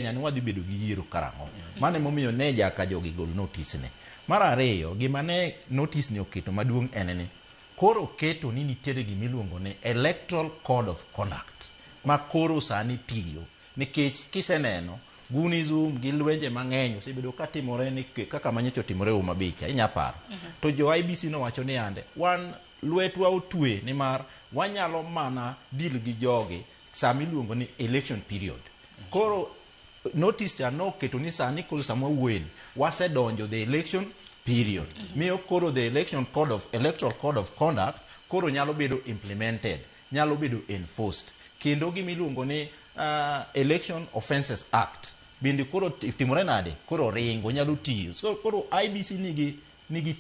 Kenya ni wadhi bedo gi yiero karang'o. Mano emomiyo ne jaka jogi gol notice ni. Mar ariyo, gima ne notice ni oketo maduong' en ni koro oketo ni nitiere gima iluongo ni Electoral Code of Conduct ma koro sani tiyo nikech kiseneno Gunism gi lwenje mang'eny osebedo katimore ni kaka manyocha otimore Homa Bay cha inya paro. To jo IEBC nowacho ni yande wan lwetwa otwe nimar wanyalo mana deal gi jogi sama iluongo ni election period. Koro notice cha noketo ni sani koro sama wawuoyeni wasedonjo the election period. Miyo koro the election code of electoral code of conduct koro nyalo bedo implemented, nyalo bedo enforced. Kendo gima iluongo ni Election Offences Act bende koro timore nade? Koro ringo nyalo tiyo. So koro IEBC nigi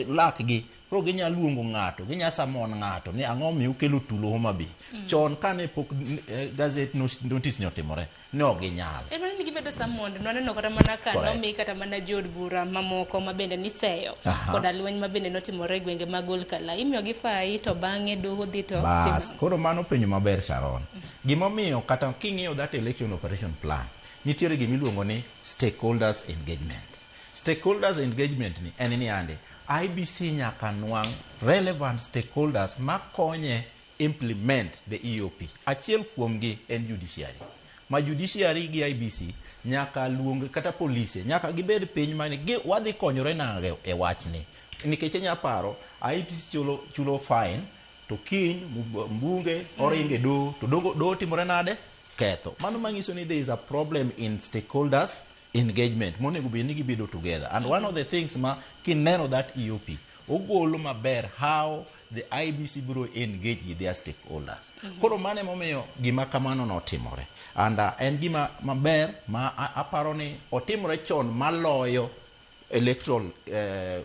lak gi koro ginya luongo ng'ato, ginya summon ng'ato ni ang'o miyo ukelo tulo Homa Bay. Chon kane pok gazette notice ni otimore, ne ok ginyal. En mana ni gibedo summoned, nwaneno kata mana ka Correct. nomi kata mana jood bura mamoko ma bende niseyo koda lweny ma bende notimore e gwenge mag Olkala. Imiyogi fai to bang'e doho dhi to Bas, timo. koro mano penjo maber Sharon. Gimomiyo kata king'iyo that election operation plan, nitiere gimiluongo ni stakeholders engagement. Stakeholders engagement ni en ni ande IEBC nyaka nwang' relevant stakeholders makonye implement the EOP. Achiel kuomgi en judiciary. Ma judiciary gi IEBC nyaka luong kata polise nyaka gibed piny mani gi wadhi konyore nade e wachni. Nikech inya paro IEBC chulo fine to kiny mbunge oringe doho to doho timore nade? Ketho. Mano manyiso ni there is a problem in stakeholders engagement monego bed ni gibedo together. And one of the things ma kineno that EOP ogolo maber how the IEBC biro engage with their stakeholders. Koro mano emomiyo gima kamano notimore. And en gima maber ma aparo ni otimore chon maloyo electoral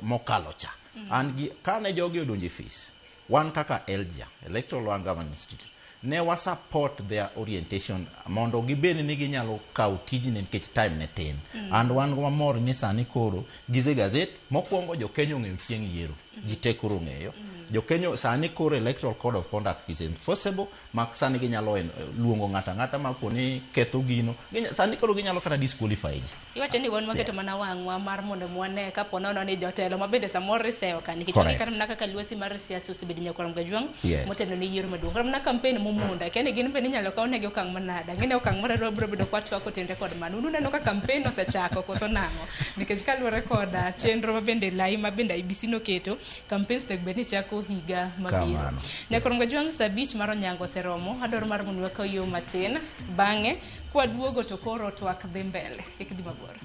mokalo cha. And kane jogi odonjo e fees, wan kaka ELGIA, Electoral Law and Governance Institute, ne wa support their orientation mondo gibed ni ginyalo kawo tijni nikech time ne tin. And wan wamor ni sani koro gise gazette mokwongo jo Kenya ong'eyo chieng' yiero. Ji te koro ong'eyo. Jo Kenya sani koro Electoral Code of Conduct is enforceable ma sani ginyalo luongo ng'ato ang'ata ma po ni ketho gino. Sani koro ginyalo kata disqualify ji. Iwacho ni wan waketo mana wang'wa mar mondo wane kapo nono ni jotelo ma bende samoro iseyo ka nikech wang'e kata mana kaka lwasi mar siasa osebedo nyakwar Mgajwang' motelo ne yiero maduong'. Kata mana campaign momunda kia ni gin bende inyalo kaw negi okang' manade. Ang'e ni okang' mar ariyo biro bedo kwa twak kotenre kod mano. Un uneno ka campaign osechako koso nang'o? Nikech kaluwore kod chenro ma bende lai ma bende IEBC noketo, campaigns onego bed ni chako higa mabiro. Kamano. Nyakwar Mgajwang' saa abich mar onyango oseromo, adwaro mar mondo wakaw yo matin. Bang'e kwaduogo to koro twak dhi mbele. Kik dhi mabor.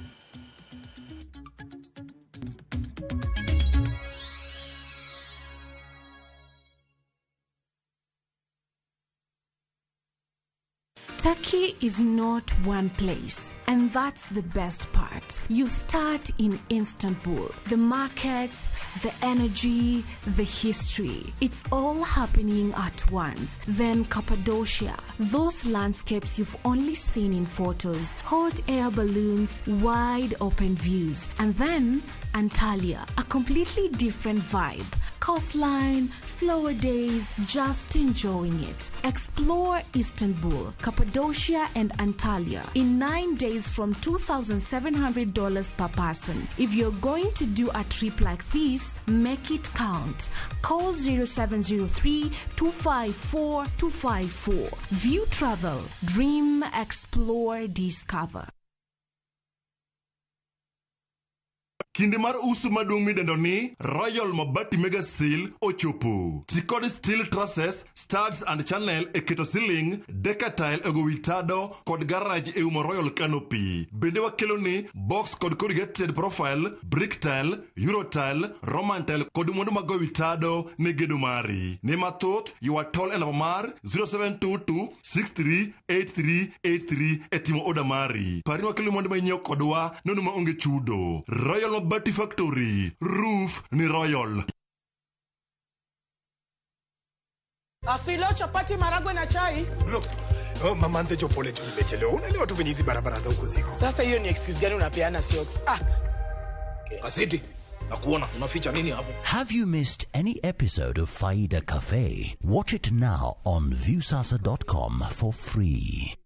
Turkey is not one place, and that's the best part. You start in Istanbul. The markets, the energy, the history. It's all happening at once. Then Cappadocia, those landscapes you've only seen in photos, hot air balloons, wide open views. And then Antalya, a completely different vibe. Coastline, slower days, just enjoying it. Explore Istanbul, Cappadocia, and Antalya in 9 days from $2,700 per person. If you're going to do a trip like this, make it count. Call 0703-254-254. View Travel. Dream, explore, discover. Kinde mar uso maduong' midendo ni Royal Mabati Mega Sale ochopo. Ti kod steel trusses, studs and channel e keto ceiling, decatile e go wi tado kod garage e umo Royal Canopy. Bende wakelo ni box kod corrugated profile, brick tile, euro tile, roman tile kod mwandu mag go wi tado ne gedo mari. Ne mathoth, ywa tol e namba mar 0722 638383 e timo oda mari. Par ni wakelo mwandu ma inyiewo kodwa nono maonge chudo. Royal Mabati Factory, roof ni Royal. Afilo, chapati, maragwe na chai. Bro, oh, mama anze jo pole tu nimechelewa. Unaelewa tu venye hizi barabara za huku ziko. Sasa hiyo ni excuse gani unapeana socks? Ah. Kasiti, nakuona unaficha nini hapo? Have you missed any episode of Faida Cafe? Watch it now on viewsasa.com for free.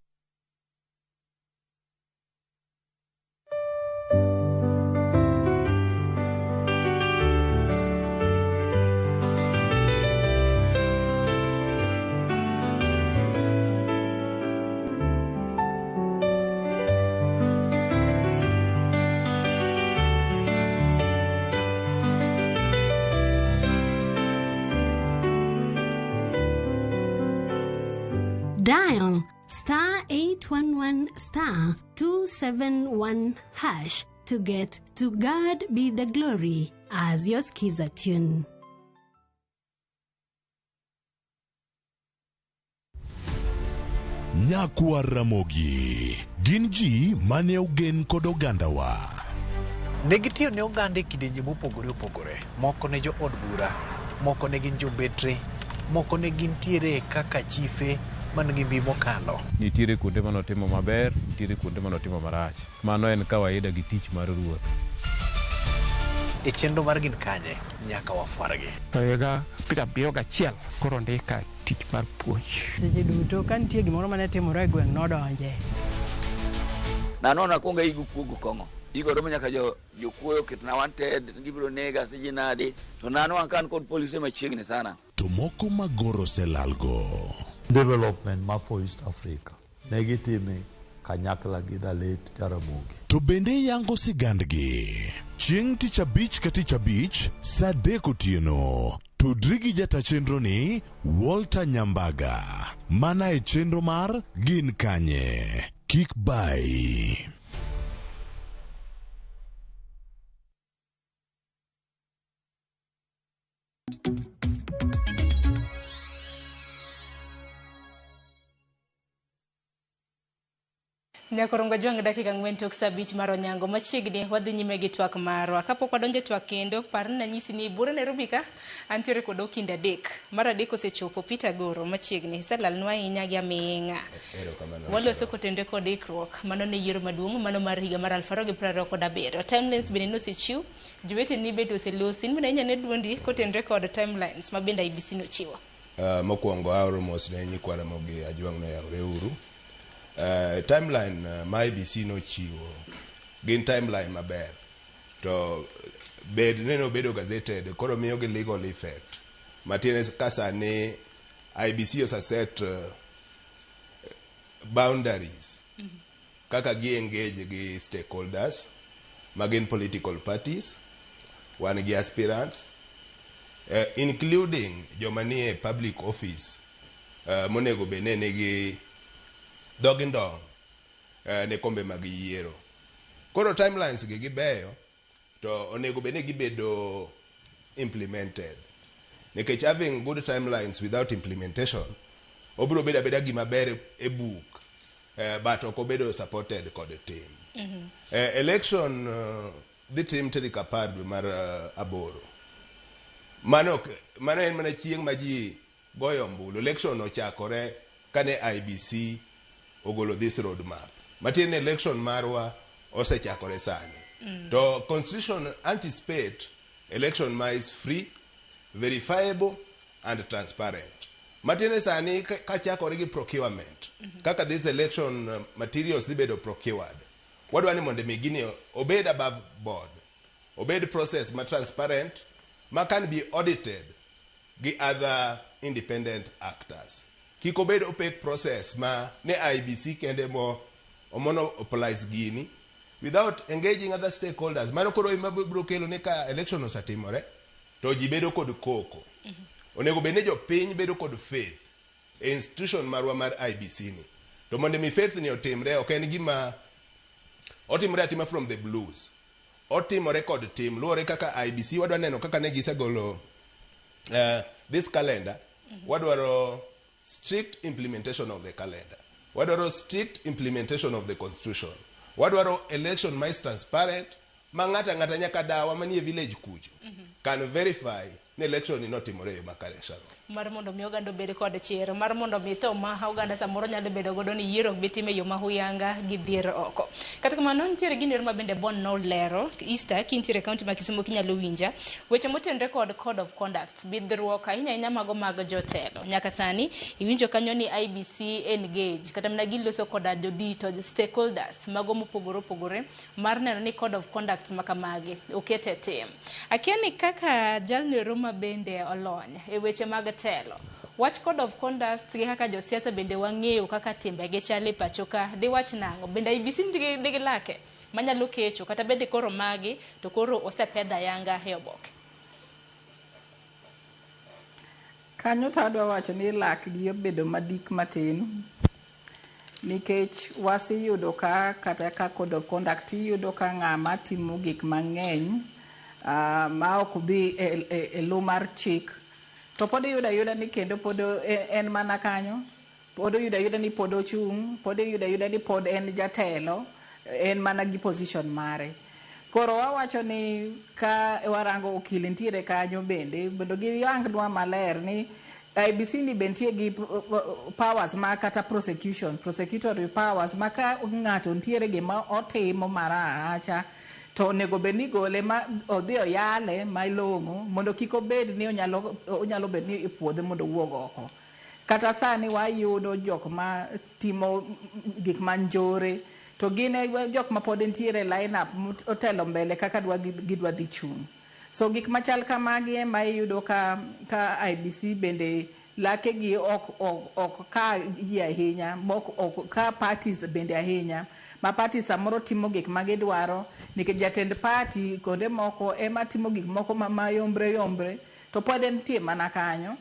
Dial *271# to get To God Be the Glory as your Skiza tune. Nyakwar Ramogi gin ji mane ogen kod ogandawa. Ne gitiyo ne oganda e kidienje mopogore opogore. Moko ne jo od bura, moko ne gin jombetre, moko ne gintiere kaka chife man gi mbi mokalo. Nitiere kuonde mane otimo maber, nitiere kuonde mane otimo marach. Mano en kawaida gi tich mar ruoth. E chenro mar Gin Kanye, nyaka wafwargi. To higa 71 koro ndika tich mar puonj. Seche duto ka nitie gimoro mane timore e gweng' nodonje. Nano nakwongo aigo kuogo kong'o. Igo romo nyaka jo jokuoyo oketna wanted gibiro nega siji nadi to nano an kan kod polise machiegni sana. To moko magoro oselalgo. Development ma for East Africa ne gitime kanyakla gi the late Jaramogi. To bende yango sigandgi. Chieng' tich abich ka tich abich, sa 3 otieno. Tudri gi jata chenro ni Walter Nyambaga. Mana e chenro mar Gin Kanye. Kik bai. Nyakorongo jwang' dakika 4 tok saa 5 mar onyango machiegni wadhi nyime gi twak marwa. Kapok wadonjo e twak kendo, par ni nanyisi ni buore Nairobi ka antiere kod okinde 3. Mar 3 osechopo Peter Goro machiegni. Iselalnwa ahinya gi aming'a. Waloso kotende kod ikruok. Mano ne yiero maduong' mano mar higa mar 2027. Timelines bende nosechiw. Joweteni bende oselosi. In bende inyalo duondi kotenre kod timelines ma bende IEBC nochiwo. Mokwongo aoro mos ne nyikwa Ramogi Ajwang' noyawre uru. Timeline ma IEBC nochiwo gin timeline maber to bed neno obedo gazetted koro miyo gi legal effect matiende ka sani IEBC oseset boundaries kaka gi engage gi stakeholders ma gin political parties, wan gi aspirants, including joma nie public office monego bed ni nigi dhogi ndong' ne kombe mag yiero. Koro timelines gi gibeyo to onego bed ni gibedo implemented nikech having good timelines without implementation obiro bedo abeda gima ber e buk, but ok obedo supported kod tim. Election dhi tim tarik 10 dwe mar 8. Mano en mana chieng' ma ji goyo ombulu. Election ochakore kane IEBC ogolo this roadmap. Matiende ni election marwa osechakore sani. To constitution anticipate election ma is free, verifiable and transparent. Matiende sani kachakore gi procurement. Kaka this election materials dhi bedo procured. Wadwa ni mondo mi gini obed above board. Obed process ma transparent, ma can be audited gi other independent actors. Kik obed opaque process ma ne IEBC kende mo monopolize gini without engaging other stakeholders. Mano koro ema biro kelo ni ka election osetimore to ji bedo kod koko. Onego bed ni jopiny bedo kod faith e institution marwa mar IEBC ni. To mondo mi faith ni otimre, ok en gima otimore atima from the blues. Otimore kod tim, luwore kaka IEBC wadwa neno kaka ne gisegolo this calendar. Wadwaro strict implementation of the calendar. Wadwaro strict implementation of the constitution. Wadwaro election ma is transparent, ma ng'ata ng'ata nyaka dawa manie village kucho can verify ni election ni notimore e yo makare, Sharon. Mar mondo mi oganda obed kod chir mar mondo mi to ma oganda samoro nyalo bedo godo ni yiero ok bi tim e yo ma huyanga gi dhier oko. Kata kamano nitiere gino ma bende Bon nolero Easter kintiere e kaunti ma Kisumu kinyalo winja weche motenre kod code of conduct bidhruok ahinya ahinya mago mag jotelo. Nyaka sani iwinjo kanyo ni IEBC engage kata mana giloso koda jodito stakeholders mago mopogore opogore mar neno ni code of conduct makamagi oket e tim. Akia ni kaka jalno ma bende olony e weche mag telo. Wach code of conduct gi kaka josiasa bende wang'eyo kaka timbegi chal e pacho ka diwach nang'o? Bende IEBC nigi lake manyalo kecho kata bende koro magi to koro osepedh ayanga e oboke. Kanyo to adwa wacho ni lakgi obedo madik matin. Nikech waseyudo ka kata ka code of conduct iyudo ka ng'ama timo gik mang'eny ma ok dhi e lo mar chik to pod iyudo ayuda ni kendo pod en mana kanyo, pod oyudo ayuda ni pod ochung', pod iyudo ayuda ni pod en jatelo, en mana gi position mare. Koro wawacho ni ka warango okil nitiere kanyo bende mondo giyangnwa maler ni IEBC ni be nitie gi powers ma kata prosecution, prosecutory powers ma ka ng'ato nitiere gima otimo maracha to onego bed ni igole ma odhi oyale malong'o mondo kik obed ni onyalo bet ni ipuodhe mondo owuog oko. Kata sani wayudo jok ma timo gik ma njore to gin e jok ma pod nitiere line up otelo mbele kaka gidwa dhi chung'. So gik machal kamagi ema iyudo ka IEBC bende lake gi ok ka ji ahinya, ok ka parties bende ahinya. Ma parties samoro timo gik ma gidwaro nikech jatend party kuonde moko ema timo gik moko ma yombre yombre to pod entie mana kanyo.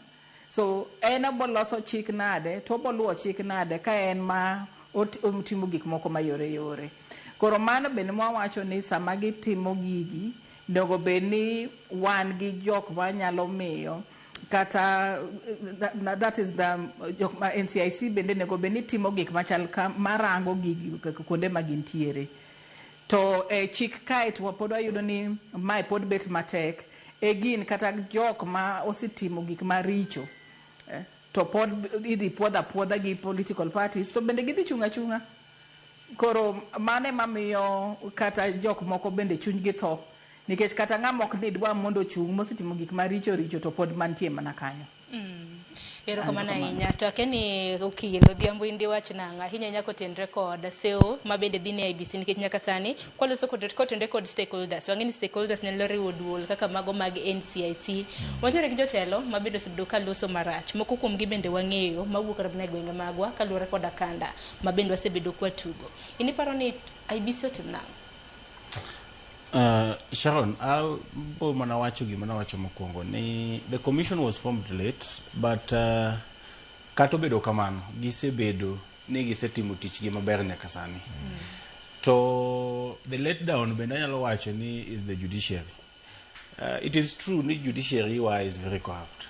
So en oboloso chik nade to oboluwo chik nade ka en ma otimo gik moko mayore yore. Koro mano bende mwawacho ni sama gitimo gigi onego bed ni wan gi jok manyalo miyo kata that is the jok ma NCIC bende onego bed ni timo gik machal ka marango gigi kuonde ma gintiere. To e chik kae to pod wayudo ni mae pod bet matek e gin kata jok ma osetimo gik maricho to pod idhi puodh apuodha gi political parties to bende gidhi chung' achung'a. Koro mano ema miyo kata jok moko bende chunygi tho nikech kata ng'ama ok ni dwa mondo ochung' mosetimo gik maricho richo to pod mantie mana kanyo. Erokamano ahinya. To akia ni okil Odhiambo in diwach nang'o ahinya ahinya kotenre kod sewo ma bende dhi ne IEBC nikech nyaka sani kwaloso kotenre kod stakeholders. Wang'e ni stakeholders nyalo riwo duol kaka mago mag NCIC. Wantiere gi jotelo ma bende osebedo ka loso marach. Moko kuom gi bende wang'eyo mawuok kata mana e gwenge magwa kaluwore kod akanda ma bende wasebedo kwatugo. In iparo ni IEBC otim nang'o? Sharon, abo mana wacho gima nawacho mokwongo ni the commission was formed late, but kata obedo kamano, gisebedo ni gisetimo tichgi maber nyaka sani. To the letdown bende anyalo wacho ni is the judiciary. It is true ni judiciary wa is very corrupt.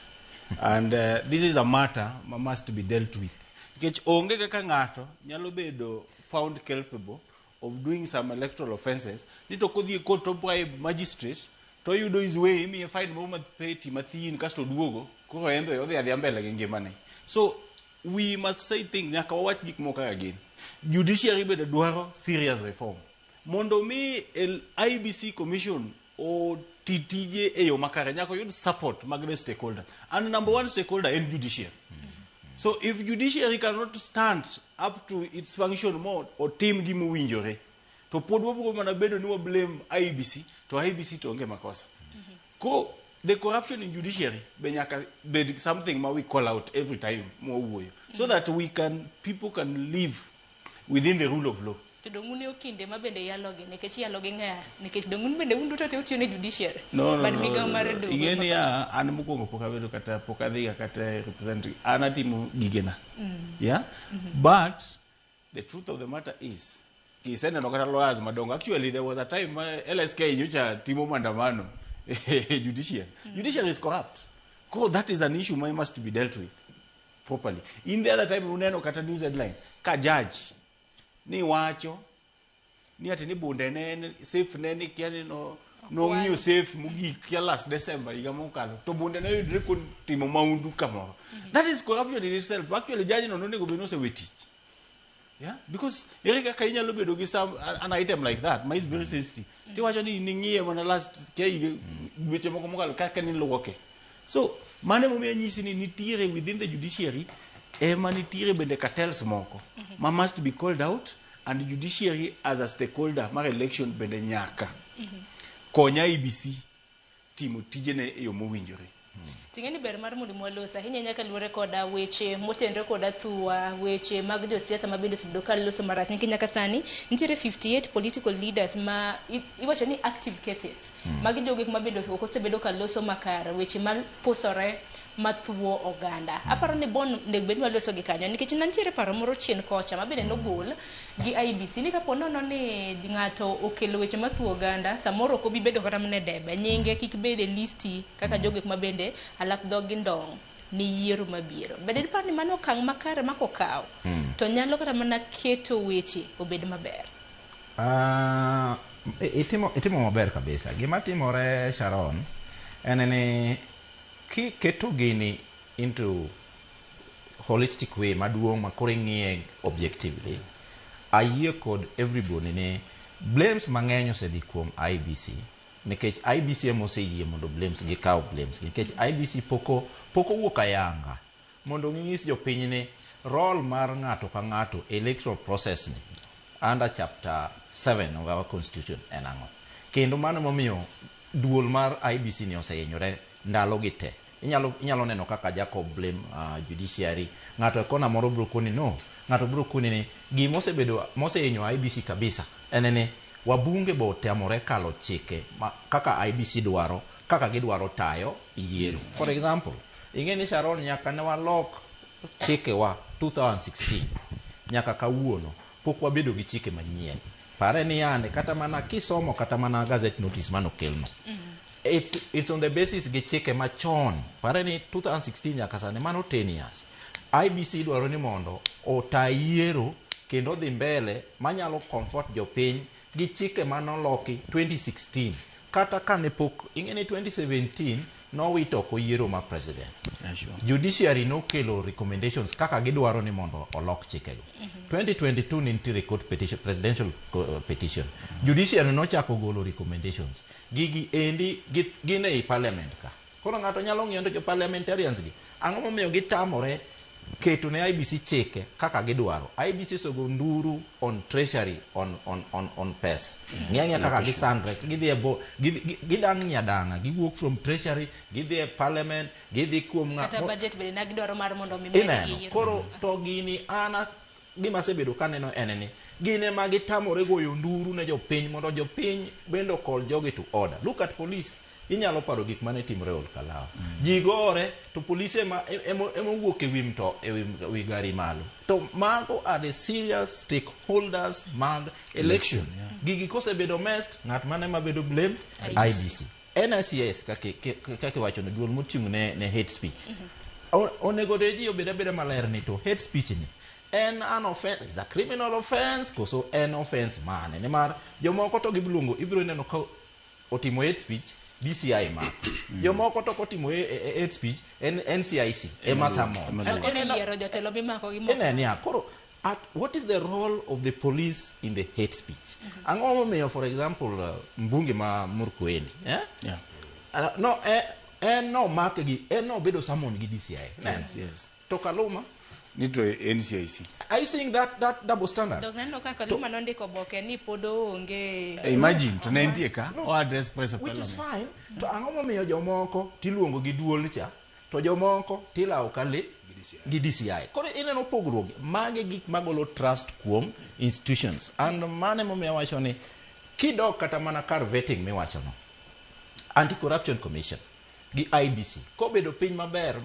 And this is a matter ma must be dealt with. Nikech onge kaka ng'ato nyalo bedo found culpable of doing some electoral offences, ni to kodhi e court to bribe magistrate, to oyudo his way, imiye fine moro mapeti mathin, kasto oduogo, koro en be odhi adhiya mbele gi ngimane. So we must say things, nyaka wawach gik moko kaka gin. Judiciary bende dwaro serious reform. Mondo mi IEBC commission oti tije e yo makare, nyaka oyud support mag the stakeholder. And number one stakeholder en judiciary. So if judiciary cannot stand up to its function more, otim gimowinjore, to pod wabiro mana bedo ni wa blame IEBC, to IEBC to onge makosa. Ko the corruption in judiciary be nyaka bed something ma we call out every time mwawuoyo, so that people can live within the rule of law. To dong' un e okinde ma bende yalogi, nikech yalogi ng'a, nikech dong' un bende un duto te utiyo ne judiciary. No, Bad no, migawo no, mar no. doho Ing'e ma ni ya, an mokwongo pok abedo kata pok adhiga kata represent, an atimo gigena. Yeah? But the truth of the matter is, kiseneno kata lawyers madongo. Actually, there was a time ma LSK nyocha timo maandamano judiciary. Judiciary is corrupt. Ko that is an issue ma must be dealt with properly. In the other time, uneno kata news headline, ka judge ni wacho ni ati ni bunde ne en safe ne ni kia ni no nong'iewo safe mogik kia last December higa mokalo to bunde ne oyudre kotimo maundu kamoro. That is corruption in itself. Actually, judge no nonego bed ni osewe tich. Yeah? Because ere kaka inyalo bedo gi some an item like that ma is very sensitive. Tiwacho ni ning'iye mana last kia higa dweche moko mokalo kaka niluoke. So mano emomiyo anyisi ni nitiere within the judiciary ema nitiere bende cartels moko ma must be called out, and judiciary as a stakeholder mar election bende nyaka konya IEBC timo tijene e yo mowinjore. Ting'e ni ber mar mondo mwalos ahinya ahinya kaluwore koda weche motenre kod athua, weche mag josiasa ma bende osebedo ka loso marach, nikech nyaka sani nitiere 58 political leaders ma iwacho ni active cases. Magi jogo ma bende ok osebedo ka loso makare, weche ma pusore mathuo oganda. Aparo ni bon onego bed ni waloso gi kanyo nikech ne nitiere paro moro chien kocha ma bende nogol gi IEBC ni kapo nono ni ng'ato okelo weche mathuo oganda samoro ok obi bedo kata mana e debe nyinge kik bed e listi kaka jogo ma bende alap dhog gi ndong' ni yiero mabiro. Bende dipar ni mano okang' makare ma kokaw to nyalo kata mana keto weche obed maber. Itimo maber kabisa. Gima timore Sharon en ni kiketo gini into holistic way maduong' ma koro ing'iye objectively, ayie kod everybody ni blames mang'eny osedhi kuom IEBC nikech IEBC ema oseyie mondo blames gikaw blames nikech IEBC pok owuok ayanga mondo ginyis jopiny ni role mar ng'ato ka ng'ato electoral process ni under chapter 7 of our constitution en ang'o. Kendo mano momiyo duol mar IEBC ni osehinyore ndalo gi te. Inyalo neno kaka Jacob blame judiciary. Ng'ato e kona moro biro koni no, ng'ato biro koni ni gima osebedo mosehinyo IEBC kabisa en ni wabunge bo otamore kalo chike ma, kaka IEBC dwaro, kaka gidwaro tayo yiero. For example, ing'e ni Sharon nyaka ne walok chikewa 2016 nyaka kawuono pok wabedo gi chike manyien. Pare ni yande kata mana kisomo kata mana gazette notice manokelno. It's on the basis gi chike machon. Pare ni 2016 nyaka sani mano 10 years. IEBC dwaro ni mondo ota yiero kendo dhi mbele manyalo comfort jopiny gi chike manoloki 2016 kata kane pok ing'e ni 2017 nowito oko yiero mar president. Yeah, sure. Judiciary nokelo recommendations kaka gidwaro ni mondo olok chikego. 2022 ne nitiere court petition, presidential petition. Judiciary nochako golo recommendations. Gigi endi gin ei parliament ka. Koro ng'ato nyalo ng'iyo to jo parliamentarians gi ang'o momiyo gitamore keto ne IEBC chike kaka gidwaro. IEBC osego nduru on treasury on pesa. Ng'i ang'iya kaka gisandre, gidhi e bo, gidang' nyadang'a, giwuok from treasury, gidhi e parliament, gidhi kuom ng'a- Kata budget bende ne gidwaro mar mondo mi Ineno, medgi yiero. koro to gini an gima asebedo kaneno en ni gin ema gitamore goyo nduru ne jopiny mondo jopiny bende okol jogi to order. Look at police. Inyalo paro gik mane timore Ol Kalou. Ji gore to polise ema owuok e wi mto e wi gari malo. To mago are the serious stakeholders mag election. Gigi kosebedo messed, ng'at mane mabedo blame? IEBC. NICS kaka iwacho ni duol moting'o ne hate speech. Onego de ji obed abeda maler ni to hate speech ni en an offense, is a criminal offense koso en offense mane? Nimar jomoko to giluongo ibiro neno ka otimo hate speech DCI mako. Jomoko to kotimo hate speech en NCIC ema summon. Koro yiero jotelo mimako gi moko. Ineno ya, koro what is the role of the police in the hate speech? Ang'o momiyo for example mbunge ma Murkomen, eh? Yeah. No, en no mak gi, en no bedo summon gi DCI. Yes, yes. To Kaluma Nito NCIC. Are you seeing that double standard? Dok neno ka Kaluma nondiko oboke ni pod oonge. Imagine to ne nitie ka o address press of Which is parliament. fine. To ang'o momiyo jomoko tiluongo gi duol cha, to jomoko tilawo ka le gi DCI. Koro ineno pogruok. Magi gik magolo trust kuom institutions. And mano emomiyo awacho ni kidok kata mana kar vetting miwachono, Anti-Corruption Commission gi IEBC kobedo piny maber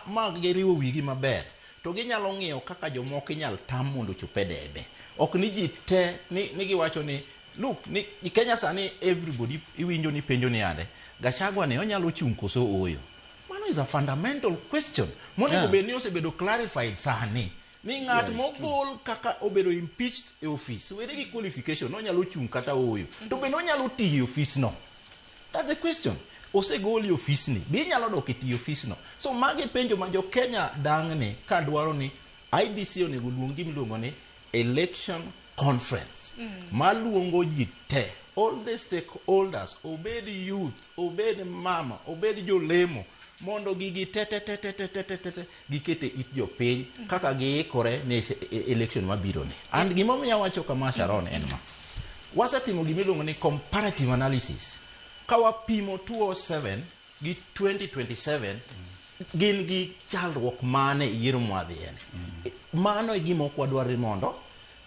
ma giriwo wigi maber to ginyalo ng'iyo kaka jomoko inyal tam mondo ochop e debe. Ok ni ji te ni giwacho ni look ni Kenya sani everybody iwinjo ni penjo ni ande Gachagua ni onyalo chung' koso ooyo. Mano is a fundamental question monego bed ni osebedo clarified sani ni ng'at mogol kaka obedo impeached e office were gi qualification onyalo chung' kata ooyo to bende onyalo tiyo e office no. That's the question. Osegoli e office ni, be inyalo dok e tiyo office no? So magi penjo ma jo Kenya dang'ni ka dwaro ni IEBC onego luong gima iluongo ni election conference maluongo ji te, all the stakeholders, obed youth, obed mama, obed jolemo, mondo gigi te te te te te te te te te gikete it jopiny kaka giikore ne election mabiro ni. And gimomiyo awacho kama Sharon en ma, wasetimo gimiluongo ni comparative analysis ka wapimo 2007 gi 2027 gin gi chalruok mane yiero mwadhiyeni. Mano e gima ok wadwar ni mondo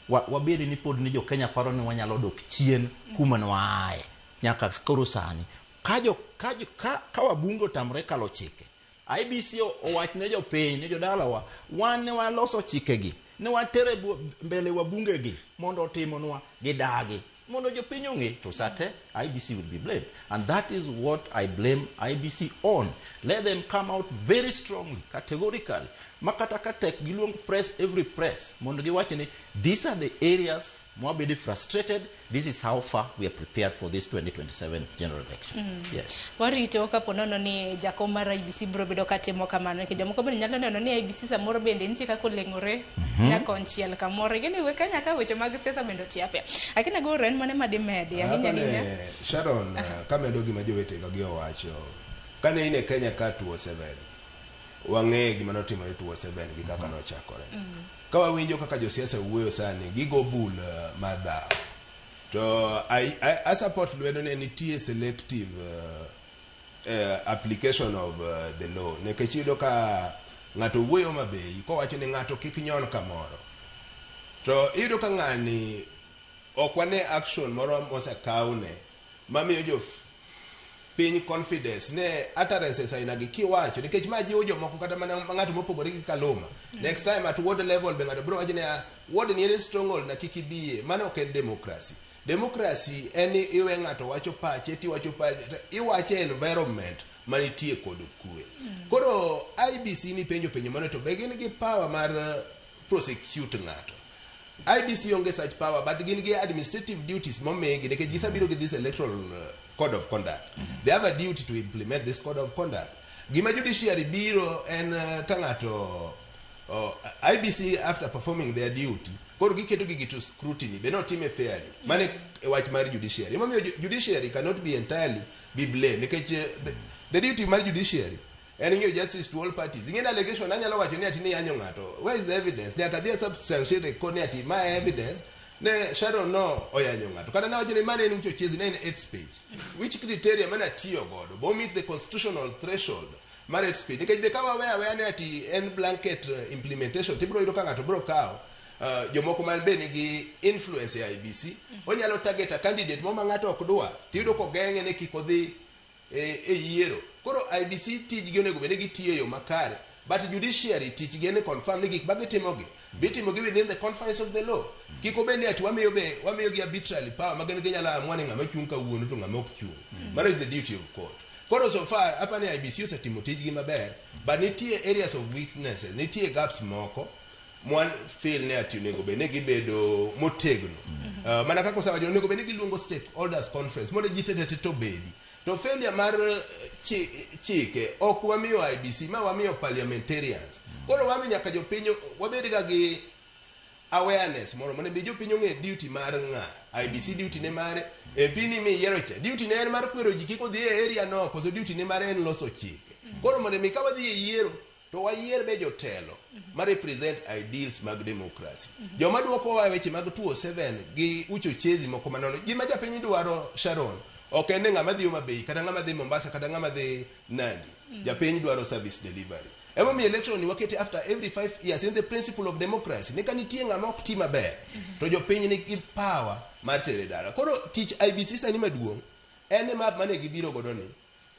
wabed ni pod ni jo Kenya paro ni wanyalo dok chien kuma ne waaye nyaka koro sani. Ka wabunge otamore kalo chike, IEBC owach ne jopiny, ne jodalawa, wan ne waloso chikegi, ne watere mbele wabungegi mondo otimonwa, gidagi. Mondo jopiny ong'e, to sate IEBC will be blamed. And that is what I blame IEBC on. Let them come out very strongly, categorically. Makata ka tek giluong press, every press, mondo giwach ni these are the areas mwabedi frustrated, this is how far we are prepared for this 2027 general election. Yes. Warito kapo nono ni jakom mar IEBC biro bedo katimo kamano, nikech jomoko bende nyalo neno ni IEBC samoro bende nitie kaka oleng'ore nyakonchiel kamoro. Gini we Kenya ka weche mag siasa bende otiape. Lakini agoro en mane madimedi ahinya ahinya. Sharon, kamedo gima jowetega gi owacho, kane in e Kenya ka 2007, wang'e gima notimore 2007 gi kaka nochakore. Ka wawinjo kaka josiasa wuoyo sani, gigo bul mar dhawo. To I support lwedo ne nitie selective application of the law. Nikech iyudo ka ng'ato wuoyo Homa Bay kowacho ni ng'ato kik nyon kamoro. To iyudo ka ng'ani ok wane action moro mosekawne mamiyo jo piny confidence ne utterances aina gi kiwacho, nikech ma jiwo jomoko kata mana ng'ato mopogore gi Kaluma. Next time at ward level be ng'ato biro wacho ni, "Ah, ward ni en stronghold na, kik ibiye." Mano ok en democracy. Democracy en ni iwe ng'ato wacho pache, tiwacho pache, iwache e environment manitie kod kwe. Koro IEBC ni penjo penjo mano, to be gin gi power mar prosecute ng'ato? IEBC onge such power, but gin gi administrative duties momigi nikech gisebiro gi this electoral code of conduct. They have a duty to implement this code of conduct. Gima judiciary biro en ka ng'ato IEBC after performing their duty, koro giketo gigi to scrutiny be notime fairly. Mano e wach mar judiciary. Emomiyo judiciary cannot be entirely be blamed nikech the duty mar judiciary en ng'iyo justice to all parties. Ing'e ni allegation anyalo wacho ni ati ni yanyo ng'ato. Where is the evidence? Nyaka dhi substantiate kod ni ati ma evidence ne Sharon no oyanyo ng'ato. Kata nawacho ni mane en uchochezi, ne en hate speech. Which criteria mane atiyo godo? Bo meet the constitutional threshold mar hate speech. Nikech be ka waweyo aweya ni ati en blanket implementation, tibiro yudo ka ng'ato biro kawo jomoko man be nigi influence e IEBC, onyalo target a candidate mo ma ng'ato ok dwa, tiyudo kogeng'e ne kik odhi e yiero. Koro IEBC tijgi onego bed ni gitiyo e yo makare, but judiciary tichgi en ni confirm ni gik ma gitimogi bitimogi within the confines of the law. Kik obed ni ati wamiyo be wamiyogi arbitrary power ma gin ginyalo amua ni ng'ama chung' kawuono to ng'ama ok chung'. Mano is the duty of court. Koro so far apa ni IEBC osetimo tijgi maber, but nitie areas of weaknesses, nitie gaps moko mwan feel ni ati onego bed ni gibedo motegno. Mana kaka osewacho, onego bed ni giluongo stakeholders conference mondo ji te te to obedi. To failure mar chike ok wamiyo IEBC, ma wamiyo parliamentarians. Koro wami nyaka jopiny wabed ga gi awareness moro mondo mi jopiny ong'e duty mar ng'a. IEBC duty ne mare, MP ni miyiero cha duty ne en mar kwero ji kik odhi e area no, koso duty ne mare en loso chike. Koro mondo mi ka wadhi e yiero to wayier be jotelo ma represent ideals mag democracy. Joma dwokowa e weche mag 207 gi uchochezi moko manono. Gima japiny dwaro, Sharon, ok en ni ng'ama dhi Homa Bay, kata ng'ama dhi Mombasa, kata ng'ama dhi Nandi. Japiny dwaro service delivery. Emomiyo election ni wakete after every 5 years in the principle of democracy. Ni ka nitie ng'ama ok ti maber, to jopiny nigi power mar tere dala. Koro tich IEBC sani maduong' en ni map mane gibiro godo ni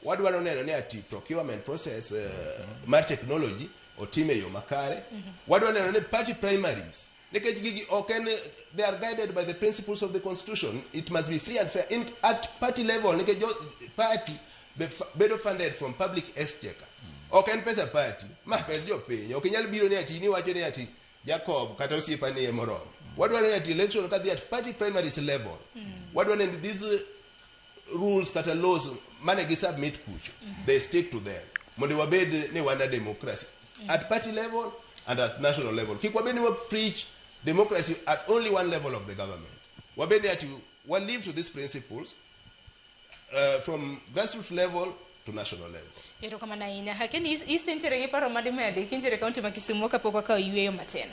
wadwaro neno ni ati procurement process mar technology otim e yo makare. Wadwaro neno ni party primaries, nikech gigi ok en, they are guided by the principles of the constitution, it must be free and fair in at party level, nikech jo party bedo funded from public exchequer. Ok en pesa party, ma pes jopiny. Ok inyal biro ni ati niwacho ni ati Jacob kata osiepa ni emoromo. Wadwaro ni ati election kadhi at party primaries level, wadwaro ni these rules kata laws mane gi submit kucho, they stick to them mondo wabed ni wan a democracy at party level and at national level. Kik wabed ni wa preach democracy at only one level of the government. Wabed ni ati wa live to these principles from grassroots level to national level. Erokamano ahinya. Hakeni is nitiere gi paro madimedi kintiere e kaunti ma Kisumu kapok wakawo yueyo matin.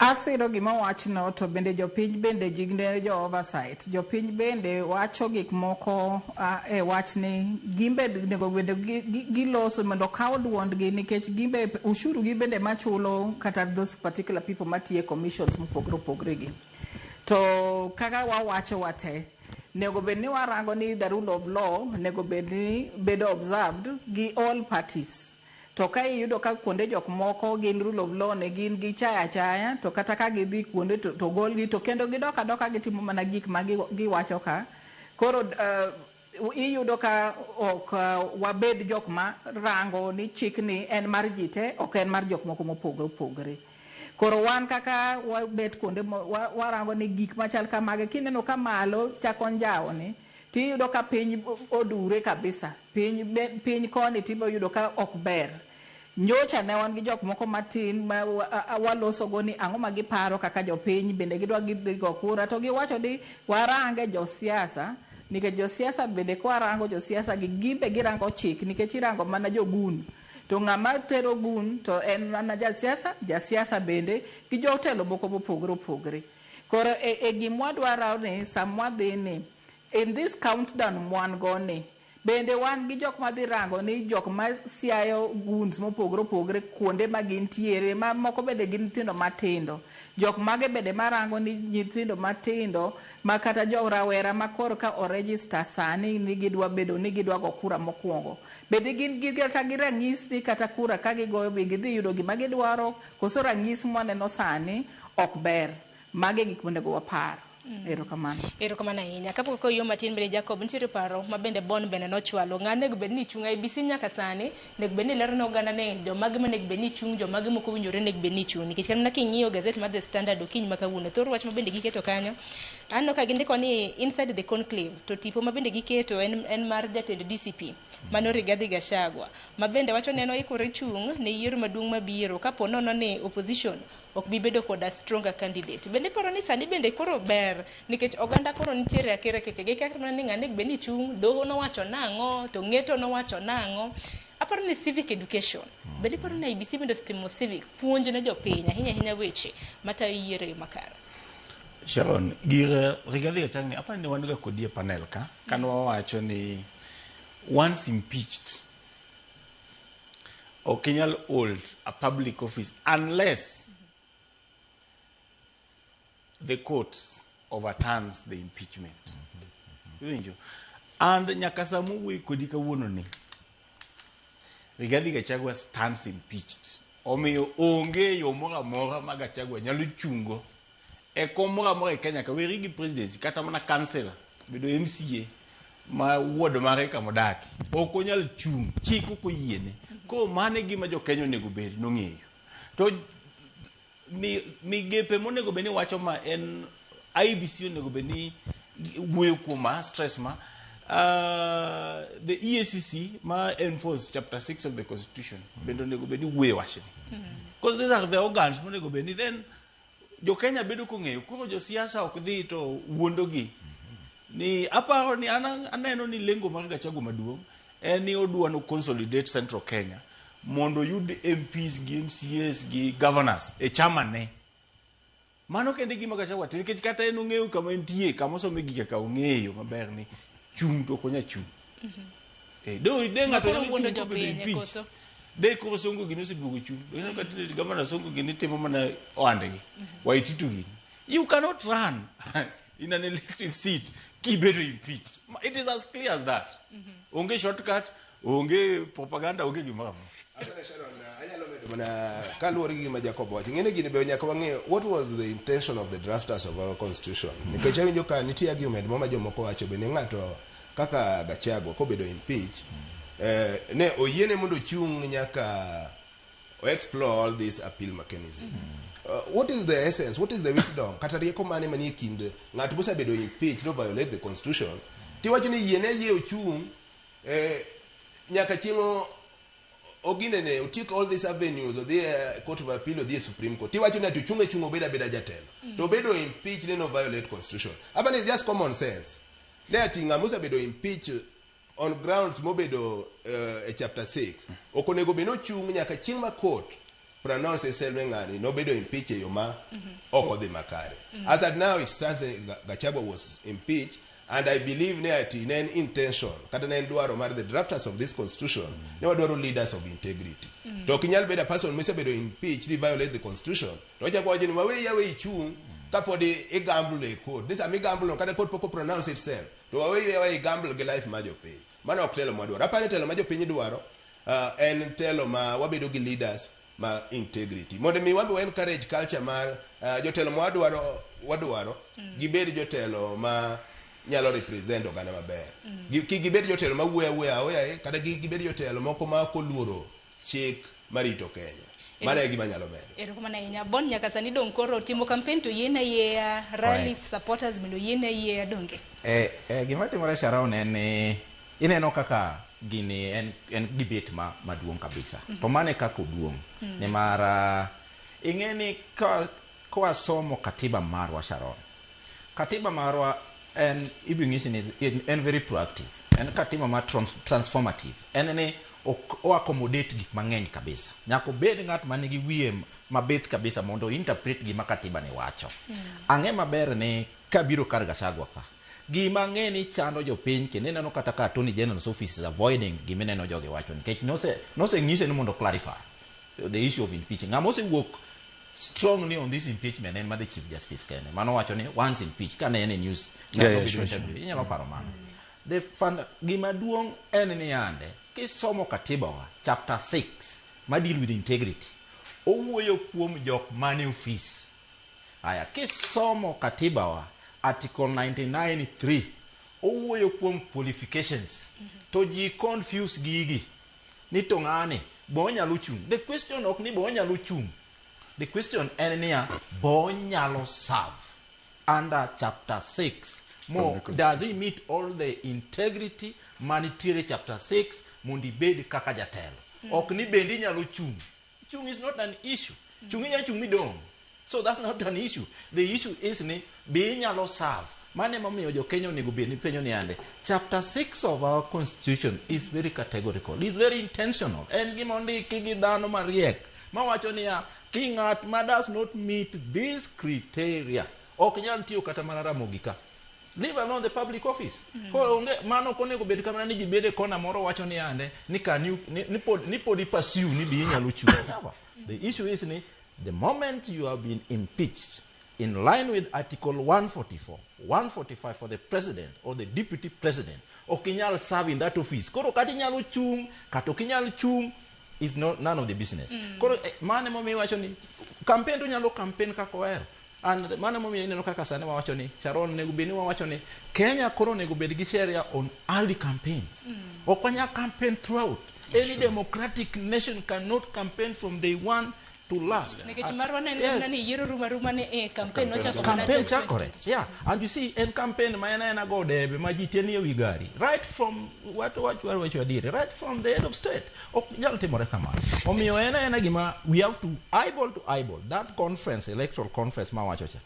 Asiro gima owachno, to bende jopiny bende gin jo oversight. Jopiny bende wacho gik moko e wachni gimbe onego bende giloso mondo okaw duondgi, nikech gimbe ushuru gi bende machulo kata those particular people matiyo e commissions mopogore opogore gi. To kaka wawacho wate Nego bed ni warango ni the rule of law nego bed ni bedo observed gi all parties. To ka iyudo ka kuonde jok moko gin rule of law ne gin gichaya achaya to kata ka gidhi kuonde to, to golgi to kendo gidok adoka gitimo mana gik ma giwacho ka. Koro iyudo ka ok wabed jok ma rango ni chikni en mar ji te, ok en mar jok moko mopogore opogore. Koro wan kaka wabet kuonde warango ni gik machal kamagi kineno ka malo chako njawni tiyudo ka piny odure kabisa. Piny, piny koni tibo yudo ka ok ber. Nyocha ne wan gi jok moko matin ma walosogo ni ang'o ma giparo kaka jopiny bende gidwa gidhi go kura to giwacho ni warange josiasa nikech josiasa bende kwarango josiasa gi gimbe girango chik nikech irango mana jogun to ng'ama tero gun to en mana jasiasa jasiasa bende gi jotelo moko mopogore opogore. Koro e gimwadwaro ni samwadhi ni in this countdown mwan go ni bende wan gi jok madhi rango ni jok ma siayo goons mopogore opogore kuonde ma gintiere ma moko bende gin nyithindo matindo. Jok mage bende marango ni nyithindo matindo ma kata jo rawera ma koro ka o register sani ni gidwa bedo ni gidwa go kura mokwongo. Bende gin gi kata gi ranyis ni kata kura ka gigoyo be gidhi yudo gima gidwaro koso ranyis mwaneno sani ok ber. Mage gik monego wapar. Erokamano. Erokamano ahinya. Kapok oyo matin bende Jacob nitiere paro ma bende Bon bende nochwalo. Ng'a nego bed ni chung IEBC nyaka sani, nego bed ni lero ne oganda ni jomage ma nego bed ni chung, jomage mok owinjore nego bed ni chung. Nikech kata mana king'iyo gazet mar The Standard okinyi ma kawuono, thor wach ma bende giketo kanyo, aneno ka gindiko ni inside the conclave, to tipo ma bende giketo en mar jatend DCP, mano Rigathi Gachagua, ma bende wacho ni en oikore chung' ne yiero maduong' mabiro kapo nono ni opposition ok bi bedo koda stronger candidate. Bende iparo ni sani bende koro ber nikech oganda koro nitiere akere keke gikia mana ni ng'ane bed ni chung' doho nowacho nang'o to ng'eto nowacho nang'o. Aparo ni civic education. Bende iparo ni IEBC bende osetimo civic puonj ne jopiny ahinya ahinya weche matayo yiero e yo makare. Sharon, gir Rigathi Gachagua ni aparo ni wan ga kodi e panel ka kane wawacho ni once impeached ok inyal hold a public office unless the courts overturns the impeachment. Iwinjo? And nyaka sama wuoyi kodi kawuono ni Rigathi Gachagua stands impeached. Omiyo onge yo moro amora ma Gachagua nyalo chungo e kom moro amora e Kenya ka weri gi presidency kata mana councillor bedo MCA ma ward mare kamodake ok onyal chung' chik ok oyiene. Koro mano e gima jo Kenya onego bed nong'eyo. To migepe monego bed ni wacho ma en IEBC onego bed ni wuoyo kuom ma stress ma the EACC ma enforce chapter 6 of the constitution bende onego bed ni wuoyo wachni. Because these are the organs monego bed ni then jo Kenya bedo kong'eyo koro josiasa ok dhi to wuondogi ni aparo ni an aneno ni lengo mar Gachagua maduong' en ni odwa no consolidate Central Kenya mondo oyud MPs gi MCAs gi governors e chama ne. Mano kende gima Gachagua timo nikech kata en ong'eyo kama entie kama osome gike ka ong'eyo maber ni chung' to ok onya chung'. Do de ng'ato Makoro nyalo wuondo chung' kobedo jopiny, impeached. koso? De koro Sonko gini oseduogo chung'. Ineno ka tinde gavana Sonko gini timo mana ohandgi. Waititu gini. You cannot run in an elective seat kibedo impeached. It is as clear as that. Onge shortcut, onge propaganda, onge gimoro amora. Asante Sharon, anyalo medo mana kaluwore gi gima Jacob wacho. Ing'e ni gini be nyaka wang'e what was the intention of the drafters of our constitution. Nikech awinjo ka nitie argument moro ma jomoko wacho be ni ng'ato kaka Gachagua kobedo impeach ne oyiene mondo ochung' nyaka o explore all this appeal mechanism. What is the essence? What is the wisdom? Kata rieko mane manie kind ng'at mosebedo impeached no violate the constitution. Tiwacho ni yiene yie ochung' nyaka chieng' oginene otiek all these avenues odhi e court of appeal odhi e supreme court tiwacho ni ati ochung' achung' obed abeda jatelo to obedo impeach ne no violate constitution apani it's just common sense ne ati ng'ama osebedo impeach on grounds mobedo e chapter 6 ok onego bed ni ochung' nyaka chieng' ma court pronounce itself ni ng'ani nobedo impeach e yo ma ok odhi makare. As at now it stands Gachagua was impeached and I believe ne ati ne en intention kata ne en dwaro mar the drafters of this constitution ne wadwaro leaders of integrity. To ok inyal bedo a person misebedo impeached ni violate the constitution to wachako wacho ni waweyi aweyi chung' Kapod igamble e court, ni sama igamble kata court pok pronounce itself, to waweyi aweya igamble gi life mar jopiny. Mano ok telo mwadwaro. Aparo ni telo ma jopiny dwaro en telo ma wabedo gi leaders ma integrity. Mondo mi wabe wa encourage culture mar jotelo ma wadwaro wadwaro gibed jotelo ma nyalo represent oganda maber. Kik gibed jotelo ma wuoyo awuoya aoyaye kata kik gibed jotelo moko ma ok oluoro chik marito Kenya. Mano e gima anyalo medo. Erokamano ahinya. Bon nyaka sani dong' koro timo campaign to yiene ayieya, rally supporters bende oyiene ayieya donge? Gima timore Sharon en ni ineno kaka gini en debate ma maduong' kabisa. To mano e kaka oduong'. Nimar ing'e ni ka kwasomo katiba marwa Sharon, katiba marwa en ibiro nyisi ni en very proactive. En katiba ma transformative. En ni ok o accommodate gik mang'eny kabisa. Nyaka obed ng'at man gi wiye mabith kabisa mondo interpret gima katiba ni wacho. Ang'e maber ni kabiro kar Gachagua ka, gima ang'e ni chando jopiny kendo ineno kata ka Attorney General's office is avoiding gima ineno jogi wacho nikech nose ng'ise ni mondo clarify the issue of impeachment. Ng'ama osewuok strongly on this impeachment en ma the Chief Justice kende. Mano wacho ni once impeached kane en e news ng'ato obedo interview, inyalo paro mano. The fund, gima duong' en ni yande kisomo katiba wa chapter 6 ma deal with integrity owuoyo kuom jok mane ofis. Aya, kisomo katiba wa article 99.3 owuoyo kuom qualifications to ji confuse gigi ni to ng'ani bo onyalo chung'. The question ok ni bo onyalo chung', the question en niya bo onyalo serve under chapter 6 mo Of the does he meet all the integrity manitiere chapter 6 mondo ibed kaka jatelo. Ok ni bende inyalo chung'. Chung' is not an issue. Chung' inyalo chung' midong', so that's not an issue. The issue is ni be inyalo serve. Mano emomiyo jo Kenya onego bed ni penjo ni ande chapter 6 of our constitution is very categorical, is very intentional. En gima ondiki gi dhano mariek mawacho niya ki ng'at ma does not meet this criteria ok nyal tiyo kata mana Ramogi ka, leave alone the public office. Koro onge mano ok onego bed kamano ni ji bedo e kona moro wacho ni ande ni can you ni pod i pursue ni be inyalo chung'. Never. The issue is ni the moment you have been impeached in line with article 144 145 for the president or the deputy president, ok inyal serve in that office. Koro kata inyalo chung' kata ok inyal chung' is not none of the business. Koro mano emomiyo iwacho ni campaign to nyalo campaign kaka ohero. And mano emomiyo ineno kaka sani wawacho ni Sharon onego bed ni wawacho ni Kenya koro onego bed gi sheria on early campaigns. Ok wanyal campaign throughout. Any democratic nation cannot campaign from day one to last. Nikech marwa ne en ni yiero rumo aruma ni e campaign nochako mana Campaign tok chakore, yeah. And you see, en campaign ma en aena go debe ma ji tie ni ewi gari right from what wacho adieri, right from the head of state, ok nyal timore kamano. Omiyo en aena gima we have to eyeball to eyeball that conference, electoral conference ma wacho cha.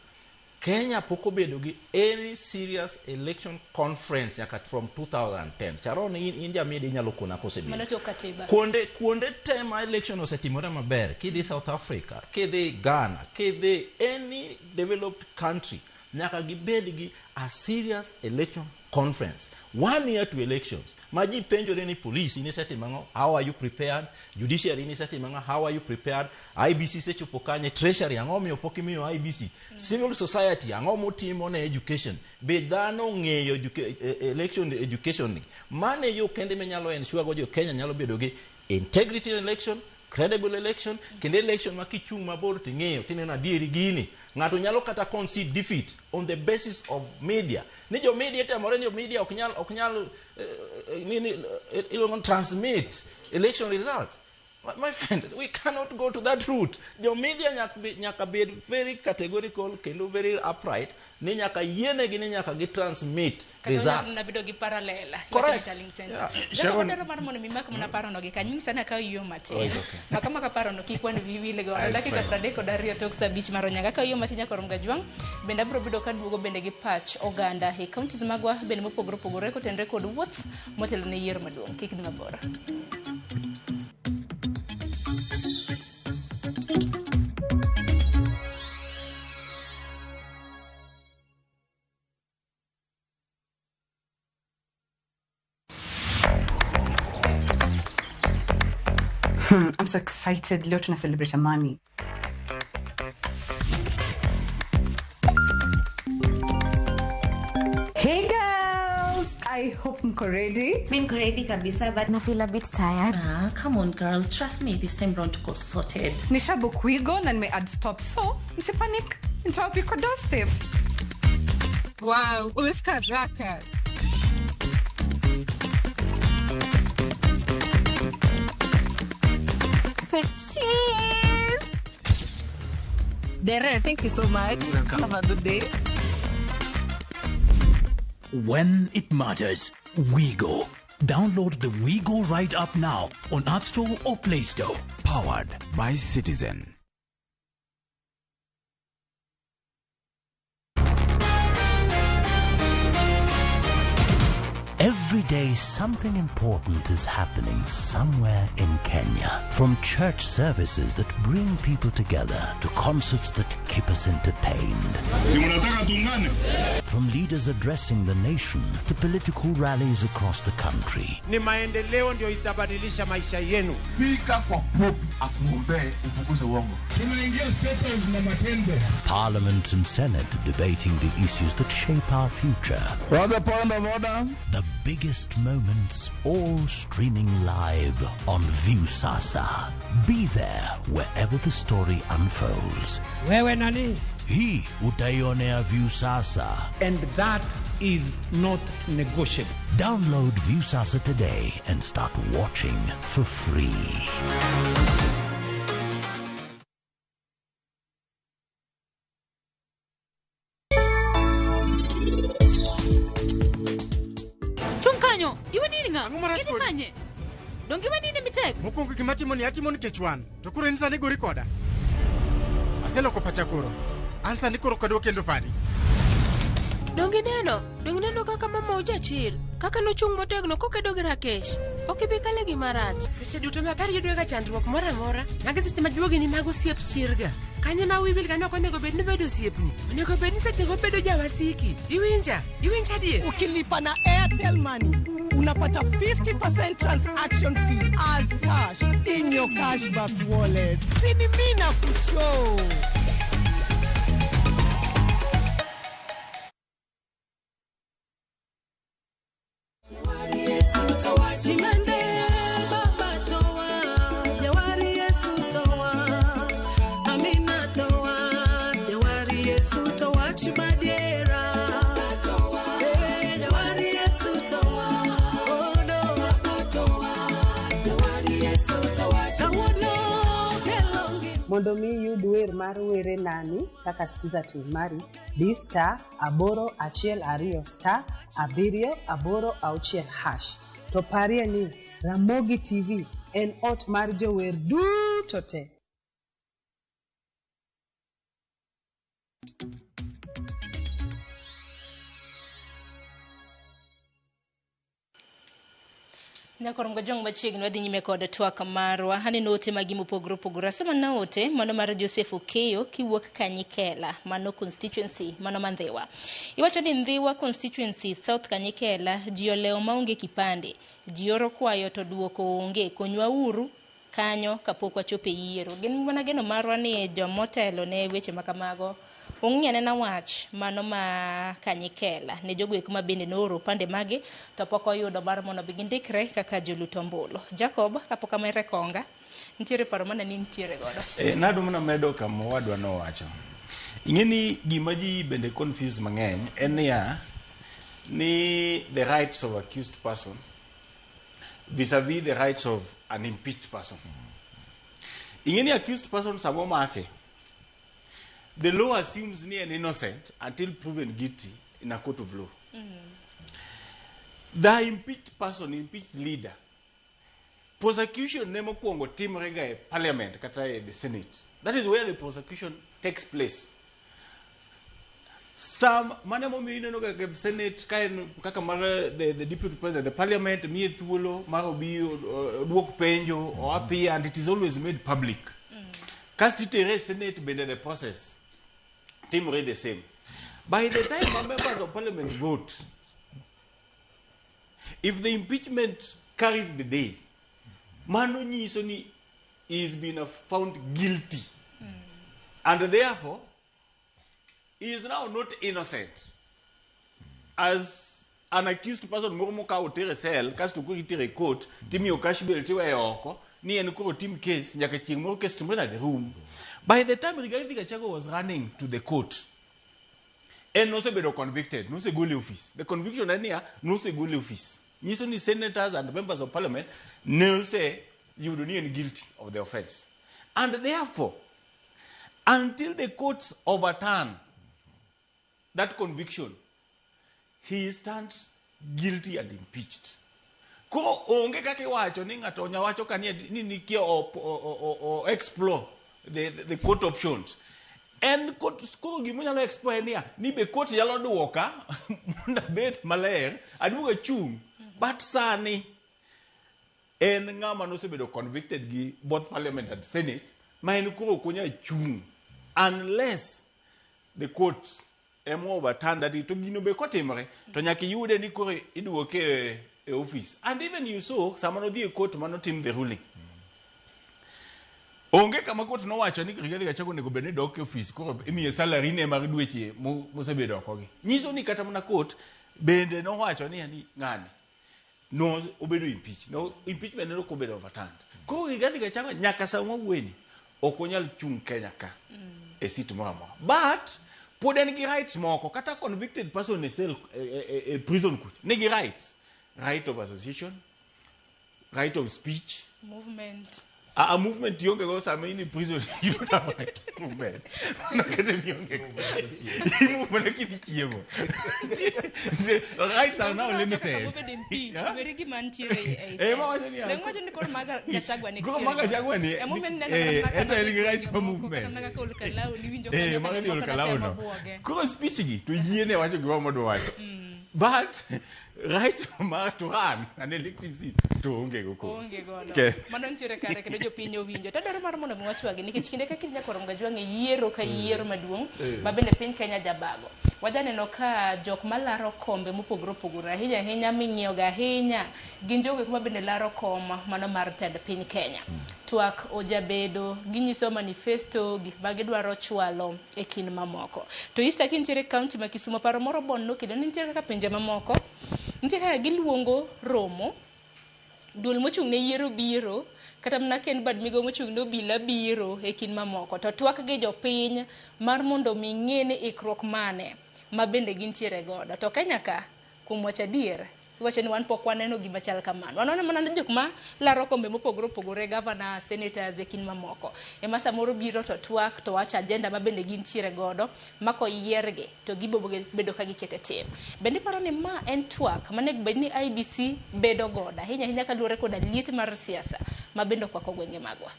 Kenya pok obedo gi any serious election conference nyaka from 2010. Sharon, in jamidi inyalo kona kosebedo Mano tok katiba. Kuonde te ma election osetimore maber, kidhi South Africa, kidhi Ghana, kidhi any developed country, nyaka gibed gi a serious election conference one year to elections ma ji penjore ni police inisetimo ang'o, how are you prepared, judiciary inisetimo ang'o, how are you prepared, IEBC sechopo kanye, treasury ang'o miyo pok imiyo IEBC, civil society ang'o motimo ne education, be dhano ong'eyo election education ni. Mano e yo kende minyalo ensure go jo Kenya nyalo bedo gi integrity in election, credible election, kendo election ma kichung' mabor ting'iyo tineno adieri gini ng'ato nyalo kata concede defeat on the basis of media ni jo media tamore ni jo media ok nyal nini iluongo ni transmit election results. My friend, we cannot go to that route. Jo media nyaka bed very categorical kendo very upright ni nyaka yienegi ni nyaka gi transmit Kata results. onyalo bedo gi parallel. Correct. Tallying center. Yeah. Jacob, adwaro mar mondo mi mak mana parono gi kanyo sana ka yo matin. Oh, it's okay. Maka maka parono kik wan wiyi wil godo. It's Dakika fine. 32 tok sa 5 mar onyango. Ka yo matin nyaka rom gajwang'. Bende abiro bedo kaduogo bende gi pach oganda e counties magwa bende mopogore opogore kotenore kod wuoth motelo ne yiero maduong'. Kik dhi mabor. I'm so excited. Leo tuna celebrate Amani. Hey girls, I hope mko ready. Mi niko ready kabisa but na feel a bit tired. Ah, come on girl, trust me, this time round tuko sorted. Nishabook Wigo na nime add stop so msipanic, nitawapika doorstep. Wow, umefika haraka. Say cheese. Dere, thank you so much. Welcome. Have a good day. When it matters, WeGo. Download the WeGo Ride app now on App Store or Play Store. Powered by Citizen. Every day, something important is happening somewhere in Kenya. From church services that bring people together to concerts that keep us entertained. Si mnataka tuungane? From leaders addressing the nation to political rallies across the country. Ni maendeleo ndio itabadilisha maisha yenu. Fika kwa Pope akuombee ufukuze uongo. Tunaingia settles na matendo. Parliament and Senate debating the issues that shape our future. What's the point of order? The biggest moments all streaming live on Viusasa. Be there wherever the story unfolds. Wewe nani? Hii utaionea Viusasa. And that is not negotiable. Download Viusasa today and start watching for free. Chung kanyo, iwe nini nga? Idhi kanye? Donge iwe nini mitek? Mokwongo gima atimo ni atimo nikech wan. To koro in sani gori koda. Aseloko pacha koro. An sani koro ok adwa kendo padi. Donge ineno? Donge ineno kaka mama ojachir? Kaka nochung' motegno kokedo gi Rakesh. Ok ibi kale gima rach. Seche duto ma apar yudo ga chandruok moro amora, magi seche ma juogi ni mag osiep chirga. Kanye ma wiwil ga ok onego bed ni bedo osiepni. Onego bed ni seche go bedo jawasiki. Iwinja? Iwinja adier? Ukilipa na Airtel Money unapata 50% transaction fee as cash in your cashback wallet. Sini mina kushow. Mondo mi iyud wer mar were nani kaka skiza tune mari, di star 812 star 7 8 6 hash. To parie ni Ramogi TV en ot mar jower duto te. Nyakor Mgajong machiegni wadhi nyime kod twak marwa. Aneno ote magi mopogore opogore. Asomo na ote mano mar Joseph Okeyo kiwuok Kanyikela, mano constituency, mano Mandhiwa. Iwacho ni Ndhiwa constituency South Kanyikela ji olewo maonge kipande. Ji oro kwayo to duoko onge. Konywa uru kanyo kapok wachopo e yiero. Gin mana geno marwa ni jomotelo ne weche makamago ong'i anena wach mano ma Kanyikela ne jogo eko ma bende nooro opande magi to pok oyudo mar mondo bi gindikre kaka jolut ombulu. Jacob, kapok amere konga, nitiere paro mane ni nitiere godo? Nadwa mana medo kama owadwa nowacho. Ing'e ni gima ji bende confuse mang'eny en niya, ni the rights of accused person vis-a-vis the rights of an impeached person. Ing'e ni accused person sama omake, the law assumes ni an innocent until proven guilty in a court of law. The impeached person, impeached leader, prosecution ne mokwongo timre ga e parliament kata e the senate. That is where the prosecution takes place. Some mane momiyo ineno ga e senate ka en kaka mar the deputy president, the parliament miye thuolo mar obi oduok penjo o appear, and it is always made public. Kasto itere e senate bende the process timore the same. By the time our members of parliament vote, if the impeachment carries the day, mano nyiso ni he has been found guilty. And therefore, he is now not innocent. As an accused person moro mokawo tere cell kasto koro itere court timiyo cash bail tiweyo oko ni en koro tim case nyaka chieng' moro case timre nade rum. By the time Rigathi Gachagua was running to the court, en nosebedo convicted, nosegole e office. The conviction en niya, nosegole e office. Nyiso ni senators and members of parliament ne oseyudo ni en guilty of the offense. And therefore, until the courts overturn that conviction, he stands guilty and impeached. Koro onge kaka iwacho ni ng'ato onya wacho ka ni ni nikia o, o, o, o explore the court options. En court, koro gima onyalo explore en niya, ni be court nyalo duoka mondo abed maler, aduog achung'. But sani en ng'ama nosebedo convicted gi both parliament and senate ma en koro ok onyal chung' unless the courts ema overturn that to gino be kotimore to nyaka iyude ni koro iduoke e, e office and even you saw sama nodhi e court manotim the ruling onge kama court nowacho ni Rigathi Gachagua onego bed ni dok e office koro imiye salary ne mar dweche mosebedo oko gi nyiso ni kata mana court bende nowacho ni ni ng'ani no obedo impeach no impeachment ne ok obedo overturned koro Rigathi Gachagua nyaka sama wawuoyeni ok onyal chung' Kenya ka e seat moro amora but pod en gi rights moko kata convicted person e cell e, e, e prison kucha nigi rights right of association right of speech movement a movement ionge go sama in e prison you don't have right to movement mano kata mionge go move mana kidhi chiemo rights are now limited Obedo impeached, weri gima nitiere ei Eh, ma wacho niya, Be wacho ni koro maga Gachagua ni Koro ma Gachagua ni- Emomiyo ineno eh, kata ento en gi right for movement. Kata mana kaka Olkalau ni winjo Eh, kanyo maga ka dhi jomoko Olkalau natemo no. buoge. Koro speech gi to yiene wacho gima modwa wacho. But right mar to run an elective seat to onge go koro. Onge godo. Okay. Mano nitiere kare kendo jopiny owinjo. To adwaro mar mondo mi wachwagi nikech kinde ka kinde nyakwar Mgajwang' e yiero ka yiero maduong' ma bende piny Kenya jabago. Wajaneno ka jok malaro kombe mopogore opogore ahinya ahinya ming'iyoga ahinya gin jogo eko ma bende laro kom mano mar tend piny Kenya. Twak ojabedo, ginyiso manifesto, gik ma gidwaro chwalo e kind mamoko. To Easter kintiere e kaunti ma Kisumo, paro moro bon nokelo ni nitiere kaka pinje mamoko, nitie kaka giluongo romo, duol mochung' ne yiero biro, kata mana ka en bad migawo mochung' ne obila biro e kind mamoko. To twak gi jopiny mar mondo mi ng'e ni ikruok mane ma bende gintiere godo. To Kenya ka, kuom wacho adier, iwacho ni wan pok waneno gima chal kamano. Waneno mana jok ma laro kombe mopogore opogore, governor, senators e kind mamoko. Ema samoro biro to twak to wacho agenda ma bende gintiere godo, ma koyiergi to gibo bedo ka gikete tim. Bende iparo ni ma en twak manego bed ni IEBC bedo godo, ahinya ahinya kaluwore koda liet mar siasa ma bende okwako gwenge magwa?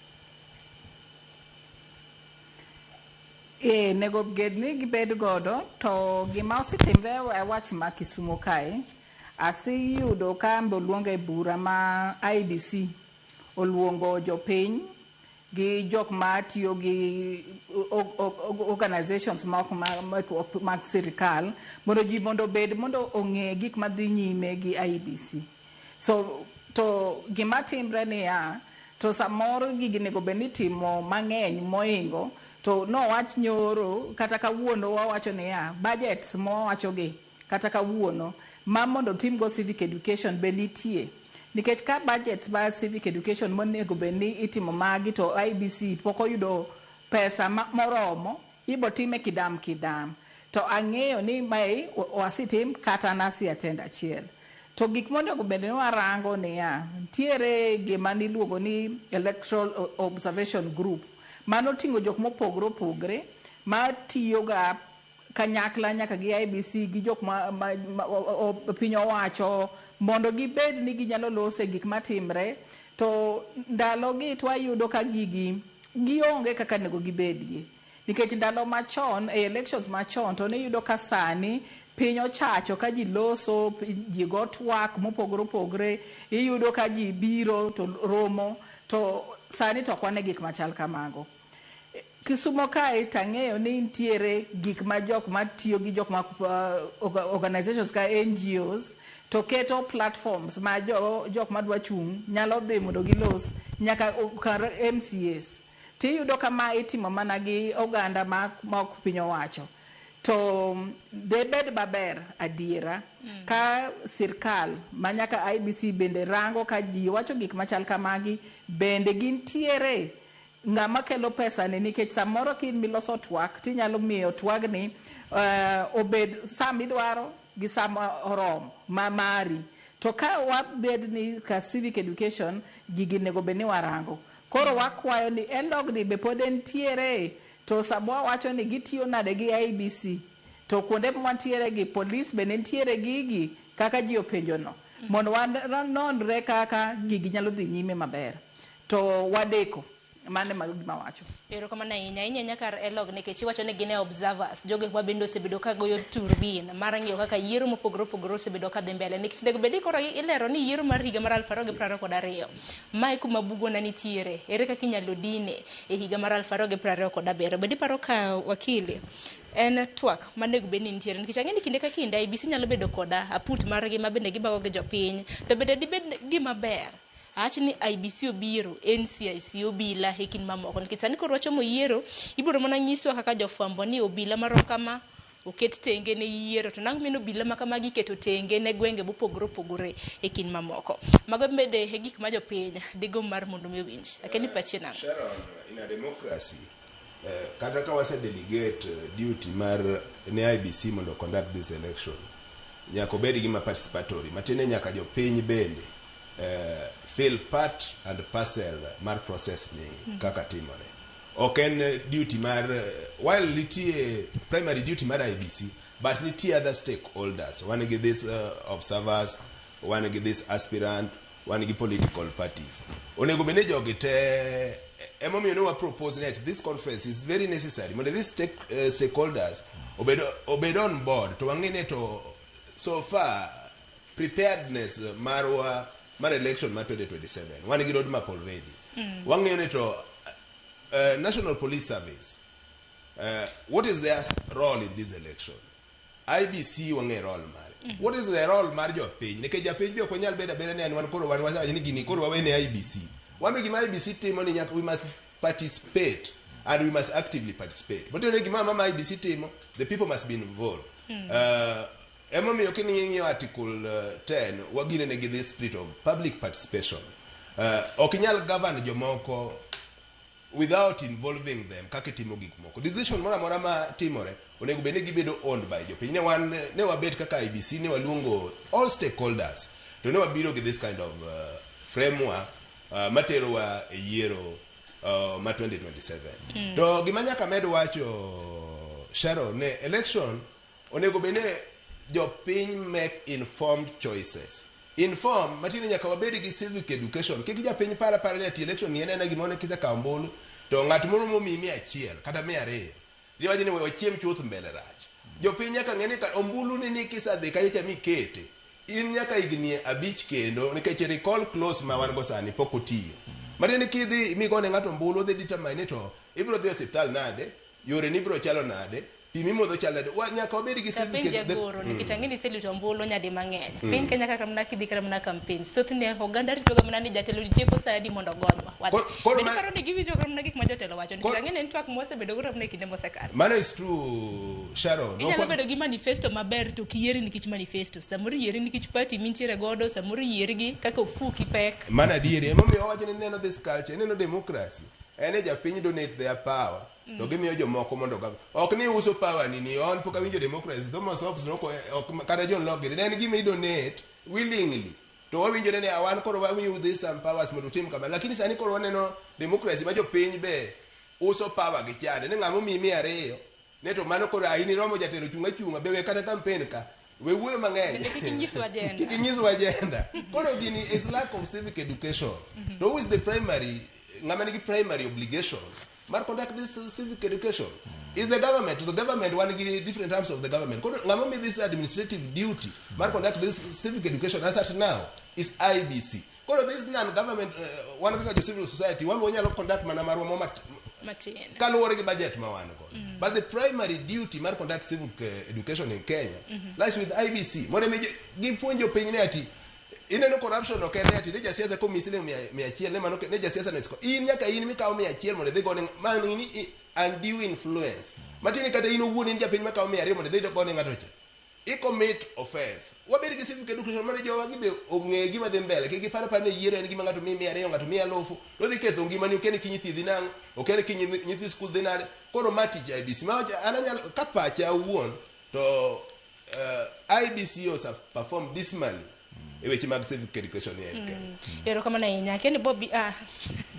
Ee, nego bed ni gibed godo to gima osetimre e wach ma Kisumo kae, aseyudo ka ambe oluonga e bura ma IEBC oluongo jopiny gi jok ma tiyo gi organizations ma ok mag sirikal mondo ji mondo obed mondo ong'e gik madhi nyime gi IEBC. So to gima timre niya, to samoro gigi onego bed ni itimo mang'eny moingo to nowach nyoro kata kawuono wawacho niya budgets mwawacho gi kata kawuono ma mondo otimgo civic education be nitie nikech ka budgets mar civic education monego bed ni itimo magi to IEBC pok oyudo pesa moromo ibo time kidam kidam to ang'eyo ni mae wasetim kata nasi attend achiel to gik monego bed ni warango niya nitiere gima niluongo ni electoral observation group mano oting'o jok mopogore opogore matiyoga kanyakla nyaka gi IEBC gi jok ma piny owacho mondo gibed ni ginyalo lose gik matimre to ndalogi to wayudo ka gigi gionge kaka onego gibedie nikech ndalo machon e elections machon to niyudo ka sani piny ochacho ka ji loso ji go twak mopogore opogore iyudo ka ji biro to romo to sani to ok wane gik machal kamago. Kisumo kae tang'eyo ni nitiere gik ma jok matiyo gi jok ma organizations ka NGOs to keto platforms ma jok madwa chung' nyalo dhi mondo gilos nyaka kar MCAs tiyudo ka ma itimo mana gi oganda ma ok piny owacho. To debed maber adiera ka sirkal manyaka IEBC bende rango ka ji wacho gik machal kamagi, bende gintiere ng'ama kelo pesa ni, nikech samoro ka in miloso twak tinyalo miyo twagni obed sa midwaro gi sama oromo ma mari. To ka wabed ni ka civic education gigi onego bed ni warango. Koro wakwayo ni ELOG ni be pod entiere, to sama wawacho ni gitiyo nade gi IEBC, to kuonde mwantiere gi polis be nitiere gigi kaka ji openjo no, mondo wanonre kaka gigi nyalo dhi nyime maber. To wadeko. Mano ema gima wacho. Erokamano ahinya. Ahinya ahinya kar ELOG nikech iwacho ni gin e observers. Jogo ma bende osebedo ka goyo turbin mar ng'iyo kaka yiero mopogore opogore osebedo ka dhi mbele. Nikech onego bed ni koro ilero ni yiero mar higa mar 2022 mae kuma bugona nitiere. Ere kaka inyalo dine e higa mar 2027. Bende iparo ka wakili en twak manego bed ni nitiere, nikech ang'e ni kinde ka kinde IEBC nyalo bedo koda aput margi ma bende gibago gi jopiny, to bende dibed gima ber awach ni IEBC obiro, NCIC, obila e kind mamoko, nikech sani koro wachomo yiero, ibiro mana nyiswa kaka jofwambo ni obila marom kama oket tenge ne yiero, to nang' mino obila ma kamagi iketo tenge ne gwenge mopogore opogore e kind mamoko. Mago bende e gik ma jopiny digomb mar mondo mi owinj. Akia ni pachi nang'o? Sharon, in a democracy, kata ka wase delegate duty mar ne IEBC mondo conduct this election, nyaka obed gima participatory, matiende nyaka jopiny bende feel part and parcel mar process ni kaka timore. Ok en duty mar, while nitie primary duty mar IEBC, but nitie other stakeholders. Wan gi this observers, wan gi this aspirant, wan gi political parties. Onego bed ni jogi te, emomiyo ne wa propose ni at this conference is very necessary mondo these stakeholders obed on board, to wang'e ni to so far preparedness marwa mar election mar 2027, wan gi roadmap already. Wang'eyo ni to National Police Service, what is their role in this election? IEBC wang'e role mare. What is the role mar jopiny? Nikech japiny be ok wanyal bedo abeda ni an wan koro wan wacho ni gini koro wawe ne IEBC. Wan be gima IEBC timo ni nyaka we must participate and we must actively participate. Matiende ni gima mama IEBC timo, the people must be involved. Emomiyo king'iyo article 10 wagine gi this spirit of public participation. Ok inyal govern jomoko without involving them kaka itimo gik moko. Decision moro amora ma timore onego bed ni gibedo owned by jopiny. Ne wan ne wabet kaka IEBC, ne waluongo all stakeholders, to ne wabiro gi this kind of framework materowa e yiero ma 2027. To gima nyaka med wacho, Sharon, ne election onego bed ni jopiny make informed choices. Inform matiende nyaka wabed gi civic education. Kik japiny para para ni ati election ni en ena gimoro ni kisekawo ombulu to ng'at moro momiyi 100 kata 200 iwacho ni we wachiem chuth mbele rach. Jopiny nyaka ng'e ni ka ombulu ni kisedhi kacha cha mikete in nyaka higni 5 kendo, nikech recall clause ma wan go sani pok otiyo. Matiende ni kidhi migone ng'ato ombulu, odhi determine ni to ibiro dhi e osiptal nade, yore ni biro chalo nade, pi mimodho chalo nade. Nyaka wabed gi civic Penj jagoro, nikech ang'e ni iseluto ombulu nyadi mang'eny. Piny Kenya kaka mana kidhi kata mana campaigns, thothne oganda ritoga mana ni jatelo tieko sa adi mondo ogonywa. Wadhi. Koro Bende iparo ni giwinjo kata mana gik ma jotelo wacho, nikech ang'e ni en twak mwasebedo go mana e kinde mosekalo. Mano is true, Sharon. Inyalo bedo gi manifesto maber to ok yieri nikech manifesto. Samoro iyieri nikech party mintiere godo, samoro iyieri gi kaka ofuki pek. Mano adieri. Emomiyo wawacho ni neno this culture, neno democracy. En e japiny donate their power to gimiyo jomoko mondo gov. Ok ni uso power ni ni on pok awinjo democracy. Thomas Hobbes noko ok kata John Locke ne en gima i donate willingly. To wawinjore ni wan koro wamiyu this some powers mondo utim kama. Lakini sani koro waneno democracy ma jopiny be uso power gi chande. Ni ng'ama omiyi 200 ne to mano koro in iromo jatelo chung' achung'a be we kata campaign ka. We wuoyo mang'eny. Bende kik inyiswa agenda. Kik inyiswa agenda. Koro gini is lack of civic education. To who is the primary, ng'ama nigi primary obligation mar conduct this civic education is the government. The government, wan gi different arms of the government. Koro ng'ama omi this administrative duty mar conduct this civic education as at now is IEBC. Koro this non-government, wan kaka jo civil society, wan be wanyalo conduct mana marwa mo matin kaluwore gi budget ma wan go. But the primary duty mar conduct civic education in Kenya lies with IEBC. Mondo mi gipuonj jopiny ni ati ineno corruption ok en ati ne jasiasa komiyi siling 100 ne mano ne jasiasa no isko. In nyaka in mikawo 100 mondo idhi gone mano ni undue influence. Matiende kata in owuon in japiny makawo 200 mondo idhi gone ng'ato cha. I commit offense. Wabed gi civic education mar jowa gi be ong'e gima dhi mbele. Kik gipar apara ni yiero en gima ng'ato miyi 200, ng'ato miyi 1000, to odhi ketho ngimani, okia ni kiny ithiedhi nang'o, okia ni kiny nyithi skul dhi nade. Koro ma tich IEBC. Ma an anyalo, ka pacha awuon, to IEBC ose perform dismally e weche mag civic education e Kenya. Erokamano ahinya. Akia ni Bobby, ah.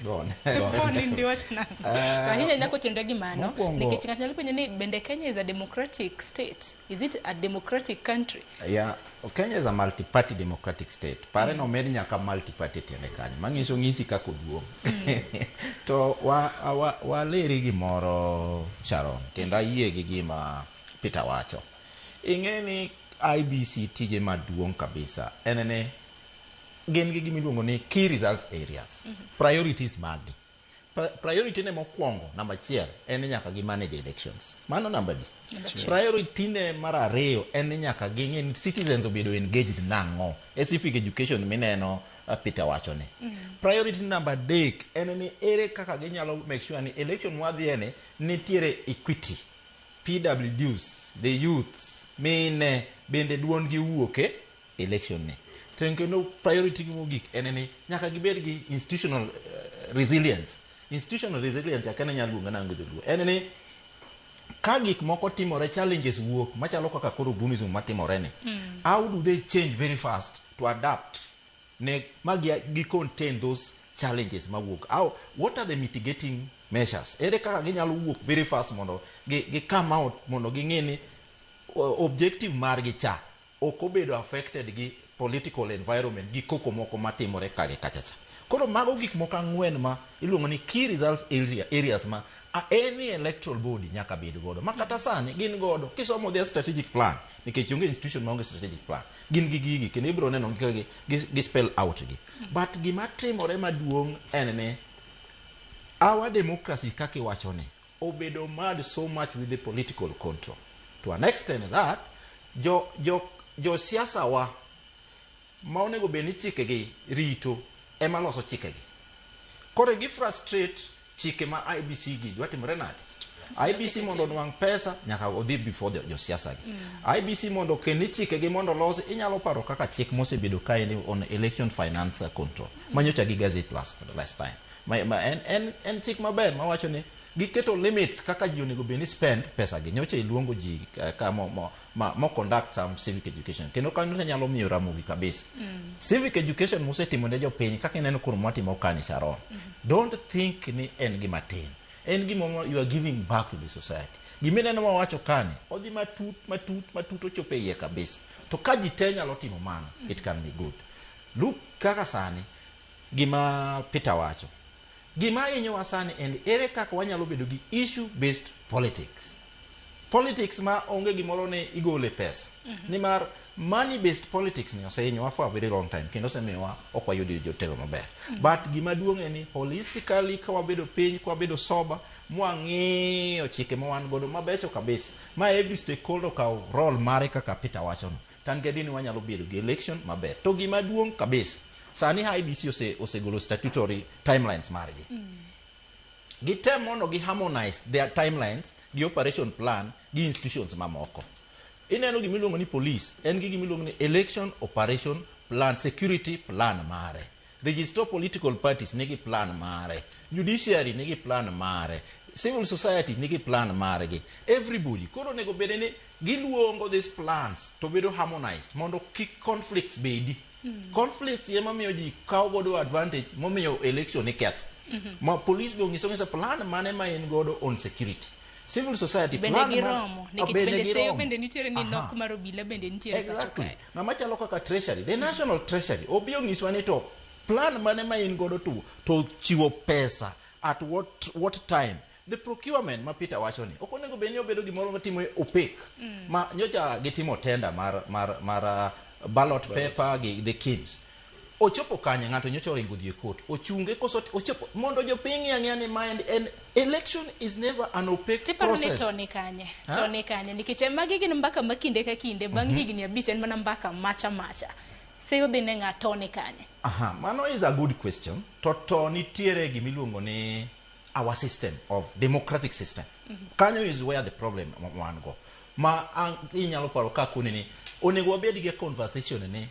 Gone. Gone ndi wach nang'o? To ahinya ahinya kotenore gi mano, Mokwongo- nikech ng'ato nyalo penjo ni bende Kenya is a democratic state? Is it a democratic country? Yeah, Kenya is a multi-party democratic state. Pare no med nyaka multi-party tiende kanyo. Manyiso ng'isi kaka oduong'. To wa, wa, waleri gimoro Sharon, kendo ayie gi gima Peter wacho. Ing'e ni IEBC tije maduong' kabisa en ni gin gi gima iluongo ni key results areas. Priorities maggi. Priority ne mokwongo namba achiel en ni nyaka gi manage elections. Mano namba di. Priority ne mar ariyo en ni nyaka ging'e ni citizens obedo engaged nang'o. E civic education mineno Peter wacho ni. Priority namba adek en ni ere kaka ginyalo make sure ni election mwadhiye ni nitiere equity. PWDs, the youths, mine bende duondgi wuok e election ni. To kendo priority gi mogik en ni nyaka gibed gi institutional resilience. Institutional resilience akia ni anyalo luonge nang'o gi dholuo. En ni ka gik moko timore, challenges wuok machalo kaka koro Gunism matimore ni. How do they change very fast to adapt ne ma gi, gi contain those challenges mawuok? How, what are the mitigating measures? Ere kaka ginyalo wuok very fast mondo gi, gi come out mondo ging'e ni objective margi cha ok obedo affected gi political environment gi koko moko matimore ka gi kacha cha. Koro mago gik moko ang'wen ma iluongo ni key results areas ma any electoral body nyaka bed godo. Ma kata sani gin godo kisomo their strategic plan, nikech onge institution maonge strategic plan. Gin gi gigi kendo ibiro neno kaka gi spell out gi. But gima timore maduong' en ni our democracy kaka iwacho ni obedo mad so much with the political control. To an extent that jo siasa wa ma onego bed ni chikegi rito ema loso chikegi. Koro gi frustrate chike ma IEBC gi dwa timore nade? IEBC mondo onwang' pesa nyaka odhi before josiasa gi. IEBC mondo okel ni chikegi mondo olosi, inyalo paro kaka chik mosebedo kaendi on election finance control. Manyocha gi gazette last time. En chik maber mawacho ni giketo limits kaka ji onego bed ni spend pesa gi. Nyocha iluongo ji ka mo conduct some civic education. Kendo kanyo nyalo miyo Ramogi kabisa. Civic education mosetimo ne jopiny kaka ineno koro mwatimo kani Sharon. Don't think ni en gima tin. En gima you are giving back to the society. Gimineno mawacho kani, odhi matut, matut, matut ochopo e iye kabisa. To ka ji te nyalo timo mano, it can be good. Look kaka sani, gima Peter wacho. Gima hinyowa sani en ere kaka wanyalo bedo gi issue based politics. Politics ma onge gimoro ni igole pesa. Nimar money based politics ni osehinyowa for a very long time kendo osemiyowa ok wayudo jotelo maber. But gima duong' en ni holistically ka wabedo piny, ka wabedo sober, mwang'iyo chike ma wan godo mabecho kabisa. Ma every stakeholder okawo role mare kaka Peter wachono. To an gadier ni wanyalo bedo gi election maber. To gima duong' kabisa, sani IEBC osegolo statutory timelines margi. Gitem mondo gi harmonize their timelines gi operation plan gi institutions mamoko. Ineno gima iluongo ni police, en gi gima iluongo ni election operation plan, security plan mare. Register political parties nigi plan mare. Judiciary nigi plan mare. Civil society nigi plan margi. Everybody. Koro onego bed ni giluongo these plans to bedo harmonized mondo kik conflicts bedi. Conflicts ema miyo ji kawo godo advantage momiyo election iketho. Ma police be onyiso ng'isa plan mane ma en godo on security. Civil society Bende plan giromo, nikech bende bende seyo giromo. bende nitiere ni nok mar obila bende nitiere pacho kae. Ng'ama chalo kaka treasury, the national treasury, obi onyiswa ni to plan mane ma in godo to chiwo pesa at what time. The procurement ma Peter wacho ni, ok onego bed ni obedo gimoro matimo opaque. Ma nyocha gitimo tender mar ballot paper gi the KIEMS. Ochopo kanye ng'ato nyocha oringo dhi e court. Ochunge koso ochopo mondo jopiny ng'e ang'eya ni ma en election is never an opaque Tiparo ni process. to ni kanye? Ha? To ni kanye? Nikech magi gin mbaka ma kinde ka kinde bang' higni 5 en mana mbaka macha macha. Seyo dhi ne ng'a to ni kanye? Aha, mano is a good question. To nitiere gimiluongo ni our system of democratic system. Kanyo is where the problem wan go. Ma ang, inyalo paro ka koni ni onego wabed gi conversation ni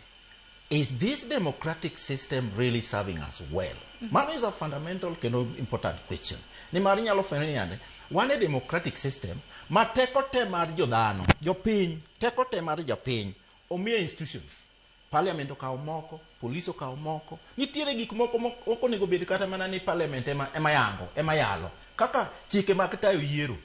is this democratic system really serving us well? Mano is a fundamental kendo important question. Nimar inyalo fwenyo ni yande wan e democratic system ma teko te mar jodhano, jopiny, teko te mar jopiny omiye institutions. Parliament okawo moko, police okawo moko. Nitiere gik moko mok onego bed kata mana ni parliament ema, ema yango, ema yalo. Kaka chike mag tayo yiero.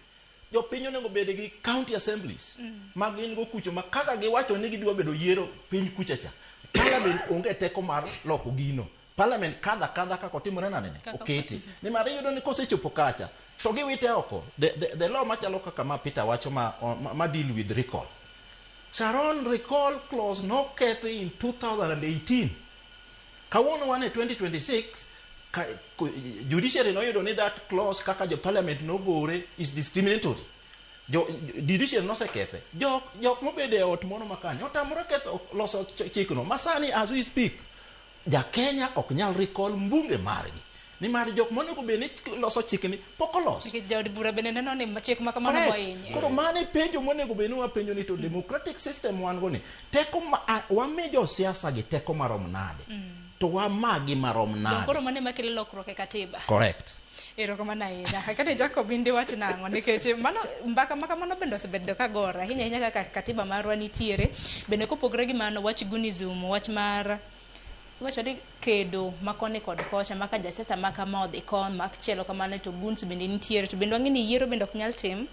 Jopiny onego bed gi county assemblies ma gin go kucho ma kaka giwacho ni gidwa bedo yiero piny kucha cha. Parliament onge teko mar loko gino. Parliament kadha kadha kaka otimore nade ni okete. Nimar iyudo ni kosechopo kacha to giwite oko. The law machalo kaka ma Peter wacho ma, ma, ma deal with recall. Sharon recall clause nokethi in 2018. Kawuono wan e 2026 ka, judiciary noyudo ni that clause kaka jo parliament nogore is discriminatory. Jo judiciary nosekethe. Jok jok mobedo e ot moro makanyo otamore ketho loso chikno. Masani as we speak, ja Kenya ok nyal recall mbunge margi. Nimar jok monego bed ni loso chikni pok olos. Nikech jaod bura bende neno ni chik ma kamano bohinye. Koro mano e penjo monego bed ni wapenjo ni to democratic system wan go ni teko ma wami josiasa gi teko marom nade? To wamagi marom nade? Koro mano ema kelo lokruok e katiba. Correct. Erokamano ahinya. Kata Jacob in diwach nang'o nikech mano mbaka ma kamano bende osebedo ka gore ahinya ahinya kaka katiba marwa nitiere. Bende kopogore gi mano wach gunism, wach mar iwacho ni kedo ma koni kod kocha ma ka jasiasa ma kama odhi kon machielo kamano to goons bende nitiere to bende wang'e ni yiero bende ok nyal tim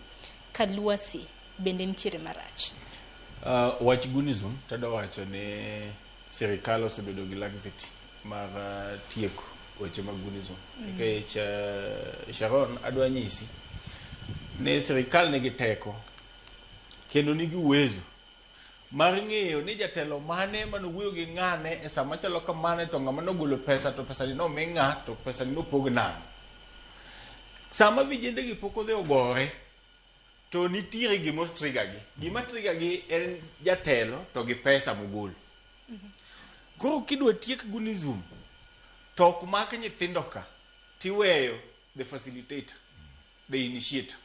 ka lwasi bende nitiere marach. Wach gunism tadwa wacho ni sirikal osebedo gi laxity mar tieko weche mag gunism. Nikech Sharon adwa nyisi ni sirikal nigi teko kendo nigi uwezo mar ng'eyo ni jatelo mane manowuoyo gi ng'ane e sama chalo kamane to ng'ama nogolo pesa to pesa ni nomi ng'a to pesa ni nopog nang'o. Sama vijende gi pok odhi ogore to nitiere gima trigger gi. Gima trigger gi en jatelo to gi pesa mogolo. Koro kidwa tiek gunism to ok mak nyithindo ka tiweyo the facilitator, the initiator.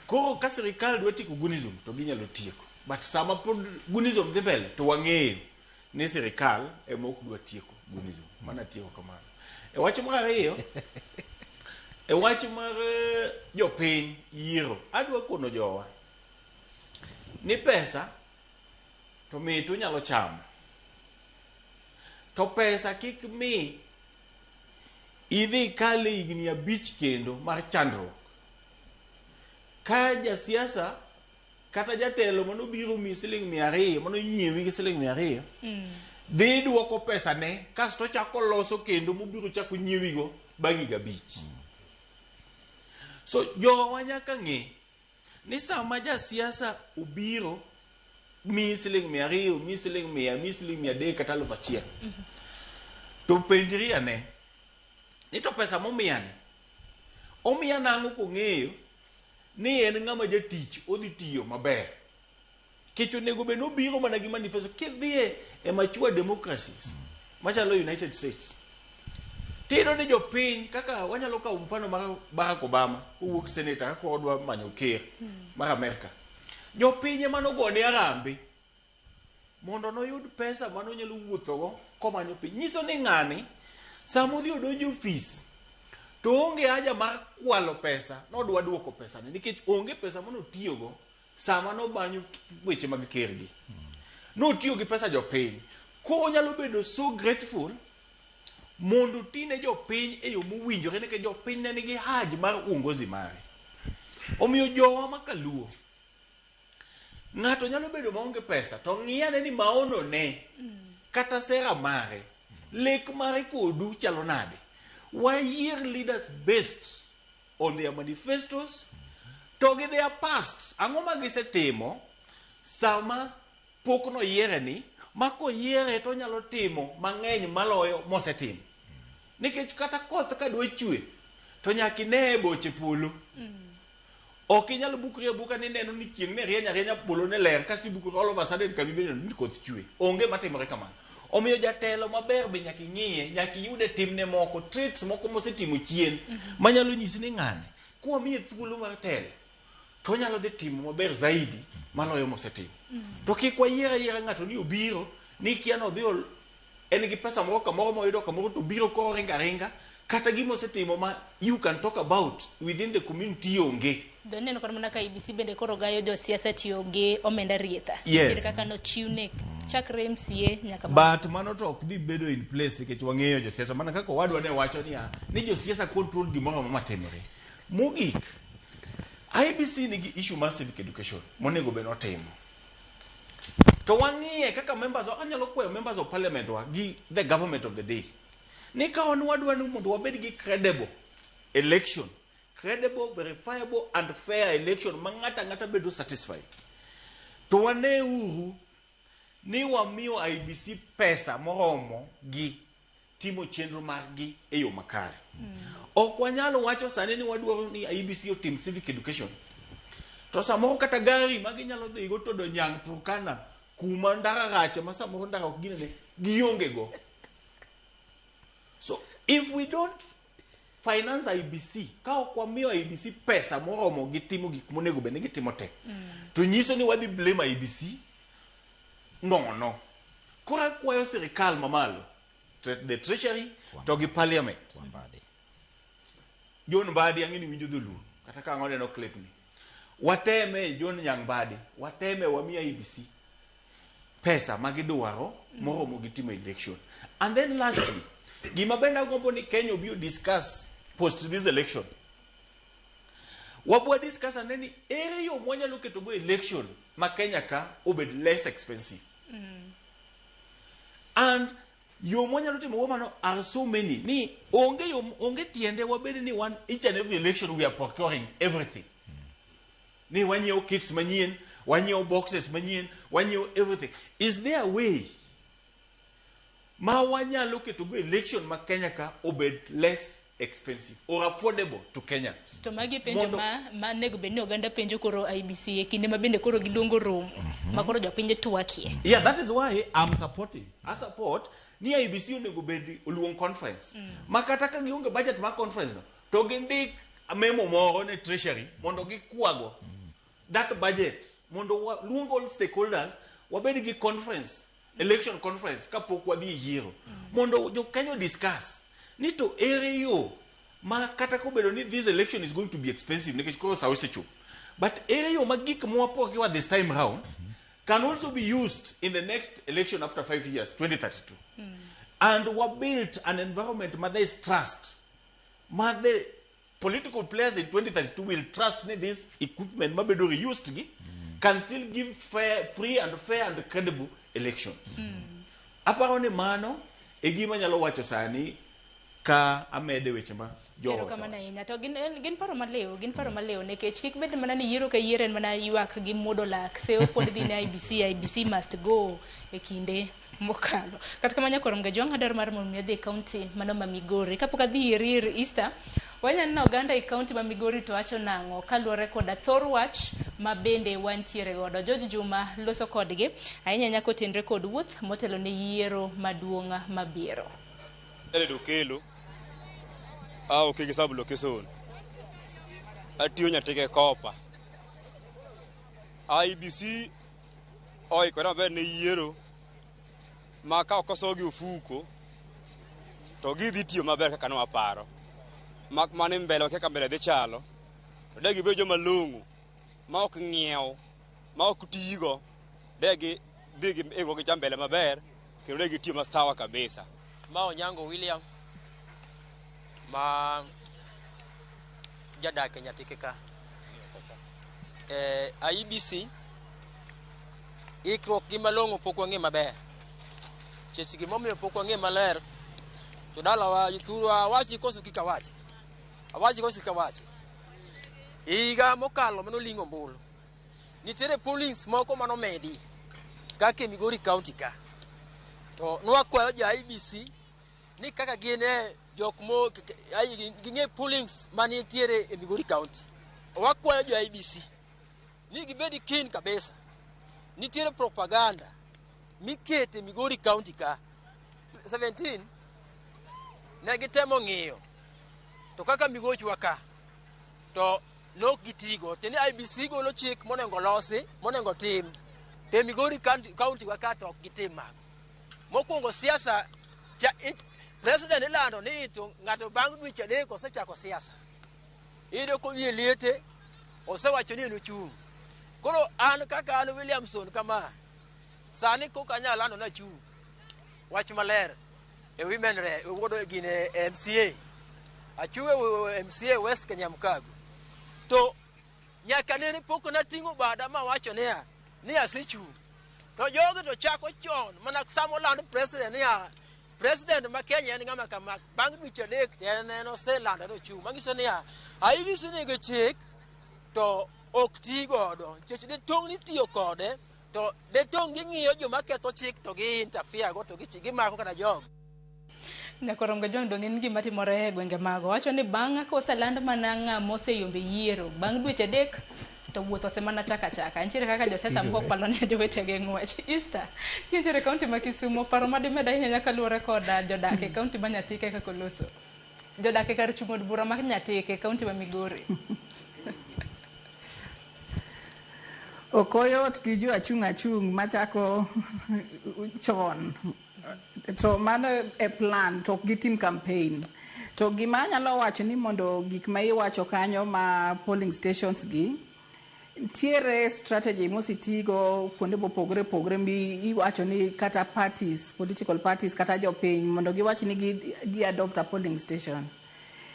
Koro ka sirikal dwa tieko gunism to ginyalo tieko. But sama pod gunism dhi mbele to wang'eyo ni sirikal ema ok dwa tieko gunism. Mana tieko kamano. E wach mar ariyo, e wach mar jopiny yiero, adwa kono jowa ni pesa to mit unyalo chamo. To pesa kik mi idhi ikal e higni 5 kendo mar chandruok. Ka jasiasa kata jatelo manobiro mi siling 200, manonyiewi gi siling 200, dhi duoko pesa ne, kasto chako loso kendo mobiro chako nyiewigo bang' higa 5. So jowa nyaka ng'e ni sama jasiasa obiro mi siling 200, mi siling 100, mi siling 300 kata 1000. To penjri ane ni to pesa momiyani omiya nang'o kong'eyo ni en ng'ama jatich odhi tiyo maber. Kech onego bed nobiro mana gi manifesto kidhiye e mature democracies machalo United States. Tiyudo ni jopiny kaka wanyalo kawo mfano mar Barack Obama kowuok senator kaka odwa manyo ker mar Amerika. Jopiny ema nogone arambe mondo noyud pesa mano nyalo wuothogo komanyo piny. Nyiso ni ng'ani sama odhi odonjo ofis to onge haja mar kwalo pesa nodwa duoko pesane nikech onge pesa manotiyogo sama nomanyo weche mag kergi. Notiyo gi pesa jopiny. Koro onyalo bedo so grateful mondo otine jopiny e yo mowinjore nikech jopiny ne nigi haj mar uongozi mare. Omiyo jowa ma kaluo, ng'ato nyalo bedo maonge pesa to ng'i ane ni maono ne kata sera mare, lek mare kodu chalo nade. Wayier leaders based on their manifestos to gi their past. Ang'o ma gisetimo sama pok noyiere ni ma koyiere to onyalo timo mang'eny maloyo mosetimo. Nikech kata koth ka dwa chwe to nyaka ine boche polo. Ok inyal bukri abuka ni neno ni chieng' ne rieny arienya polo ne ler kasto ibukri all of a sudden kamibedo ni koth chwe. Onge matimore kamano. Omiyo jatelo maber be nyaka ing'iye, nyaka iyude timne moko, traits moko mosetimo chien manyalo nyisi ni ng'ani Kwamiye thuolo mar telo to onyalo dhi timo maber zaidi maloyo mosetimo. To kik wayier ayiera ng'ato ni obiro ni kia nodhi en gi pesa moro kamoro moyudo kamoro to biro koro ringa ringa kata gima osetimo ma you can talk about within the community onge. Doneno kata mana ka IEBC bende koro gayo josiasa tiyo gi omenda rietha. Yes. Nitiere kaka nochiw ne chakre MCA nyaka But mano to ok dhi bedo in place nikech wang'eyo josiasa mana kaka owadwa ne wacho niya ni josiasa control gimoro amora matimore. Mogik, IEBC nigi issue mar civic education monego bed notimo. To wang'iye kaka members, anyalo kwayo members of parliament wa gi the government of the day ni ka wan wadwa ni mondo wabed gi credible election, credible, verifiable and fair election ma ng'ato ang'ata bedo satisfied. To waneuru ni wamiyo IEBC pesa moromo gi timo chenro margi e yo makare. Ok wanyal wacho sani ni wadwaro ni IEBC otim civic education. To samoro kata gari ma ginyalo dhigo todo Nyang' Turkana kuma ndara rache ma samoro ndara ok ginene gionge go. So if we don't finance IEBC, ka ok wamiyo IEBC pesa moromo gi timo gik monego bed ni gitimo te, to nyiso ni wadhi blame IEBC nono. Koro akwayo sirikal mamalo, the treasury to gi parliament. John Mbadi ang'e ni winjo dholuo kata ka ang' oneno clip ni. Wateme John Nyang' Mbadi, wateme wami IEBC pesa ma gidwaro moromo gi timo election. And then lastly, gima bende agombo ni Kenya obi discuss post this election. Wabwa discuss ane ni ere yo mwanyalo keto go election ma Kenya ka obed less expensive. And yo mwanyalo timo go mano are so many ni onge yo onge tiende wabed ni one each and every election we are procuring everything. Ni wanyiewo kits manyien, wanyiewo boxes manyien, wanyiewo everything. Is there a way ma wanyalo keto go election ma Kenya ka obed less expensive or affordable to Kenyans? To magi penjo ma nego bed ni oganda penjo koro IEBC e kinde ma bende koro giluongo romo ma koro jopiny twakie. Yeah, that is why I'm supporting. I support ni IEBC onego bed oluong conference. Ma kata ka gionge budget mar conference no, to gindik memo moro ne treasury mondo gikwago that budget mondo luong all stakeholders wabed gi conference, election conference kapok wadhi e yiero mondo jo Kenya discuss ni to ere yo ma kata kobedo ni this election is going to be expensive nikech koro sa osechopo, but ere yo ma gik mwapogiwa this time round can also be used in the next election after 5 years 2032, and we built an environment ma there is trust, ma the political players in 2032 will trust ni this equipment mabedo reused gi can still give fair, free and fair and credible elections. Aparo ni mano e gima nyalo wacho sani ka amede weche ma joho Erokamano ahinya. To gin paro maliw, gin paro maliw nikech kik bed mana ni yiero ka yiero en mana ywak gi muodo lak. Seyo pod dhi ne IEBC, IEBC must go e kinde mokalo. Kata kamano nyakwar Mgajwang' adwaro mar mondo mi adhi e kaunti mano ma Migori. Kapok adhi ir Easter, wanyalo neno oganda e kaunti ma Migori to wacho nang'o kaluwore koda thor wach ma bende wantiere godo. George Juma loso kodgi ahinya ahinya kotenre kod wuoth motelo ne yiero maduong' mabiro. Jared Okelo, a Okege sub location. Atiyo Nyatike Kopa. IEBC oikore maber ne yiero ma ka ok osogi ofuko to gidhi tiyo maber kaka ne waparo. Mak mana mbele wakia ka mbele dhi chalo. To de gibed joma long'o ma ok ng'iew, ma ok tigo, de gi dhi gi ikruok gi cha mbele maber kendo de gitiyo masawa kabisa. Ma Onyango William ma jadak e Nyatike ka. IEBC ikruok gi malong'o pok wang'e maber. Chech gimomiyo pok wang'e maler, jodalawa jothurwa awachi koso kik awachi. Awachi koso kik awachi. Higa mokalo mane oling'o ombulu, nitiere pollings moko manomedi kaka e Migori County ka. To nwakwayo jo IEBC ni kaka gin e jok mo ging'e pollings manitiere e Migori County. Wakwayo jo IEBC ni gibed keen kabisa. Nitiere propaganda mikete e Migori County ka. 17 ne gitemo ng'iyo to kaka Migochwa ka To nok gitigo. Tiende ni IEBC golo chik monego losi, monego tim. To Migori county wa ka to ok gitim mago. Mokwongo siasa, president ilando ni to ng'ato bang' dweche 3 osechako siasa. Iyudo kodhi e liete, osewacho ni en ochung'. Koro an kaka an Williamson kama, sani koka anyal lando ni achung'. Wach maler e women re, wuodo gine MCA. Achung' e MCA West Kanyamkago. To nyaka nene pok nating'o bada mawacho niya, ni asechung'. To jogi to chako chon, mana sama oland president niya, president ma Kenya en ng'ama kama, bang' dweche 3 to en oselando ni ochung'. Manyiso niya, IEBC nigi chik to ok ti godo. Nikech de tong' nitiyo kode, to de tong' ging'iyo joma ketho chik to gi interfere go to gimako kata jogi. Nyakorom Gajwang' dong' en gima timore e gwenge mago. Wacho ni bang' koseland mana ng'ama oseyombe yiero, bang' dweche 3 to wuoth osemana chaka chaka. Nitiere kaka josiasa moko kwalo ne jowetegi ng'wech. Easter, kintiere e kaunti ma Kisumo, paro madimed ahinya kaluwore kod jodak e kaunti ma Nyatike kaka oloso. Jodak e kar chung' od bura mar Nyatike, kaunti ma Migori. Ok oyot gi jo achung' achung' machako chon. To mano e plan, to ok gitim campaign. To gima anyalo wacho ni mondo gik ma iwacho kanyo ma polling stations gi, nitiere strategy mosetigo kuonde mopogore opogore mi iwacho ni kata parties, political parties kata jopiny mondo giwach ni gi adopt a polling station.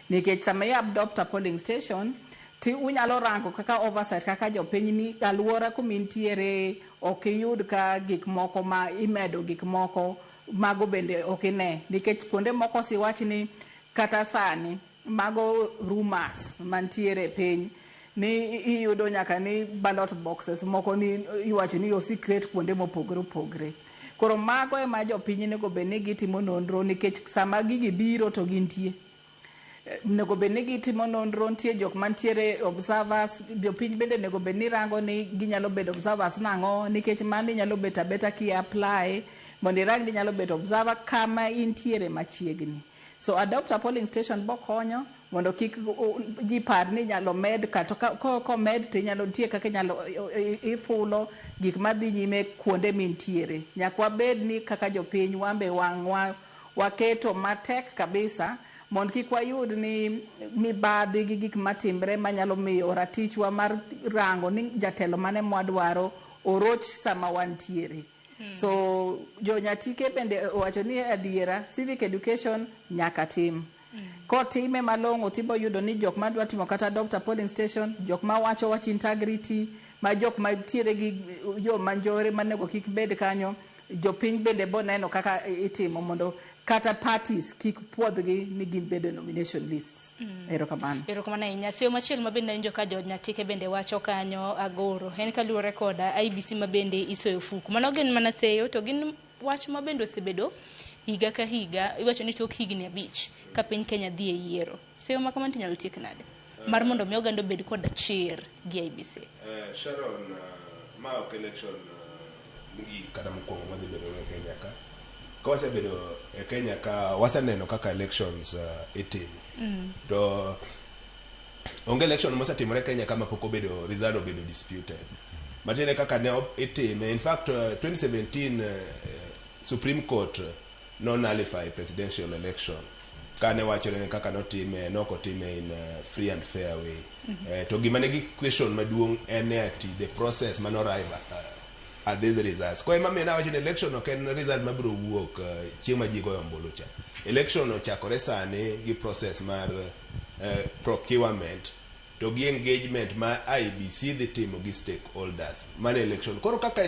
Nikech sama i adopt a polling station, ti unyalo rango kaka oversight kaka jopiny ni aluora kumintiere ok iyud ka gik moko ma imedo gik moko mago bende ok ine. Nikech kuonde moko siwach ni kata sani mago rumors mantiere e piny ni iyudo nyaka ni ballot boxes moko ni iwacho ni osi create kuonde mopogore opogore. Koro mago ema jopiny onego bed ni gitimo nonro nikech sama gigi biro to gintie. Onego bed ni gitimo nonro, nitie jok mantiere observers, jopiny bende onego bed ni rango ni ginyalo bedo observers nang'o, nikech mano inyalo bet abeta ki apply mondo irang ni inyalo bedo observer kama intiere machiegni. So adopt a polling station bokonyo mondo kik ji par ni inyalo med kata komed to inyalo nitie kaka inyalo ifulo gik madhi nyime kuonde mintiere. Nyaka wabed ni kaka jopiny wambe wang'wa waketo matek kabisa mondo kik wayud ni mibadhi gi gik matimre manyalo miyo ratichwa mar rango ni jatelo mane mwadwaro oroch sama wantiere. So jo Nyatike bende owacho ni adiera civic education nyaka tim. Kotime malong'o tibo yudo ni jok madwa timo kata adopt a polling station, jok mawacho wach integrity, ma jok mantiere gi yo manjore manego kik bed kanyo, jopiny bende bo neno kaka itimo mondo kata parties kik puodhgi ni gin bedo nomination lists. Erokamano. Erokamano ahinya. Seyo machielo ma bende awinjo ka jo Nyatike bende wacho kanyo agoro en kaluwore kod IEBC ma bende isoyo ofuku. Mano gin mana seyo to gin wach ma bende osebedo higa ka higa, iwacho ni tok higni 5 ka piny Kenya dhi e yiero. Seyo ma kamano inyalo tiek nade? Mar mondo mi oganda obed kod chir gi IEBC. Sharon, ma ok election mogik kata mokwongo madhi bedo e Kenya ka. Ka wasebedo e Kenya ka waseneno kaka elections itimo. To onge election mosetimore Kenya ka mapok obedo result obedo disputed. Matiende kaka ne itime. In fact, 2017 Supreme Court no nullify presidential election. Kane wachore ni kaka notime nok otime in free and fair way. To gima nigi question maduong' en ni ati the process mano arrive at these results. Koro ema miyo nawacho ni election ok en result mabiro wuok chieng' ma ji goyo ombulu cha. Election ochakore sani gi process mar procurement to gi engagement ma IEBC dhi timo gi stakeholders. Mano election. Koro kaka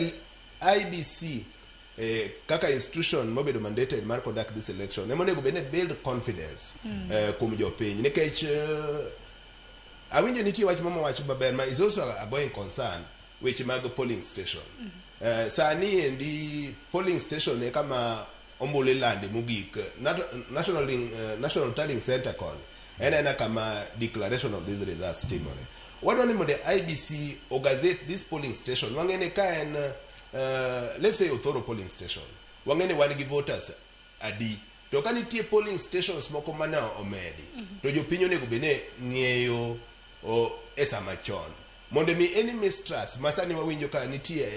IEBC kaka institution mobedo mandated mar conduct this election ema onego bed ni build confidence kuom jopiny nikech awinjo nitie wach mama wacho maber ma is also a going concern, weche mag polling station. Sani endi polling station e kama ombulu ilande mogik. National Tallying Center koni en ena kama declaration of these results timore. Wadwa ni mondo IEBC o gazette this polling station. Wang'e ni ka en let's say Othoro polling station, wang'e ni wan gi voters adi, to ka nitie polling stations moko mane omedi, to jopiny onego bed ni ng'eyo o, e sama chon mondo mi any mistrust ma sani wawinjo ka nitie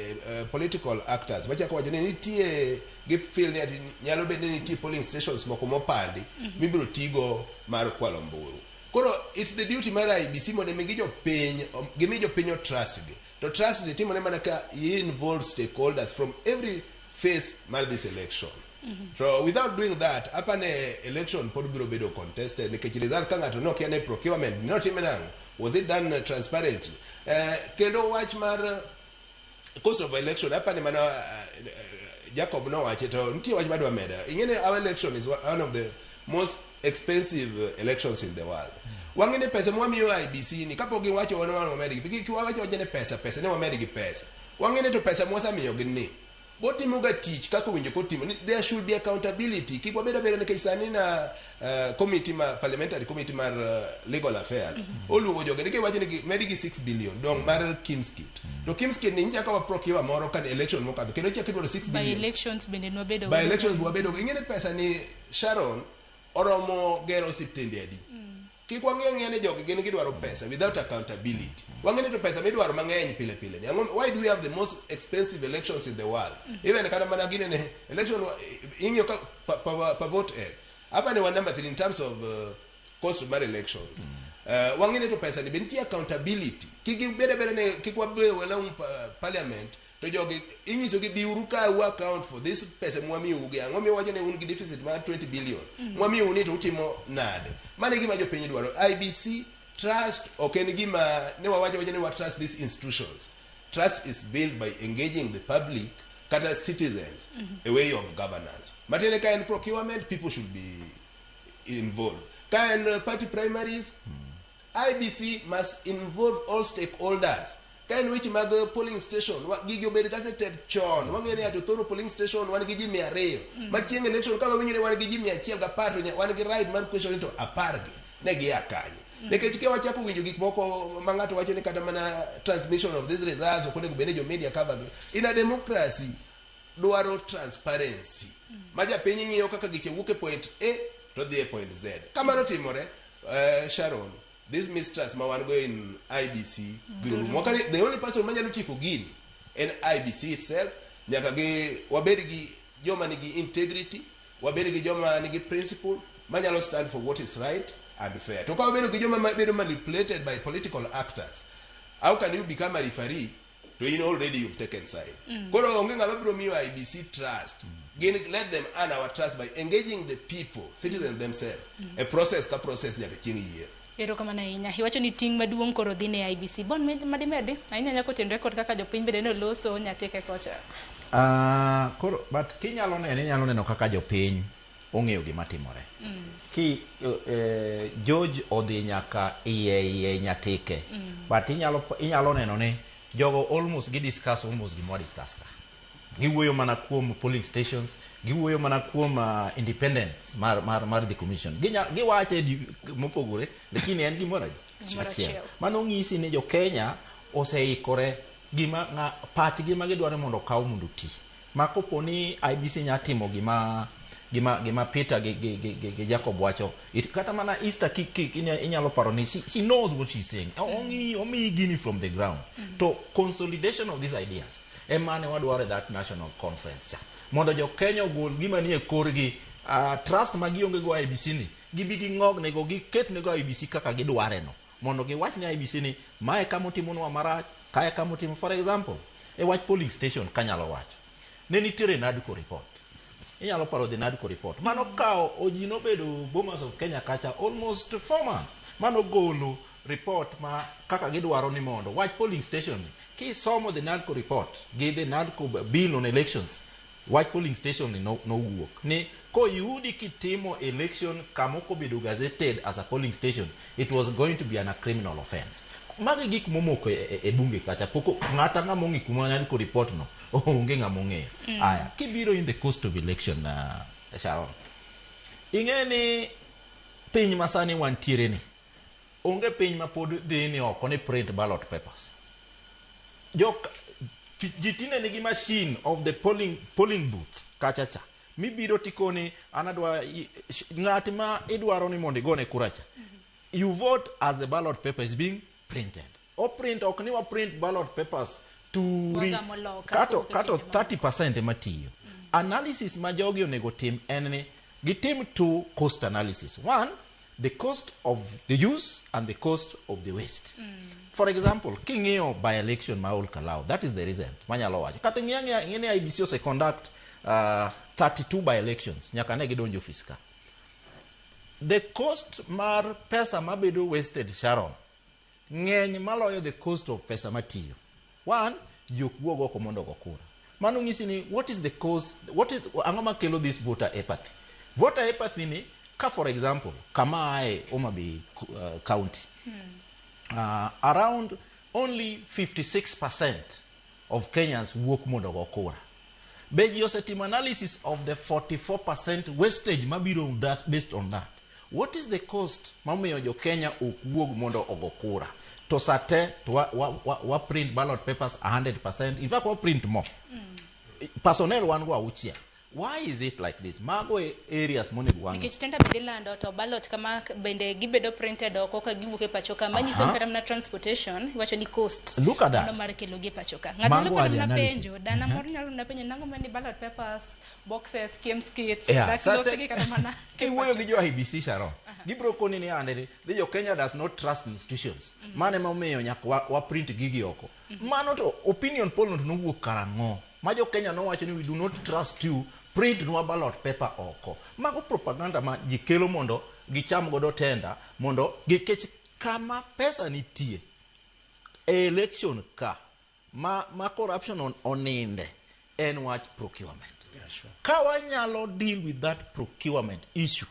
political actors machako wacho ni nitie gi feel ni ati nyalo bedo ni nitie polling stations moko mopandi mibiro tigo mar kwalo ombulu. Koro it's the duty mar IEBC mondo mi gi jopiny gimi jopiny o trust gi to trust ni timore mana ka i involve stakeholders from every phase mar this election. So without doing that, apane election pod biro bedo contested nikech result ka ng'ato nokia ne procurement notime nang'o, was it done transparently? Kendo wach mar cost of election, apani mana Jacob nowache to nitie wach madwa medo. Ing'e ni our election is one of the most expensive elections in the world. Wang'e ni pesa mwamiyo IEBC ni kapok giwacho wan wan wamedgi kik wawacho wacha ni pesa pesa ne wamedgi pesa. Wang'e ni to pesa mwasemiyogi ni botimo ga tich kaka owinjo kotimo ni there should be accountability. Kik wabed abeda nikech sani na committee ma parliamentary committee mar legal affairs oluongo joge nikech wacho ni medgi 6 billion dong mar KIEMS kit to KIEMS kit ni nyicha ka wa procure moro ka election mokadho kendo ichako idwaro 6 By billion elections bende nwabedo by elections wabedo ing'e ni pesa ni, Sharon, oromo gero osiptende adi? Kik wang'e ang'eya ni jogi gin gidwaro pesa without accountability. Wang'e ni to pesa midwaro mang'eny pile pile ni ang'o? Why do we have the most expensive elections in the world? Even kata mana ginene election ing'iyo ka pa vote en apa ni wan number 3 in terms of cost mar election. Wang'e ni to pesa ni be nitie accountability. Kik gibed abeda ni kik wabe walong parliament to jogi inyiso gi biuru ka u account for this pesa mwamiyou gi ang'o miwacho ni un gi deficit mar 20 billion mwamiyou ni to utimo nade? Mano e gima jopiny dwaro. IEBC trust ok en gima ne wawacho wacho ni wa trust these institutions. Trust is built by engaging the public kata citizens a way of governance. Matiende ka en procurement, people should be involved. Ka en party primaries, IEBC must involve all stakeholders. Ka en weche mag polling station, gigi obed gazetted chon. Wang'e ni at Othoro polling station wan gi ji 200. Ma chieng' election ka wawinjo ni wan gi ji 110 to wan gi right mar question ni to 10 gi ne gia kanye. Nikech ka wachako winjo gik moko ma ng'ato wacho ni kata mana transmission of these results ok onego bed ni jo media cover gi. In a democracy dwaro transparency. Ma japiny ng'iyo kaka giche wuok e point A to dhi e point Z. Kamano timore, Sharon, this mistrust ma wan go in IEBC biro rumo. Wakani, the only person manyalo tieko gini en IEBC itself. Nyaka gi wabed gi joma nigi integrity, wabed gi joma nigi principle manyalo stand for what is right and fair. To ka wabedo gi joma bedo manipulated by political actors, how can you become a referee to in already you've taken side? Koro onge ng'ama biro miyo IEBC trust. Gin let them earn our trust by engaging the people, citizens themselves. A process ka process nyaka chieng' yiero. Erokamano ahinya. Iwacho ni ting' maduong' koro dhi ne IEBC. Bon madimedi ahinya nyako tenre kod kaka jopiny bende noloso Nyatike kocha. Koro but kinyalo neno inyalo neno kaka jopiny ong'eyo gima timore. Ki George odhi nyaka iye iye Nyatike. But inyalo neno ni jogo almost gi discuss almost gima discuss ka. Giwuoyo mana kuom polling stations, giwuoyo mana kuom independence mar the commission. Giwache mopogore, lakini en gimoro Gimoro achiel. achiel. Mano ng'isi ni jo Kenya oseikore gima pachgi ma gidwaro mondo okaw mondo oti. Ma kopo ni IEBC nya timo gima Peter gi Jacob wacho, kata mana Easter ki inyalo paro ni she knows what she's saying. Omiyi gini from the ground. To consolidation of these ideas ema ne wadwaro that national conference cha. Mondo jo Kenya ogol gima nie korgi, trust ma gionge go IEBC ni, gibi ging'og nego, giket nego IEBC kaka gidware no. Mondo giwach ni IEBC ni, mae kama otimonwa marach, kae kama otimo, for example, e wach polling station kanyalo wacho. Ne nitiere NADCO report. Inyalo paro the NADCO report. Mano kawo ji nobedo Bomas of Kenya kacha almost 4 months. Mano golo report ma kaka gidwaro ni mondo wach polling station ni. Kisomo the NADCO report gi the NADCO bill on elections, wach polling station ni nowuok. Ni koyudi kitimo election kama ok obedo gazetted as a polling station, it was going to be a criminal offense. Magi gik momoko e bunge kacha, pok ng'ata ng'ama ong'e kuma NADCO report no, onge ng'ama ong'eyo. Aya, kibiro in the cost of election, Sharon, ing'e ni piny masani wantiere ni, onge piny ma pod dhi ni oko ni print ballot papers. Jok, ji tinde nigi machine of the polling booth kacha cha. Mibiro tikoni an adwa ng'at ma idwaro ni mondo igone kura cha. You vote as the ballot paper is being printed. O print ok ni wa print ballot papers turi Wagamo loka, kato kowuok e kato pinje 30% ema tiyo. Analysis ma jogi onego tim en ni gitim two cost analysis. One, the cost of the use and the cost of the waste. For example, king'iyo by election ma Ol Kalou, that is the recent manyalo wacho. Kata ng'iyo ang'iya ng'e ni IEBC ose conduct 32 by elections nyaka ne gidonjo ofis ka. The cost mar pesa mabedo wasted, Sharon, ng'eny maloyo the cost of pesa matiyo. One, ji ok wuog oko mondo ogo kura. Mano nyisi ni what is the cause, what is, ang'o makelo this voter apathy? Voter apathy ni, ka for example, kama ae Homa Bay County, around only 56% of Kenyans wuok mondo ogo kura. Be ji osetimo analysis of the 44% wastage mabiro that, based on that? What is the cost mamiyo jo Kenya ok wuog mondo ogo kura? To sate to wa print ballot papers 100%. In fact, wa print more. Personnel wan go auchiel. Why is it like this? Mago e areas monego wang'i. Nikech tenda bende ilando to ballot kama bende gibedo printed oko ka giwuok e pacho ka manyiso kata mana transportation iwacho ni cost Look at that. mano mar kelo gi e pacho ka. Ng'ato Mago nyalo are the mana analysis. penjo, dana moro nyalo mana penjo nango mani ballot papers, boxes, KIEMS kits, dak losgi kata mana e Kiwuoyo pacho gi jo IEBC Sharon, gibiro koni ni ande ni the jo Kenya does not trust institutions. Mano ema omiyo nyaka wa print gigi oko. Mano to opinion poll no to nowuok karang'o? Ma jo Kenya nowacho ni we do not trust you, print nwa ballot paper oko. Mago propaganda ma ji kelo mondo gicham godo tenda, mondo gikech kama pesa nitie e election ka ma corruption oninde en wach procurement. Yeah, sure. Ka wanyalo deal with that procurement issue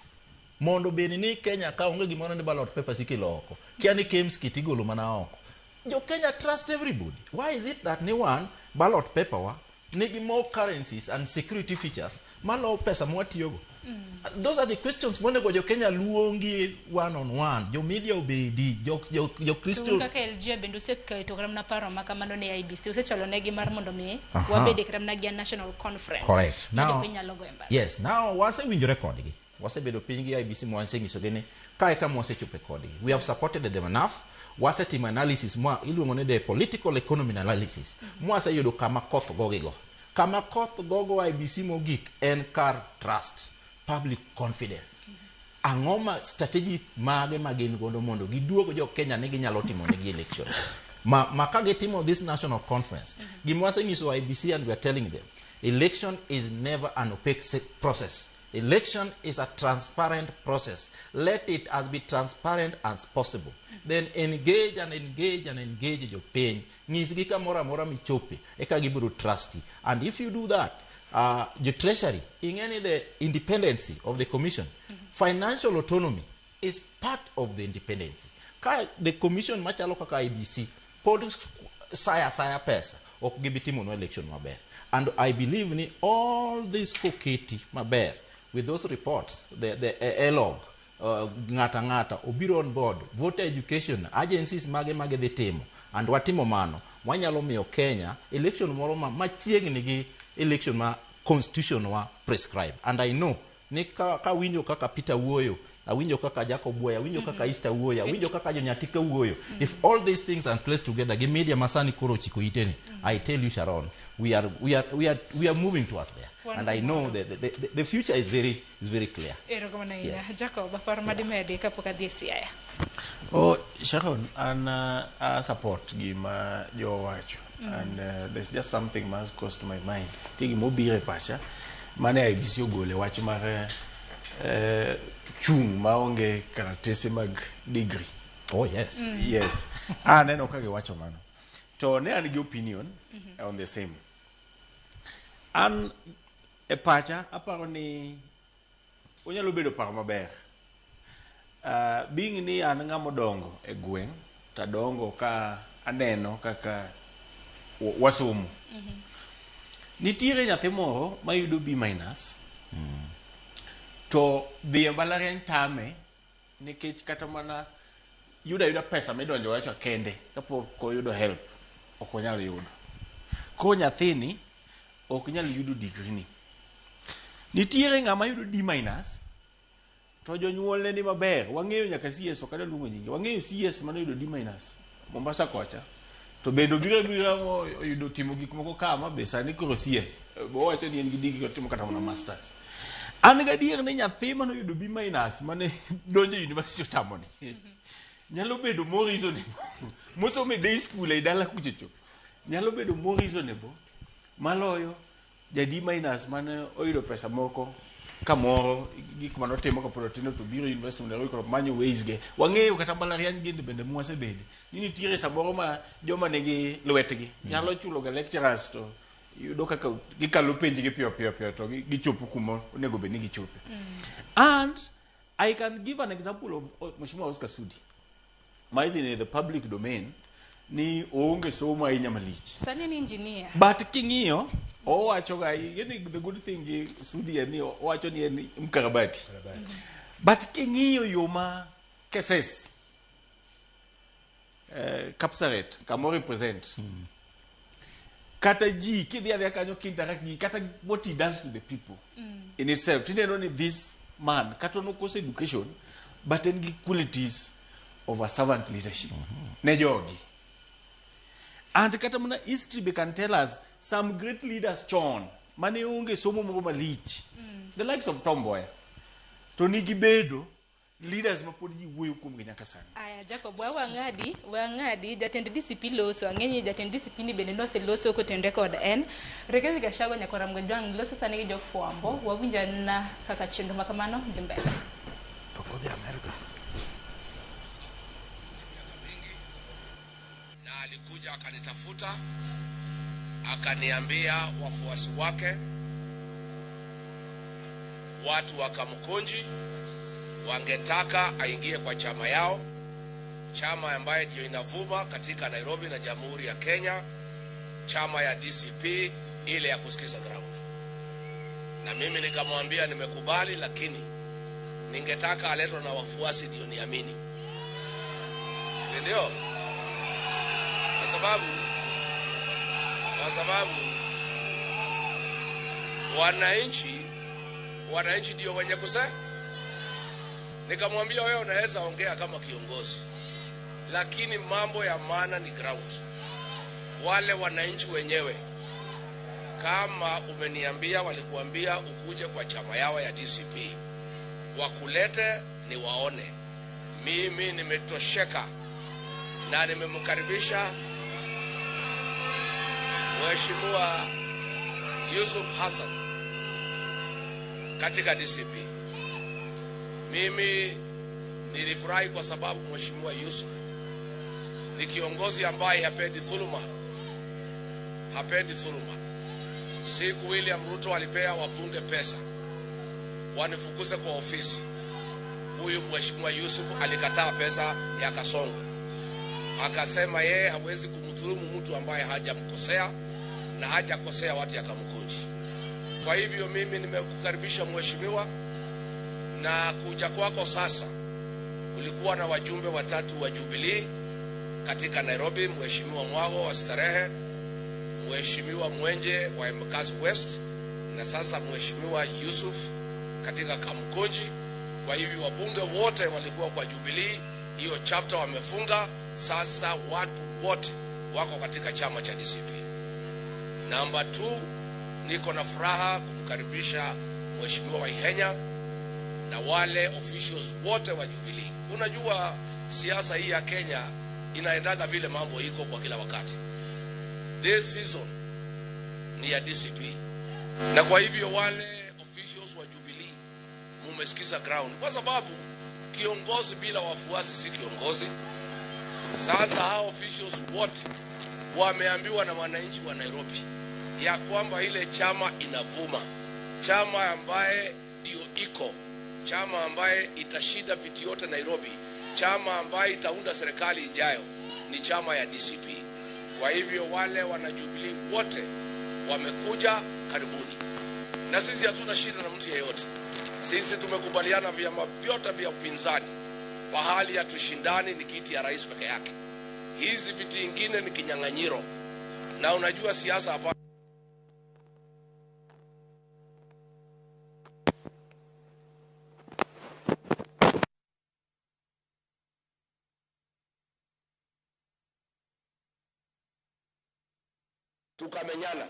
mondo bed ni Kenya ka onge gimoro ni ballot papers ikelo oko, kia ni KIEMS kit igolo mana oko. Jo Kenya trust everybody. Why is it that ni one ballot paper wa nigi more currencies and security features malo pesa mwatiyogo? Those are the questions monego jo Kenya luongi one on one. Jo media obedi, jo Kristo. To un kaka LG bende useketo kata mana paro ma kamano ne IEBC, usechwalo negi mar mondo mi wabede kata mana gi a national conference. Correct. Ma Now, jopiny nyalo goyo mbaka. Yes, now wasewinjore kodgi. Wasebedo piny gi IEBC mwasenyisogi ni kae kama wasechope kodgi. We have supported them enough. Wasetimo analysis mwa iluongo ni the political economy analysis. Mwaseyudo kama koth gogigo. Kama koth gogo IEBC mogik en kar trust, public confidence. Ang'o ma strategy mage ma gin godo mondo giduog jo Kenya ni ginyalo timo negi election. Ma ka gitimo this national conference, gima wasenyiso IEBC and we are telling them, election is never an opaque process. Election is a transparent process. Let it as be transparent as possible. Then engage and engage and engage jopiny. Nyisgi kamoro amora michope, eka gibiro trust you. And if you do that, the treasury, ing'e ni the independency of the commission, financial autonomy is part of the independency. Ka the commission machalo kaka IEBC pod saya saya pesa, ok gibi timonwa election maber. And I believe ni all this koketi maber with those reports, the ELOG, ng'ata ng'ata obiro on board, voter education, agencies mage mage dhi timo, and watimo mano, wanyalo miyo Kenya election moro ma machiegni gi election ma constitution wa prescribe. And I know ni ka winjo kaka Peter wuoyo, awinjo kaka Jacob wuoyo, awinjo kaka Easter wuoyo, awinjo kaka Jonyatika wuoyo. If all these things are placed together, gi media masani koro ochiko ite ni, I tell you Sharon, we are moving towards there. And I know that the future is very clear. Erokamano ahinya. Yes. Jacob, aparo madimedi kapok adhi e Siaya. Oh, Sharon, an support gima jo wacho. And there's just something has crossed my mind. Nitie gima obiro e pacha, mane IEBC ogolo e wach mar chung' maonge karatese mag degree. Oh, yes. Yes. Aneno ka giwacho mano. To ne an gi opinion on the same. An e pacha aparo ni onyalo bedo paro maber. Being ni an ng'ama odongo e gweng', tadongo ka aneno kaka wasomo. Nitiere nyathi moro mayudo B minus, to dhi e mbalariany tame nikech kata mana yudo ayuda pesa midonjo godo kende kapok oyudo help ok onyal yudo. Koro nyathini ok nyal yudo degree ni. Nitiere ng'ama yudo D minus to jonyuolne ni maber. Wang'eyo nyaka CS, ok adwa luongo nyinge. Wang'eyo CS mane oyudo D minus Mombasa kocha to bende obiro abira oyudo timo gik moko ka ma be sani koro CS owacho ni en gi degree otimo kata mana masters. An gadier ni nyathi manoyudo B minus mane donjo e university otamoni nyalo bedo more reasonable mosomo e day school e dala kuchocho nyalo bedo more reasonable maloyo ja D minus mane oyudo pesa moko kamoro gik mane otimo kapod otindo to biro university mondo koro manyo ways ge. Wang'eyo kata mbalariany gende bende mwasebede ni nitiere samoro ma joma nigi lwetgi nyalo chulo ga lecturers to yudo kaka gikalo penj gi piyo piyo piyo to gichopo kuma onego bed ni gichope. And I can give an example of Mheshimiwa Oscar Sudi ma is in the public domain ni oonge somo ahinya malich. Sani ni engineer. But king'iyo owacho ga yani the good thing gi Sudi en ni owacho ni en mkarabati. But king'iyo yo ma Keses Kapsaret kama represent kata ji kidhi adhiya kanyo kinteract gi kata what he does to the people in itself tineno ni this man kata nokoso education but en gi qualities of a servant leadership ne jogi. And kata mana history be can tell us some great leaders chon mane onge somo moro malich, the likes of Tom Mboya, to nigi bedo leaders ma pod ji wuoyo kuomgi nyaka sani. Aya, Jacob, we wang'adi, we wang'adi, jatend DCP loso, ang'e ni jatend DCP ni bende noseloso kotenore kod en. Rigathi Gachagua nyakora Mgajwang' loso sani gi jofwambo, wawinjo na kaka chenro ma kamano dhi mbele. Pok odhi Amerika. Na alikuja akanitafuta akaniambia wafuasi wake watu wa Kamukunji wangetaka aingie kwa chama yao, chama ambaye ndio inavuma katika Nairobi na Jamhuri ya Kenya, chama ya DCP ile ya kusikiza ground. Na mimi nikamwambia nimekubali, lakini ningetaka aletwe na wafuasi ndio niamini, si ndio? Kwa sababu wananchi ndio wenye kusema. Nikamwambia wewe unaweza ongea kama kiongozi, lakini mambo ya maana ni ground. Wale wananchi wenyewe, kama umeniambia walikuambia ukuje kwa chama yao ya DCP, wakulete ni waone. Mimi nimetosheka na nimemkaribisha Mheshimiwa Yusuf Hassan katika DCP. Mimi nilifurahi kwa sababu Mheshimiwa Yusuf ni kiongozi ambaye hapendi dhuluma. Hapendi dhuluma. Siku William Ruto alipea wabunge pesa wanifukuze kwa ofisi, huyu Mheshimiwa Yusuf alikataa pesa ya Kasongo. Akasema yeye hawezi kumdhulumu mtu ambaye hajamkosea na hajakosea watu ya Kamukunji. Kwa hivyo mimi nimekukaribisha mheshimiwa, na kuja kwako sasa kulikuwa na wajumbe watatu wa Jubilee katika Nairobi, Mheshimiwa Mwago wa Starehe, Mheshimiwa Mwenje wa Embakasi West, na sasa Mheshimiwa Yusuf katika Kamukunji. Kwa hivyo wabunge wote walikuwa kwa Jubilee, hiyo chapter wamefunga. Sasa watu wote wako katika chama cha DCP. Namba 2, niko na furaha kumkaribisha Mheshimiwa Waihenya na wale officials wote wa Jubilee. Unajua siasa hii ya Kenya inaendaga vile mambo iko kwa kila wakati. This season ni ya DCP. Na kwa hivyo wale officials wa Jubilee mumesikiza ground, kwa sababu kiongozi bila wafuasi si kiongozi. Sasa hao officials wote wameambiwa na wananchi wa Nairobi ya kwamba ile chama inavuma, chama ambaye ndio iko, chama ambaye itashinda viti yote Nairobi, chama ambaye itaunda serikali ijayo ni chama ya DCP. Kwa hivyo wale wana Jubilee wote wamekuja, karibuni. Na sisi hatuna shida na mtu yeyote. Sisi tumekubaliana vyama vyote vya upinzani, pahali ya tushindani ni kiti ya rais peke yake. Hizi viti ingine ni kinyang'anyiro. Na unajua siasa hapa Tukamenyana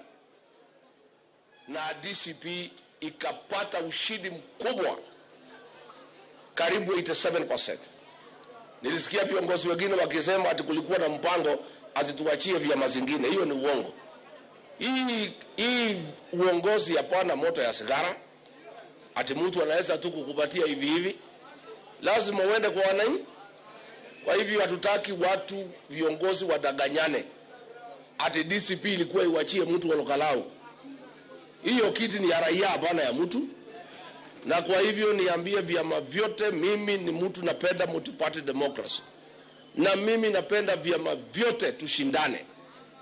na DCP ikapata ushindi mkubwa karibu 87%. Nilisikia viongozi wengine wakisema ati kulikuwa na mpango ati tuachie vyama zingine. Hiyo ni uongo. Hii uongozi hapana moto ya sigara. Ati mtu anaweza tu kukupatia hivi hivi. Lazima uende kwa wananchi. Kwa hivyo hatutaki watu viongozi wadanganyane ati DCP ilikuwa iwachie mtu wa Lokalau. Hiyo kiti ni ya raia, hapana ya mtu. Na kwa hivyo niambie vyama vyote, mimi ni mtu napenda multi-party democracy. Na mimi napenda vyama vyote tushindane,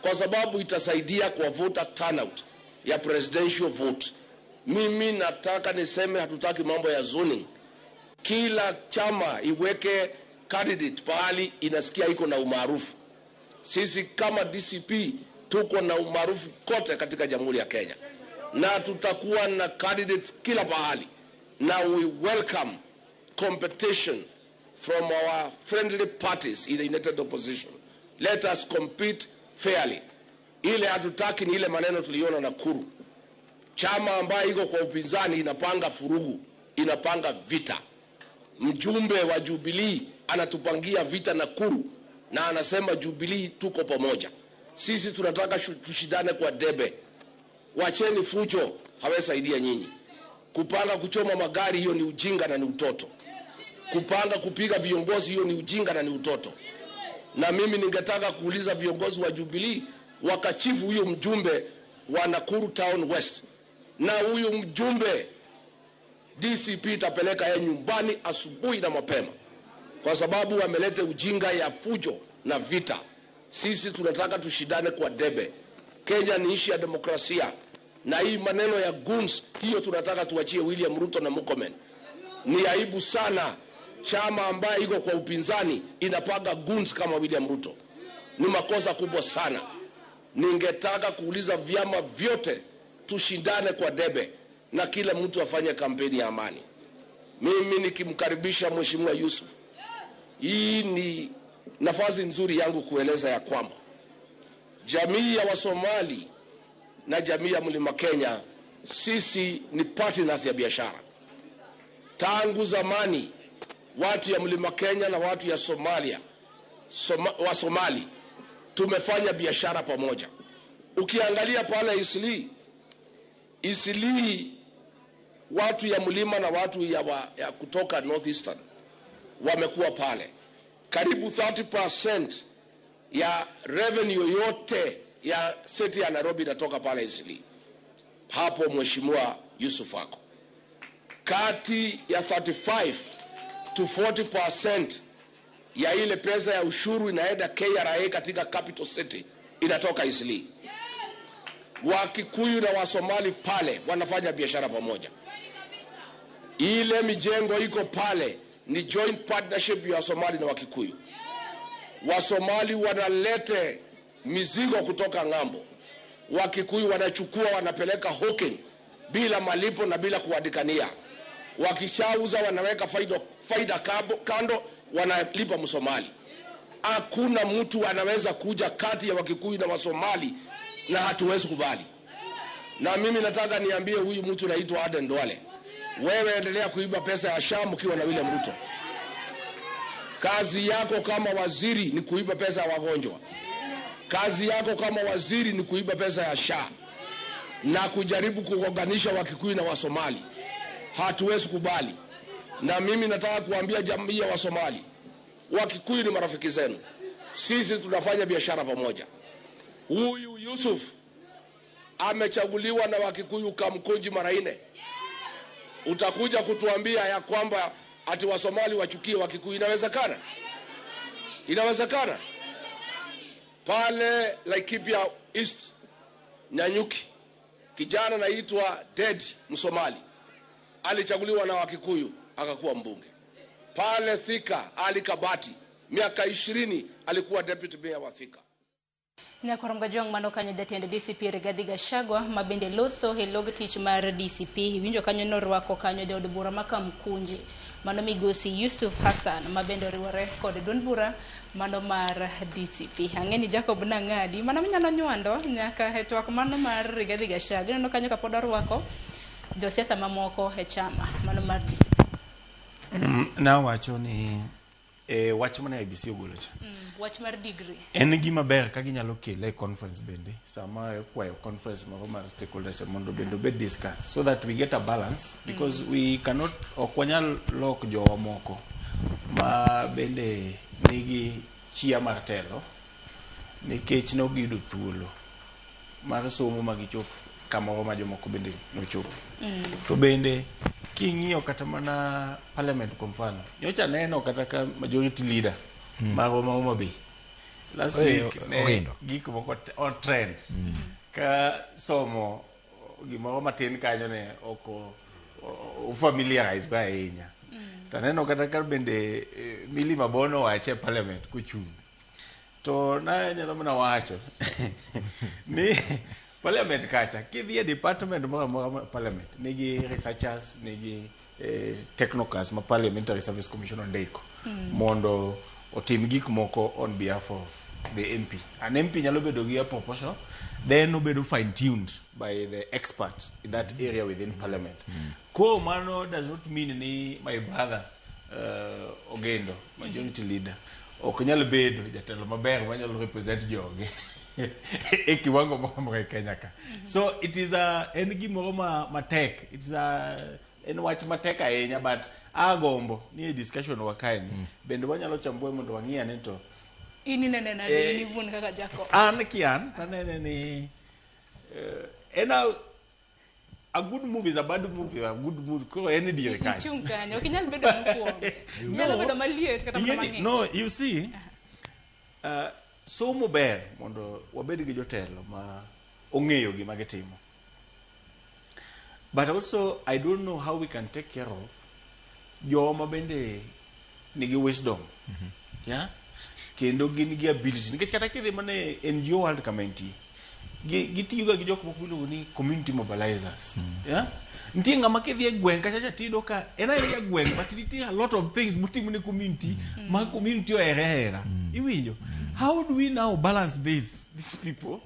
kwa sababu itasaidia kwa voter turnout ya presidential vote. Mimi nataka niseme hatutaki mambo ya zoning. Kila chama iweke candidate pahali inasikia iko na umaarufu. Sisi kama DCP tuko na umaarufu kote katika Jamhuri ya Kenya. Na tutakuwa na candidates kila pahali. Na we welcome competition from our friendly parties in the united opposition. Let us compete fairly. Ile hatutaki ni ile maneno tuliona Nakuru. Chama ambayo iko kwa upinzani inapanga furugu, inapanga vita. Mjumbe wa Jubilee anatupangia vita Nakuru na anasema Jubilee tuko pamoja. Sisi tunataka tushindane kwa debe. Wacheni fujo, hawesaidia nyinyi. Kupanga kuchoma magari, hiyo ni ujinga na ni utoto. Kupanga kupiga viongozi, hiyo ni ujinga na ni utoto. Na mimi ningetaka kuuliza viongozi wa Jubilee wakachifu huyo mjumbe wa Nakuru Town West. Na huyu mjumbe DCP itapeleka yeye nyumbani asubuhi na mapema, kwa sababu wameleta ujinga ya fujo na vita. Sisi tunataka tushindane kwa debe. Kenya ni nchi ya demokrasia. Na hii maneno ya goons, hiyo tunataka tuachie William Ruto na Murkomen. Ni aibu sana chama ambaye iko kwa upinzani inapanga goons kama William Ruto. Ni makosa kubwa sana. Ningetaka kuuliza vyama vyote tushindane kwa debe na kila mtu afanye kampeni ya amani. Mimi nikimkaribisha Mheshimiwa Yusuf, hii ni nafasi nzuri yangu kueleza ya kwamba jamii ya Wasomali na jamii ya Mlima Kenya, sisi ni partners ya biashara. Tangu zamani watu ya Mlima Kenya na watu ya Somalia, wa Somali tumefanya biashara pamoja. Ukiangalia pale Isili watu ya mlima na watu ya kutoka Northeastern wamekuwa pale. Karibu 30% ya revenue yote ya city ya Nairobi inatoka pale Isili. Hapo Mheshimiwa Yusuf ako. Kati ya 35 to 40% ya ile pesa ya ushuru inaenda KRA katika capital city inatoka Isili. Wakikuyu na Wasomali pale wanafanya biashara pamoja. Ile mijengo iko pale ni joint partnership ya Wasomali na Wakikuyu. Wasomali wanalete mizigo kutoka ng'ambo, Wakikuyu wanachukua wanapeleka hawking bila malipo na bila kuadikania. Wakishauza wanaweka faida kando, wanalipa Msomali. Hakuna mtu anaweza kuja kati ya Wakikuyu na Wasomali, na hatuwezi kubali. Na mimi nataka niambie huyu mtu anaitwa Aden Duale, wewe endelea kuiba pesa ya Sham ukiwa na William Ruto. Kazi yako kama waziri ni kuiba pesa ya wagonjwa. Kazi yako kama waziri ni kuiba pesa ya SHA na kujaribu kuunganisha Wakikuyu na Wasomali. Hatuwezi kubali. Na mimi nataka kuambia jamii ya Wasomali, Wakikuyu ni marafiki zenu. Sisi tunafanya biashara pamoja. Huyu Yusuf amechaguliwa na Wakikuyu Kamkunji mara 4. Utakuja kutuambia ya kwamba ati Wasomali wachukie Wakikuyu? Inawezekana? Inawezekana? Pale Laikipia East Nanyuki, kijana anaitwa Dead Msomali alichaguliwa na Wakikuyu akakuwa mbunge. Pale Thika, Ali Kabati miaka 20 alikuwa deputy mayor wa Thika. Nyakorom Gajwang' mano kanyo jatend DCP Rigathi Gachagua ma bende loso e log tich mar DCP. Iwinjo kanyo norwako kanyo jaod bura ma Kamkunji mano migosi Yusuf Hassan ma bende oriwore kod duond bura mano mar DCP. Ang'e ni Jacob nang'adi mana minyalo nywando nyaka e twak mano mar Rigathi Gachagua. Ineno kanyo kapod orwako josiasa mamoko e chama mano mar DCP. Nawacho ni e wach mane IEBC ogolo cha Wach mar degree. En gima ber ka ginyalo kele e conference bende sama ikwayo conference moro mar stakeholders mondo bende obed discuss so that we get a balance, because we cannot, ok wanyal lok jowa moko ma bende nigi chia mar telo nikech nogiyudo thuolo mar somo ma gichop kamoro ma jomoko bende nochopo. To bende king'iyo kata mana parliament kwa mfano, nyocha neno kata ka majority leader marwa ma Homa Bay last week ne Ogindo. Gik moko on trend ka somo gimoro matin kanyo ne ok o familiarize go ahinya. To aneno kata ka bende Millie Mabono wache e parliament kochung', to nanyalo mana wacho ni parliament kacha kidhi e department moro amora mar parliament nigi researchers, nigi technocrats ma Parliamentary Service Commission ondiko mondo otim gik moko on behalf of the MP. An MP nyalo bedo gi a proposal, then obedo fine tuned by the expert in that area within parliament. Koro mano does not mean ni my brother Ogendo, majority leader, ok nyal bedo jatelo maber manyalo represent joge e kiwango moro amora e Kenya ka. So it is a en gimoro ma matek. It's a en wach matek ahinya, but agombo ni e discussion wa kae ni bende wanyalo chambue mondo wang'i ane to In inene nade in iwuon kaka Jacob? An kian tanene ni en a good movie is a bad movie, a good movie. Koro en e diere kanyo. Ichung' kanyo, ok inyal bedo mokwongo. Inyalo bedo maliet kata mana mang'ich. No, you see, somo ber mondo wabed gi jotelo ma ong'eyo gima gitimo. But also, I don't know how we can take care of joma bende nigi wisdom. Yeah? Kendo gin gi ability. Nikech kata kidhi mana e NGO world kama entie, gitiyoga gi jok moko miluongo ni community mobilizers. Yeah? Nitie ng'ama kidhi e gweng' kacha cha tiyudo ka en aena ja gweng' but nitie a lot of things motimo ne community ma community ohere ahera. Iwinjo? How do we now balance these people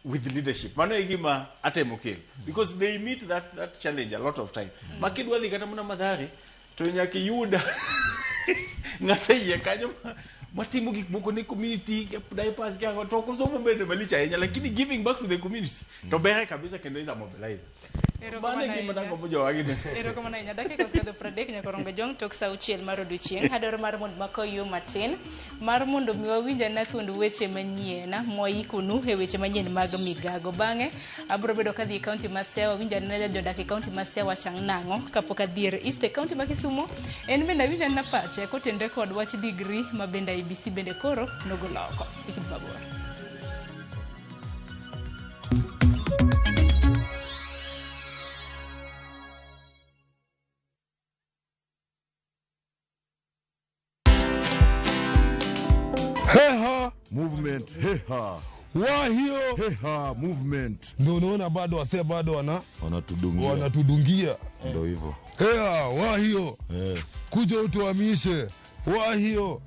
with leadership? Mano e gima atemo kelo. Because they meet that challenge a lot of time. Ma kidwa dhi kata mana Mathare, to nyaka iyud ng'ato e iye kanyo matimo gik moko ne community, diapers gi ang'o, to ok osomo bende malich ahinya, lakini giving back to the community to bere kabisa kendo is a mobilizer. Mano e gima nagombo jowagi ne. Erokamano ahinya. Dakika osekadho 30 nyaka Rongo Jong tok sa 6 mar odiochieng'. Adwaro mar mondo mako yo matin mar mondo mi wawinj ane thuond weche manyien mwaikonu e weche manyien mag migago. Bang'e abiro bedo kadhi e kaunti ma Siaya, wawinj ane jodak e kaunti ma Siaya wachang' nang'o kapok adhi e East e kaunti ma Kisumu. En bende awinj ane pache kotenre kod wach degree ma bende IEBC bende koro nogolo oko. Kik idhi mabor. Heha movement, heha wahio, heha movement. Ndio unaona bado wasee bado wanatudungia, wanatudungia. Ndio hivyo. Heha wahio, kuja utuhamishe. Wahio,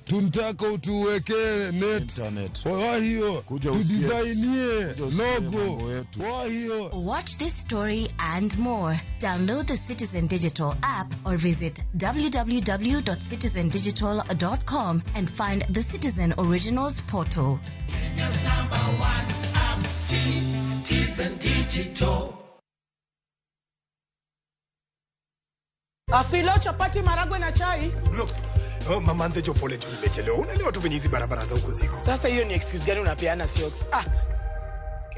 tunataka utuwekee net. Internet. Wahio, Kuja usikie, tudisainie kuja usikie logo. Mambo yetu. Wahio. Watch this story and more. Download the Citizen Digital app or visit www.citizendigital.com and find the Citizen Originals portal. Kenya's number one app, Citizen Digital. Afilo, chapati, maragwe na chai. Look, oh, mama Nzejo, pole tu nimechelewa. Unaelewa tu venye hizi barabara za huku ziko. Sasa hiyo ni excuse gani unapeana, Siox? Ah.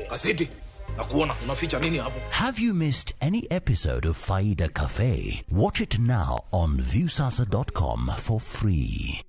Kasiti, nakuona unaficha nini hapo? Have you missed any episode of Faida Cafe? Watch it now on viewsasa.com for free.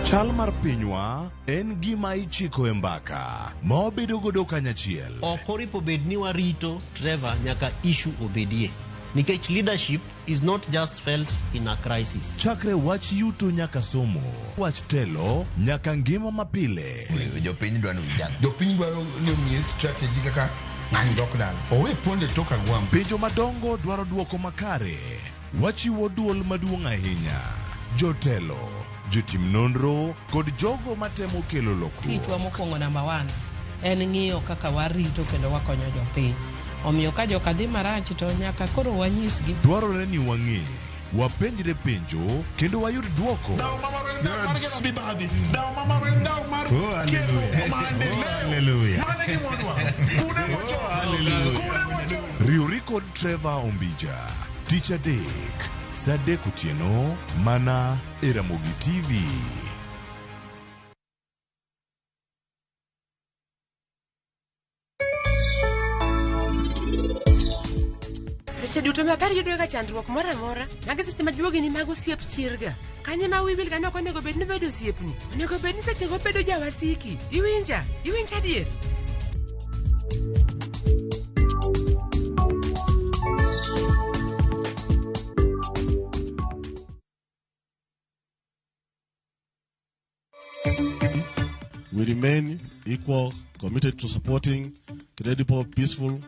Chal mar pinywa en gima ichiko e mbaka ma wabedo godo kanyachiel. Ok oripo bed ni warito Trevor nyaka issue obedie. Nikech leadership is not just felt in a crisis. Chakre wach yuto nyaka somo, wach telo nyaka ngima mapile. Jopiny dwaro vijana. Jopiny dwaro ni omiye strategy kaka ng'ani dok dala. Owe ponde tok agwambo. Penjo madongo dwaro duoko makare. Wachiwo duol maduong' ahinya. Jotelo, jotim nonro kod jogo matemo kelo lokruok. Tijwa mokwongo namba one en ng'iyo kaka warito kendo wakonyo jopiny. Omiyo ka joka dhi marach to nyaka koro wanyisgi. Dwarore ni wang'e, wapenjre penjo kendo wayud duoko. Riwri kod Trevor Ombija tich adek saa 3 otieno mana e Ramogi TV. Seche duto ma apar yudo ga chandruok moro amora, magi seche ma juogini mag osiep chirga. Kanye ma wiwil ga ok onego bed ni bedo osiepni. Onego bed ni seche go bedo jawasiki. Iwinja? Iwinja adier? We remain equal, committed to supporting credible, peaceful,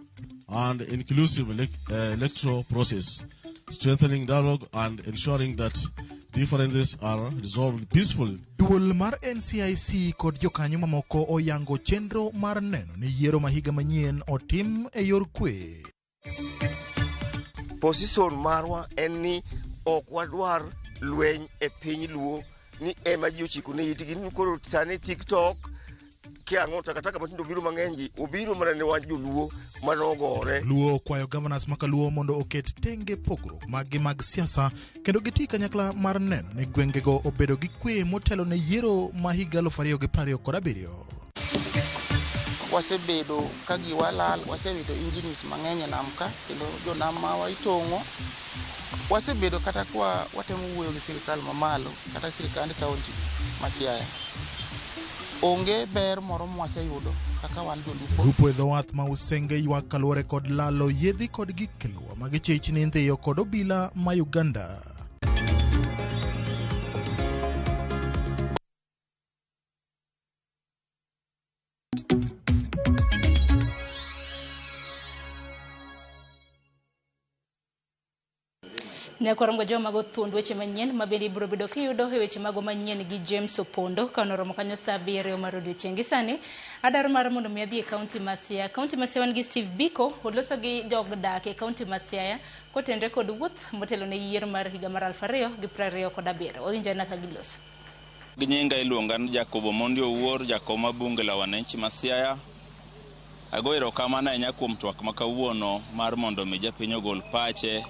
and inclusive electoral process, strengthening dialogue and ensuring that differences are resolved peacefully. Duol mar NCIC kod jokanyo mamoko oyango chenro mar neno ni yiero ma higa manyien otim e yor kwe. Position marwa en ni ok wadwar lweny e piny Luo ni ema ji ochiko ne itgi ni koro sani TikTok kiang'o takataka matindo biro mang'eny gi obiro mana ne wan joluo manogore. Luo okwayo governors ma kaluo mondo oket tenge pogruok maggi mag siasa kendo gitii kanyakla mar neno ni gwengego obedo gi kwe motelo ne yiero ma higa 2027. Wasebedo ka giwa lal, wasewito engineers mang'eny e nam ka kendo jonam mawa itong'o. Wasebedo kata kwa watemo wuoyo gi sirikal mamalo kata sirikand kaunti ma Siaya. Onge ber moro mwaseyudo kaka wan jolupo. Lupo e dho wath ma Usenge ywak kaluwore kod lalo yiedhi kod gik luwo ma gichich ni ndhiyo kod obila ma Uganda. Nyakwar Mgojo mago thuond weche manyien ma bende ibiro bedo kiyudo e weche mago manyien gi James Opondo ka noromo kanyo saa 7 mar odiochieng'. Gi sani adwaro mar mondo mi adhi e kaunti ma Siaya. Kaunti ma Siaya wan gi Steve Biko oloso gi jog dak e kaunti ma Siaya kotenre kod wuoth motelo ne yiero mar higa mar 2027. Wawinjo anena ka giloso. Gi nyinga iluonga ni Jacobo Mondi Owuor, jakom mar bunge la wananchi ma Siaya. Ago erokamano ahinya kuom twak ma kawuono mar mondo mi japiny ogol pache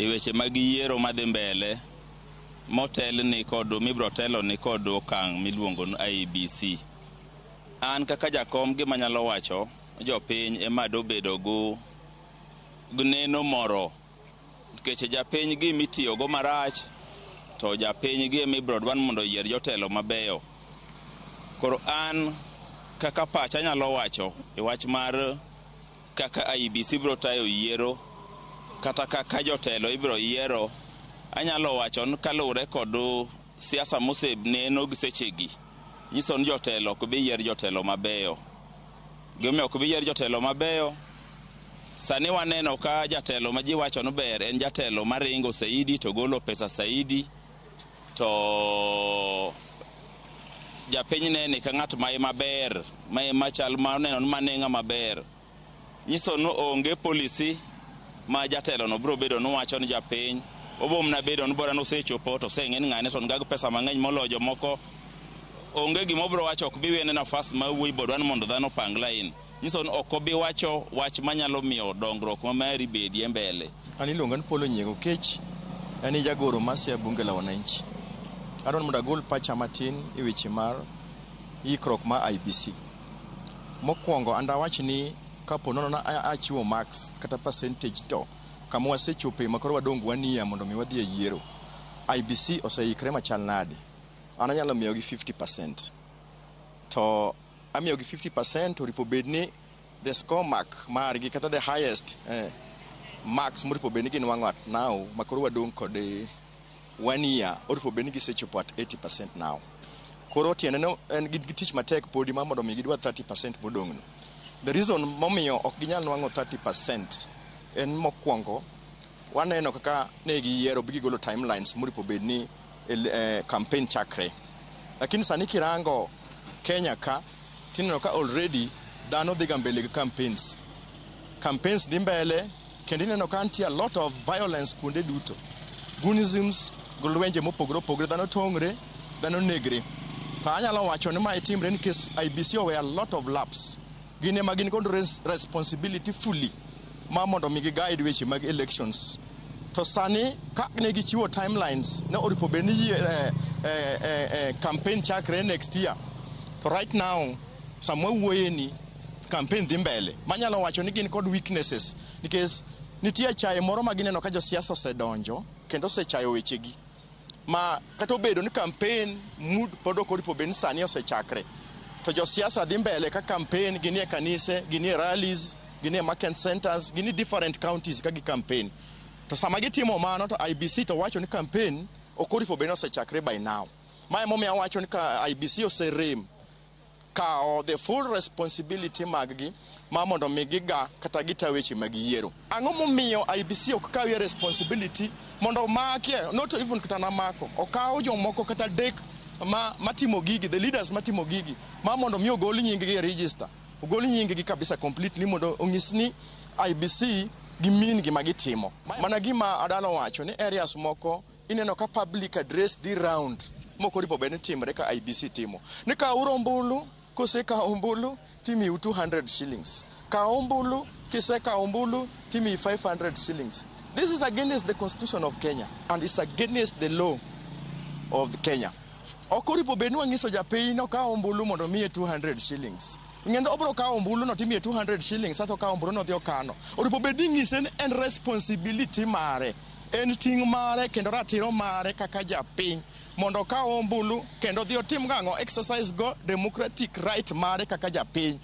e weche mag yiero madhi mbele motelni kod mibiro teloni kod okang' miluongo ni IEBC. An kaka jakom gima anyalo wacho jopiny ema dobedo gi neno moro nikech japiny gima itiyogo marach to japiny gi ema ibiro dwar mondo oyier jotelo mabeyo. Koro an kaka pacha anyalo wacho e wach mar kaka IEBC biro tayo yiero kata kaka jotelo ibiro yiero, anyalo wacho ni kaluwore kod siasa moseneno gi sechegi, nyiso ni jotelo ok bi yier jotelo mabeyo. Gimomiyo ok bi yier jotelo mabeyo, sani waneno ka jatelo ma ji wacho ni ber en jatelo maringo saidi to golo pesa saidi to japiny nene ka ng'at ma ema ber, ma ema chal ma oneno ni mano e ng'ama ber. Nyiso ni onge policy ma jatelo no biro bedo ni wacho ni japiny obo mana bedo ni bora nosechopo to oseng'e ni ng'ane to nigi pesa mang'eny moloyo jomoko. Onge gima obiro wacho, ok bi wene nafas ma wuoyi bodwa ni mondo dhano opang lain. Nyiso ni ok obi wacho wach manyalo miyo dongruok ma mari bedie mbele. An iluonga ni Paul Onyiego Kech, an e jagoro mar Siaya Bunge la Wananchi. Adwaro mondo agol pacha matin e weche mar ikruok mar IEBC. Mokwongo and awach ni kapo nono na achiwo marks kata percentage to kama wasechope ma koro wadong' wania mondo mi wadhi e yiero. IEBC oseikre machal nade? An anyalo miyogi 50%. To amiyogi 50% to oripo bed ni the score mark margi kata the highest Marks moripo bed ni ginwang'o at now makoro wadong' kod 1 year oripo bed ni gisechopo at 80% now. Koro tiende no en gi tich matek podi mar mondo mi gidwa 30% modong' no. The reason momiyo ok ginyal nwang'o 30% en mokwongo waneno kaka ne giyiero bi gigolo timelines moripo bed ni campaign chakre. Lakini sani kirango Kenya ka tineno ka already dhano dhi ga mbele gi campaigns. Campaigns dhi mbele kendo ineno ka nitie a lot of violence kuonde duto. Goonisms gi lwenje mopogore opogore, dhano tong're, dhano negre. To anyalo wacho ni mae timre nikech IEBC oweyo a lot of lapse. Gin ema gin kod responsibility fully ma mondo mi gi guide weche mag elections. To sani ka ne gichiwo timelines ne oripo bed ni campaign chakre next year. To right now sama wawuoye ni campaign dhi mbele. Manyalo wacho ni gin kod weaknesses nikech nitie chaye moro ma gineno ka josiasa osedonjo kendo osechayo wechegi. Ma kata obedo ni campaign mood pod ok oripo bed ni sani osechakre. To josiasa dhi mbele ka campaign, ginie kanise, ginie rallies, ginie market centers, ginie different counties ka gi campaign. To sama gitimo mano to IEBC to wacho ni campaign ok oripo bed ni osechakre by now. Mae emomiyo awacho ni ka IEBC oserem kawo the full responsibility mag-gi ma mondo mi giga kata gita weche mag yiero. Ang'o momiyo IEBC ok kawie responsibility mondo omakie, not even kata namako, okaw jomoko kata adek ma matimo gigi, the leaders matimo gigi, ma mondo mi ogol nying gi e register, ogol nying gi kabisa completely mondo onyis ni IEBC gi min gima gitimo. Mana gima Adalo wacho ni areas moko ineno ka public address dhi round mok oripo bed ni timre ka IEBC timo. Ni kawuru ombulu, kosekawo ombulu timiu 200 shillings. Kaw ombulu, kisekawo ombulu timiyi 500 shillings. This is against the constitution of Kenya and it's against the law of Kenya. Ok oripo bed ni wanyiso japiny ni okaw ombulu mondo omiye 200 shillings. Ing'e ni obiro kawo ombulu no timiye 200 shillings ato okawo ombulu no odhi okano. Oripo bed ni inyise ni en responsibility mare, en ting' mare kendo ratiro mare kaka japiny mondo okaw ombulu kendo odhi otim gang'o, exercise go democratic right mare kaka japiny.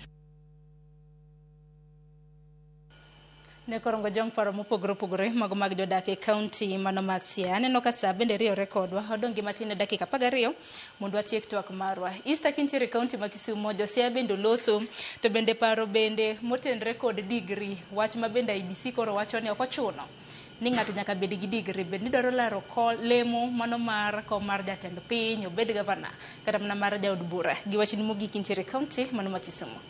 Ne korongo jong paro mopogore opogore mago mag jodak e kaunti mano ma Siaya. Aneno ka saa bende riyore kodwa, odong' gi matin e dakika 12 mondo watiek twak marwa. Easter kintiere e kaunti ma Kisumo, jo Siaya bende oloso, to bende paro bende motenre kod degree, wach ma bende IEBC koro wacho ni ok ochuno ni ng'ato nyaka bed gi degree, bed ni dwaro laro lemo mano mar kom mar jatend piny, obed gavana kata mana mar jaod bura. Gi wachni mogik intiere e kaunti mano ma Kisumo.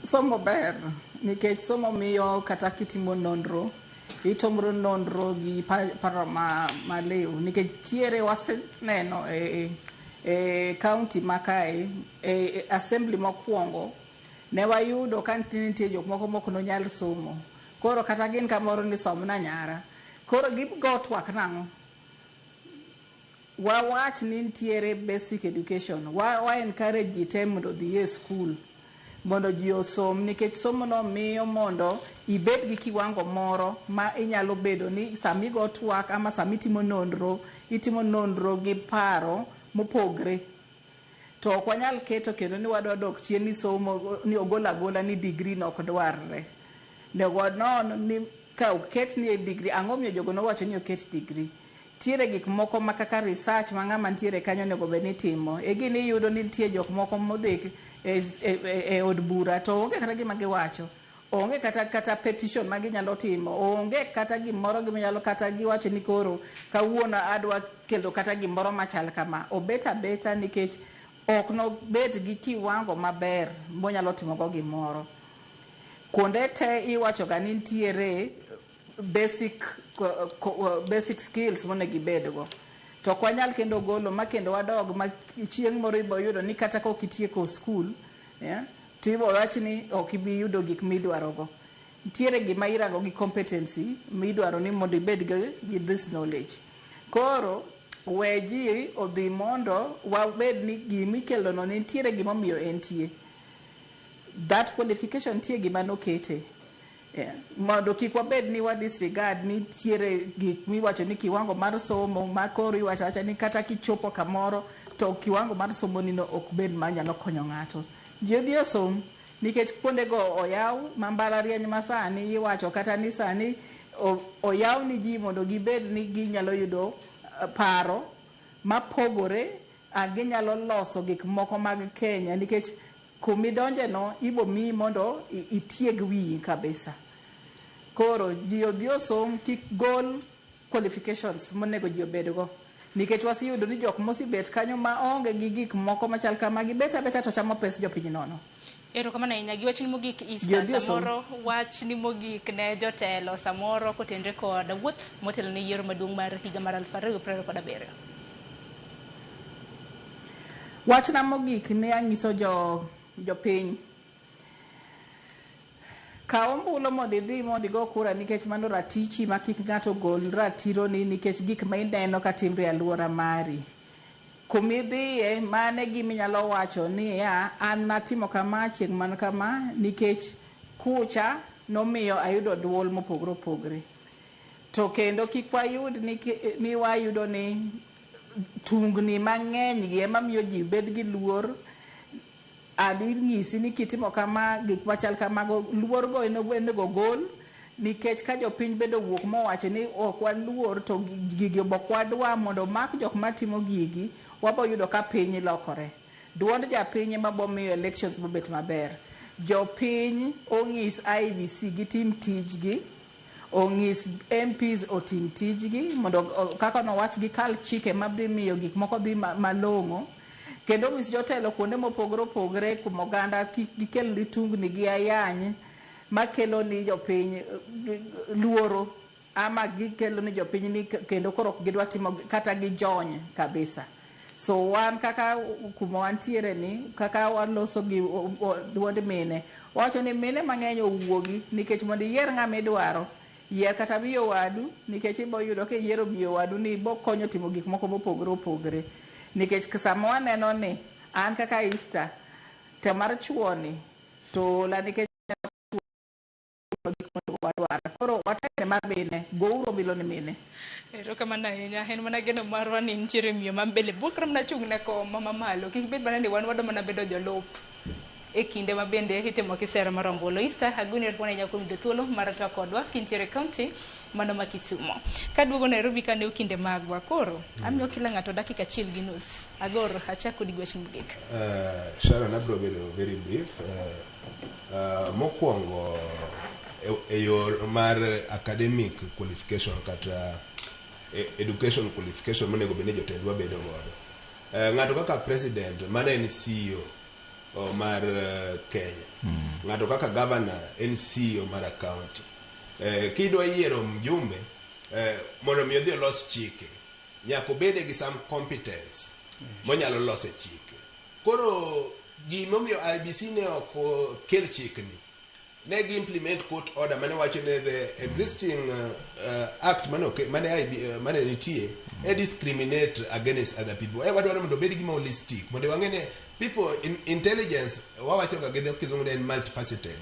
Somo ber nikech somo miyo kata kitimo nonro itomro nonro gi paro maliw nikech tiere waseneno e county ma kae e assembly mokwongo ne wayudo ka nitie jok moko mok nonyal somo, koro kata gin kamoro ni somna nyara, koro gigo twak nang'o? Wawach ni nitiere basic education, wa encourage ji te mondo odhi e school mondo ji osom nikech somo no miyo mondo ibed gi kiwango moro ma inyalo bedo ni sama igo twak ama sama itimo nonro, itimo nonro gi paro mopogre. To ok wanyal keto kendo ni wadwa dok chien ni somo ni ogol agola ni degree no ok dwarre. Nego wanon ni ka oket ni e degree, ang'o miyo jogo nowacho ni oket degree? Nitiere gik moko ma kaka research ma ng'ama nitiere kanyo onego bed ni timo. E gini iyudo ni nitie jok moko modhi e od bura to onge kata gima giwacho. Onge kata petition ma ginyalo timo. Onge kata gimoro ginyalo kata giwacho ni koro kawuono adwa kelo kata gimoro machal kama. Obet abeta nikech ok nobet gi kiwango maber monyalo timogo gimoro. Kuonde te iwacho ga ni nitiere basic skills monego ibedgo. To ok wanyal kendo golo ma kendo wadog ma chieng' moro ibo yudo ni kata kok itieko school, yeah, to ibo wach ni ok ibi yudo gik midwarogo. Nitiere gima irango gi competency midwaro ni mondo ibed gi this knowledge. Koro we ji odhi mondo wabed ni gimikelo no nitiere gimomiyo entie. That qualification nitie gima nokete. Yeah. Mondo kik wabed ni wa disregard nitiere gik miwacho ni kiwango mar somo ma koro iwacho awacha ni kata kichopo kamoro to kiwango mar somo ni no ok bed manyalo konyo ng'ato. Ji odhi osom, Nikech kuondego oyaw ma mbalariany ma sani iwacho kata ni sani oyaw ni ji mondo gibed ni ginyalo yudo paro mapogore, ginyalo loso gik moko mag Kenya nikech kumidonje no ibo miyi mondo itieg wiyi kabisa. Koro ji odhi osom, kik gol qualifications monego ji obedgo. Nikech waseyudo ni jok mosebet kanyo maonge gi gik moko machal kama gibet abeta to chamo pes jopiny nono. Erokamano ahinya. Gi wachni mogik Ji Easter, odhi osom. samoro wachni mogik ne jotelo samoro kotenre kod wuoth motelo ne yiero maduong' mar higa mar 2027. Wachna mogik ne anyiso jopiny. Kaw ombulu mondo idhi mondo igo kura nikech mano ratichi ma kik ng'ato gol ratironi nikech gik ma ineno ka timre e alwora mari. Kumidhiye mane gima inyalo wacho niya an natimo kama chieng' man kama nikech kucha nomiyo ayudo duol mopogore opogore. To kendo kik wayud ni wayudo ni tungni mang'eny gi ema miyo ji bed gi luor. Adhi nyisi ni kitimo kama gik machal kamago luor go onego gol nikech ka jopiny bende owuok mowacho ni ok waluor to gigi ok wadwa mondo omak jok matimo gigi, wabo yudo ka piny lokore. Duond japiny ema bo miyo elections bobet maber. Jopiny onyis IEBC gitim tijgi, onyis MPs otim tijgi mondo kaka nowach gikal chike madhi miyo gik moko dhi malong'o. Kendo onyis jotelo kuonde mopogore opogore kuom oganda kik gikel ni tungni gi ayany makelo ni jopiny luoro ama gikelo ni jopiny ni kendo koro ok gidwa timo kata gijony kabisa. So wan kaka kuma wantiere ni kaka waloso gi duond mine, wawacho ni mine mang'eny owuogi nikech mondo iyier ng'ama idwaro, yier kata miyo wadu nikech ibo yudo kiyiero miyo wadu ni bo konyo timo gik moko mopogore opogore. Nikech sama waneno ni an kaka Easter to mar chuo ni to ola nikech wadwaro. Koro wateme mar mine, gouru ombulu ni mine. Erokamano ahinya. En mana geno marwa ni nitiere miyo ma mbele bukre mana chung' ne kom mamalo. Kik bed mana ni wan wadwa mana bedo jolup e kinde ma bende itimo kisera mar ombulu. Easter, agoni erokamano ahinya kuom yudo thuolo mar twak kodwa kintiere e kaunti mano ma Kisumo. Kaduogo Nairobi kane kinde magwa koro amiyo kila ng'ato dakika 1.5. Agoro, achak kodi gi wach mogik. Sharon, abiro bedo very brief. Mokwongo e yor mar academic qualification kata education qualification monego bed ni jotendwa bedo godo. Ng'ato kaka president mano en CEO mar Kenya. Ng'ato kaka governor en CEO mar a county. Kidwa yiero mjumbe mondo mi odhi olos chike, nyaka obede gi some competence monyalo lose chike. Koro gimomiyo IEBC ne ok kel chikni, ne gi implement court order mane wacho ne the existing act mane IB, mane nitie e discriminate against other people. E wadwaro mondo obed gima holistic mondo wang'e ni people in intelligence wawacho ga gi dho kizungu ni en multifaceted.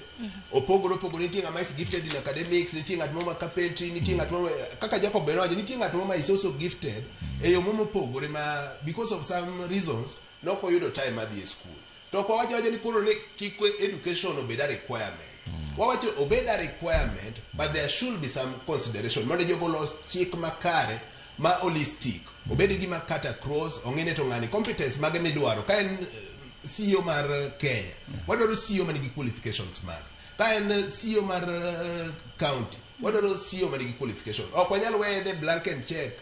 Opogore opogore, nitie ng'ama is gifted in academics, nitie ng'at moro ma carpentry, nitie ng'at moro kaka Jacob bende nowacho, nitie ng'at moro ma is also gifted e yo moro mopogore ma because of some reasons nok oyudo time mar dhi e school. To ok wawacho wacho ni koro ni kik education obed a requirement. Wawacho obed a requirement, but there should be some consideration mondo jogo olos chik makare ma holistic. Obed gima cut across, ong'e ni to ng'ani competence mage midwaro. Ka en CEO mar Kenya, wadwaro CEO manigi qualifications mage. Ka en CEO mar county, wadwaro CEO manigi qualification. Ok wanyal weye ne blank and check.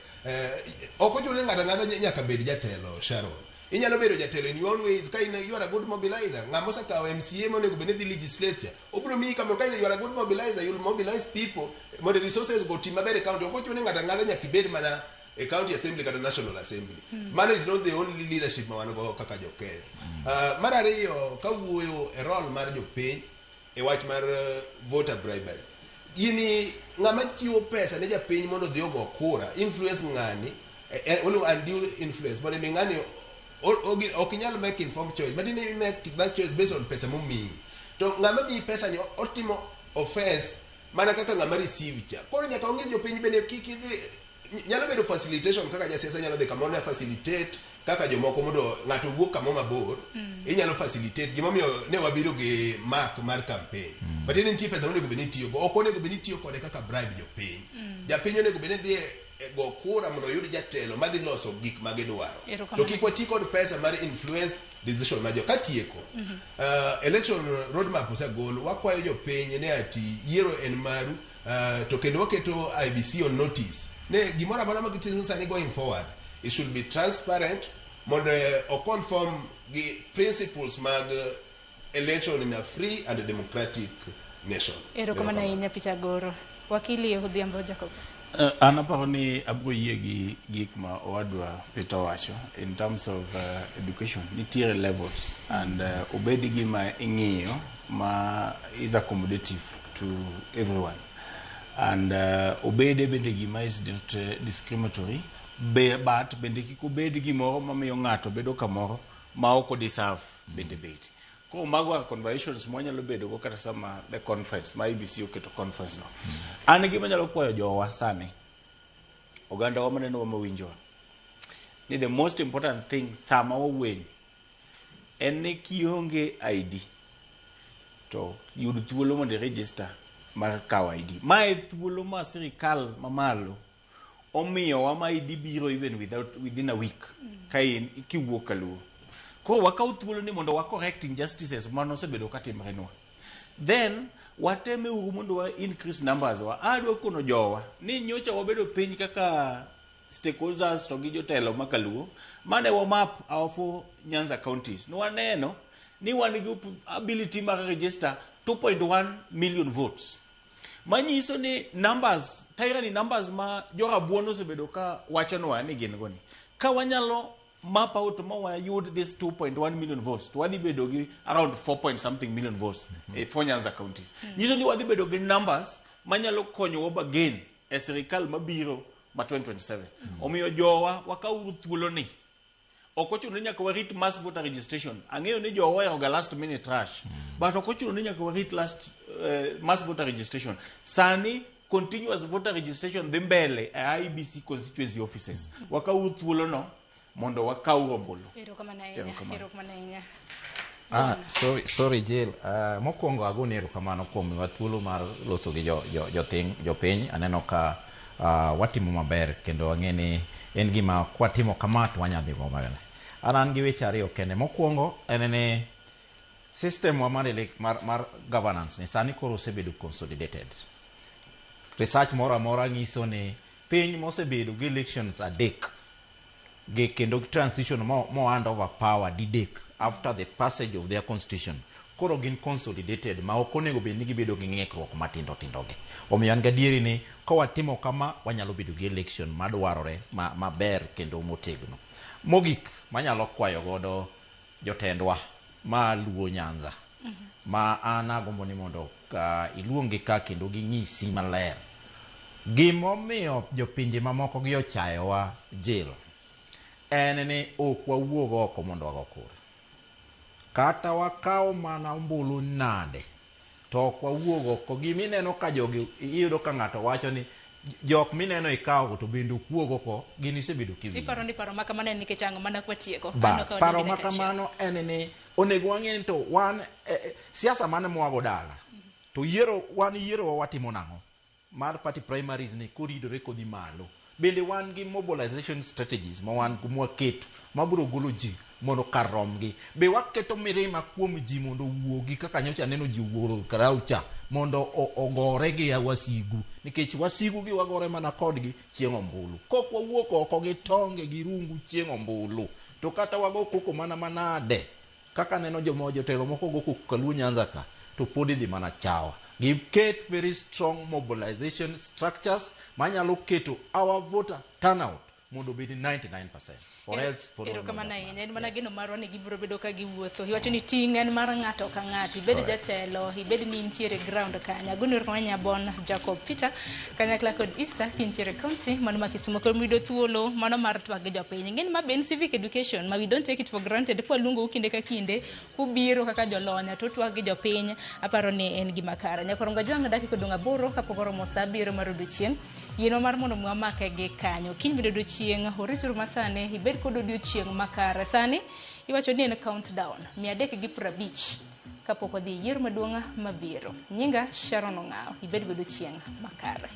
Ok ochuno ni ng'ato ang'ata nyaka bed jatelo, Sharon. Inyalo bedo jatelo in your own ways. Ka in, you are a good mobilizer. Ng'ama osekawo MCA monego bed ni dhi legislature, obiro miyi kamoro. Ka in, you are a good mobilizer, you'll mobilize people mondo resources go oti maber e county. Ok ochuno ni ng'ato ang'ata nyaka ibed mana e county assembly kata national assembly. Mano is not the only leadership ma wan go kaka jo Kenya. Mar ariyo, kawuoyo e role mar jopiny e wach mar voter bribery. Gini ng'ama chiwo pesa ne japiny mondo odhi ogo kura, influence ng'ani, waluongo undue influence, mondo mi ng'ani ok inyal make informed choice, but in make that choice based on pesa momiyi. To ng'ama miyi pesa ni otimo offense mana kaka ng'ama receive cha. Koro nyaka wang'is jopiny bende kik idhi, nyalo bedo facilitation kaka jasiasa nyalo dhi kamoro ne facilitate kaka jomoko mondo ng'ato wuok kamo mabor inyalo facilitate gimomiyo ne wabiro gi mark mar campaign matiende nitie pesa monego bed ni itiyogo ok onego bed ni itiyo kode kaka bribe jopiny japiny onego bed ni dhi e go kura mondo oyud jatelo madhi loso gik ma gidwaro Erokamano. to kik wati kod pesa mar influence decision ma jo katieko election roadmap osegol wakwayo jopiny ne ati yiero en maru to kendo waketo IEBC on notice ne gimoro amora ma gitimo sani going forward it should be transparent mondo o conform gi principles mag election in a free and democratic nation. Erokamano ahinya Peter Goro. Wakili Odhiambo Jacob. An aparo ni abiro yie gi gik ma owadwa Peter owacho in terms of education nitiere levels and obed gima ing'iyo ma is accommodative to everyone and obede bende gima is not discriminatory but bende kik obed gimoro mamiyo ng'ato bedo kamoro ma ok odeserve bende bet. Koro mago are conversations mwanyalo bedo go kata sama the conference ma IEBC oketo conference no. An gima anyalo kwayo jowa sani, oganda wa maneno wa mawinjowa, ni the most important thing sama wawuoyo en ni kionge ID to yud thuolo mondo i register mar kawo ID. Mae thuolo ma sirikal mamalo omiyowa ma ID biro even within a week ka in kiwuok kaluo. Koro wakaw thuolo ni mondo wa correct injustices mano osebedo katimrenwa. Then wateme uru mondo wa increase numbers wa. Adwa kono jowa ni nyocha wabedo piny kaka stakeholders to gi jotelo ma kaluo mane wa map our four Nyanza counties. Nwaneno ni wan gi ability mar register 2.1 million votes. Manyiso ni numbers, tyranny numbers ma jorabuon osebedo ka wachonwa ni gin go ni. Ka wanyalo map out ma wayud this 2.1 million votes to wadhi bedo gi around 4 point something million votes four Nyanza counties. Nyiso ni wadhi bedo gi numbers manyalo konyowa bargain e sirikal mabiro ma 2027. Omiyo jowa wakawuru thuolo ni ok ochuno ni nyaka warit mass voter registration. Ang'eyo ni jowa ohero ga last minute rush. But ok ochuno ni nyaka warit last mass voter registration. Sani continuous voter registration dhi mbele e IEBC constituency offices. Wakawuru thuolo no mondo wakaw ombulu. Erokamano ahinya. Erokamano. Erokamano ahinya. Sorry Jill. Mokwongo agoni erokamano kuom miwa thuolo mar loso gi jopiny. Aneno ka watimo maber kendo ang'e ni en gima kwatimo kama to wanyalo dhi go maber. An gi weche ariyo kende. Mokwongo en ni system wa mar governance ni sani koro osebedo consolidated. Research moro amora nyiso ni piny mosebedo gi elections adek gi kendo transition mo hand over power didek after the passage of their constitution koro gin consolidated ma ok onego bed ni gibedo gi ng'ikruok matindo tindo gi. Omiyo an gadieri ni ka watimo kama wanyalo bedo gi election madwarore maber kendo motegno. Mogik manyalo kwayo godo jotendwa ma Luo Nyanza ma an agombo ni mondo iluongi ka kendo ging'isi maler gimomiyo jopinje mamoko gi ochayowa Jill en ni ok wawuog oko mondo wago kura. Kata wakaw mana ombulu nade to ok wawuog oko. Gimineno ka jogi iyudo ka ng'ato wacho ni jok mineno ikawo to bende ok wuog oko gin isebedo kiwinjo. Iparo ni paro ma kamano en nikech ang'o mana kwatieko? Bas, paro ma kamano en ni onego wang'e ni to wan siasa mane mwago dala to yiero wan yiero watimo nang'o mar party primaries ni koridore kodhi malo. Bende wan gi mobilization strategies ma wan mwaketo mabiro golo ji mondo kar romgi. Be waketo mirima kuom ji mondo owuogi kaka nyocha aneno ji owuoro karau cha mondo ogore gi wasigu nikech wasigu gi wagore mana kodgi chieng' ombulu. Kok wawuok oko gi tonge gi rungu chieng' ombulu to kata wago koko mana manade kaka neno joma jotelo moko go koko Kaluo Nyanza ka to pod idhi mana chawa. Giket very strong mobilization structures manyalo keto our voter turnout mondo obed 99%. Or else for Erokamano ahinya. En mana geno marwa ni gibiro bedo ka giwuotho. Iwacho ni ting' en mar ng'ato ka ng'ato. Ibed jatelo, ibed ni intiere ground kanyo. Agoni erokamano Nyabon Jacob Peter kanyakla kod Easter kintiere county mano ma Kisumu. Koro miyudo thuolo mano mar twak gi jopiny. Ing'eni ma be en civic education ma we don't take it for granted. Kwaluongou kinde ka kinde kubiro kaka jolony to twak gi jopiny. Aparo ni en gima kare. Nyakwar Ngajwang' dakika odong' 8 kapok oromo saa 7 mar odiochieng'. Yienwa mar mondo mi wamake gi kanyo. Kiny bende odiochieng' orituru masani ibed kod odiochieng' makare. Sani iwacho ni en countdown 350 kapok wadhi e yiero maduong' mabiro. Nyinga Sharon Ong'awo, ibed godo chieng' makare.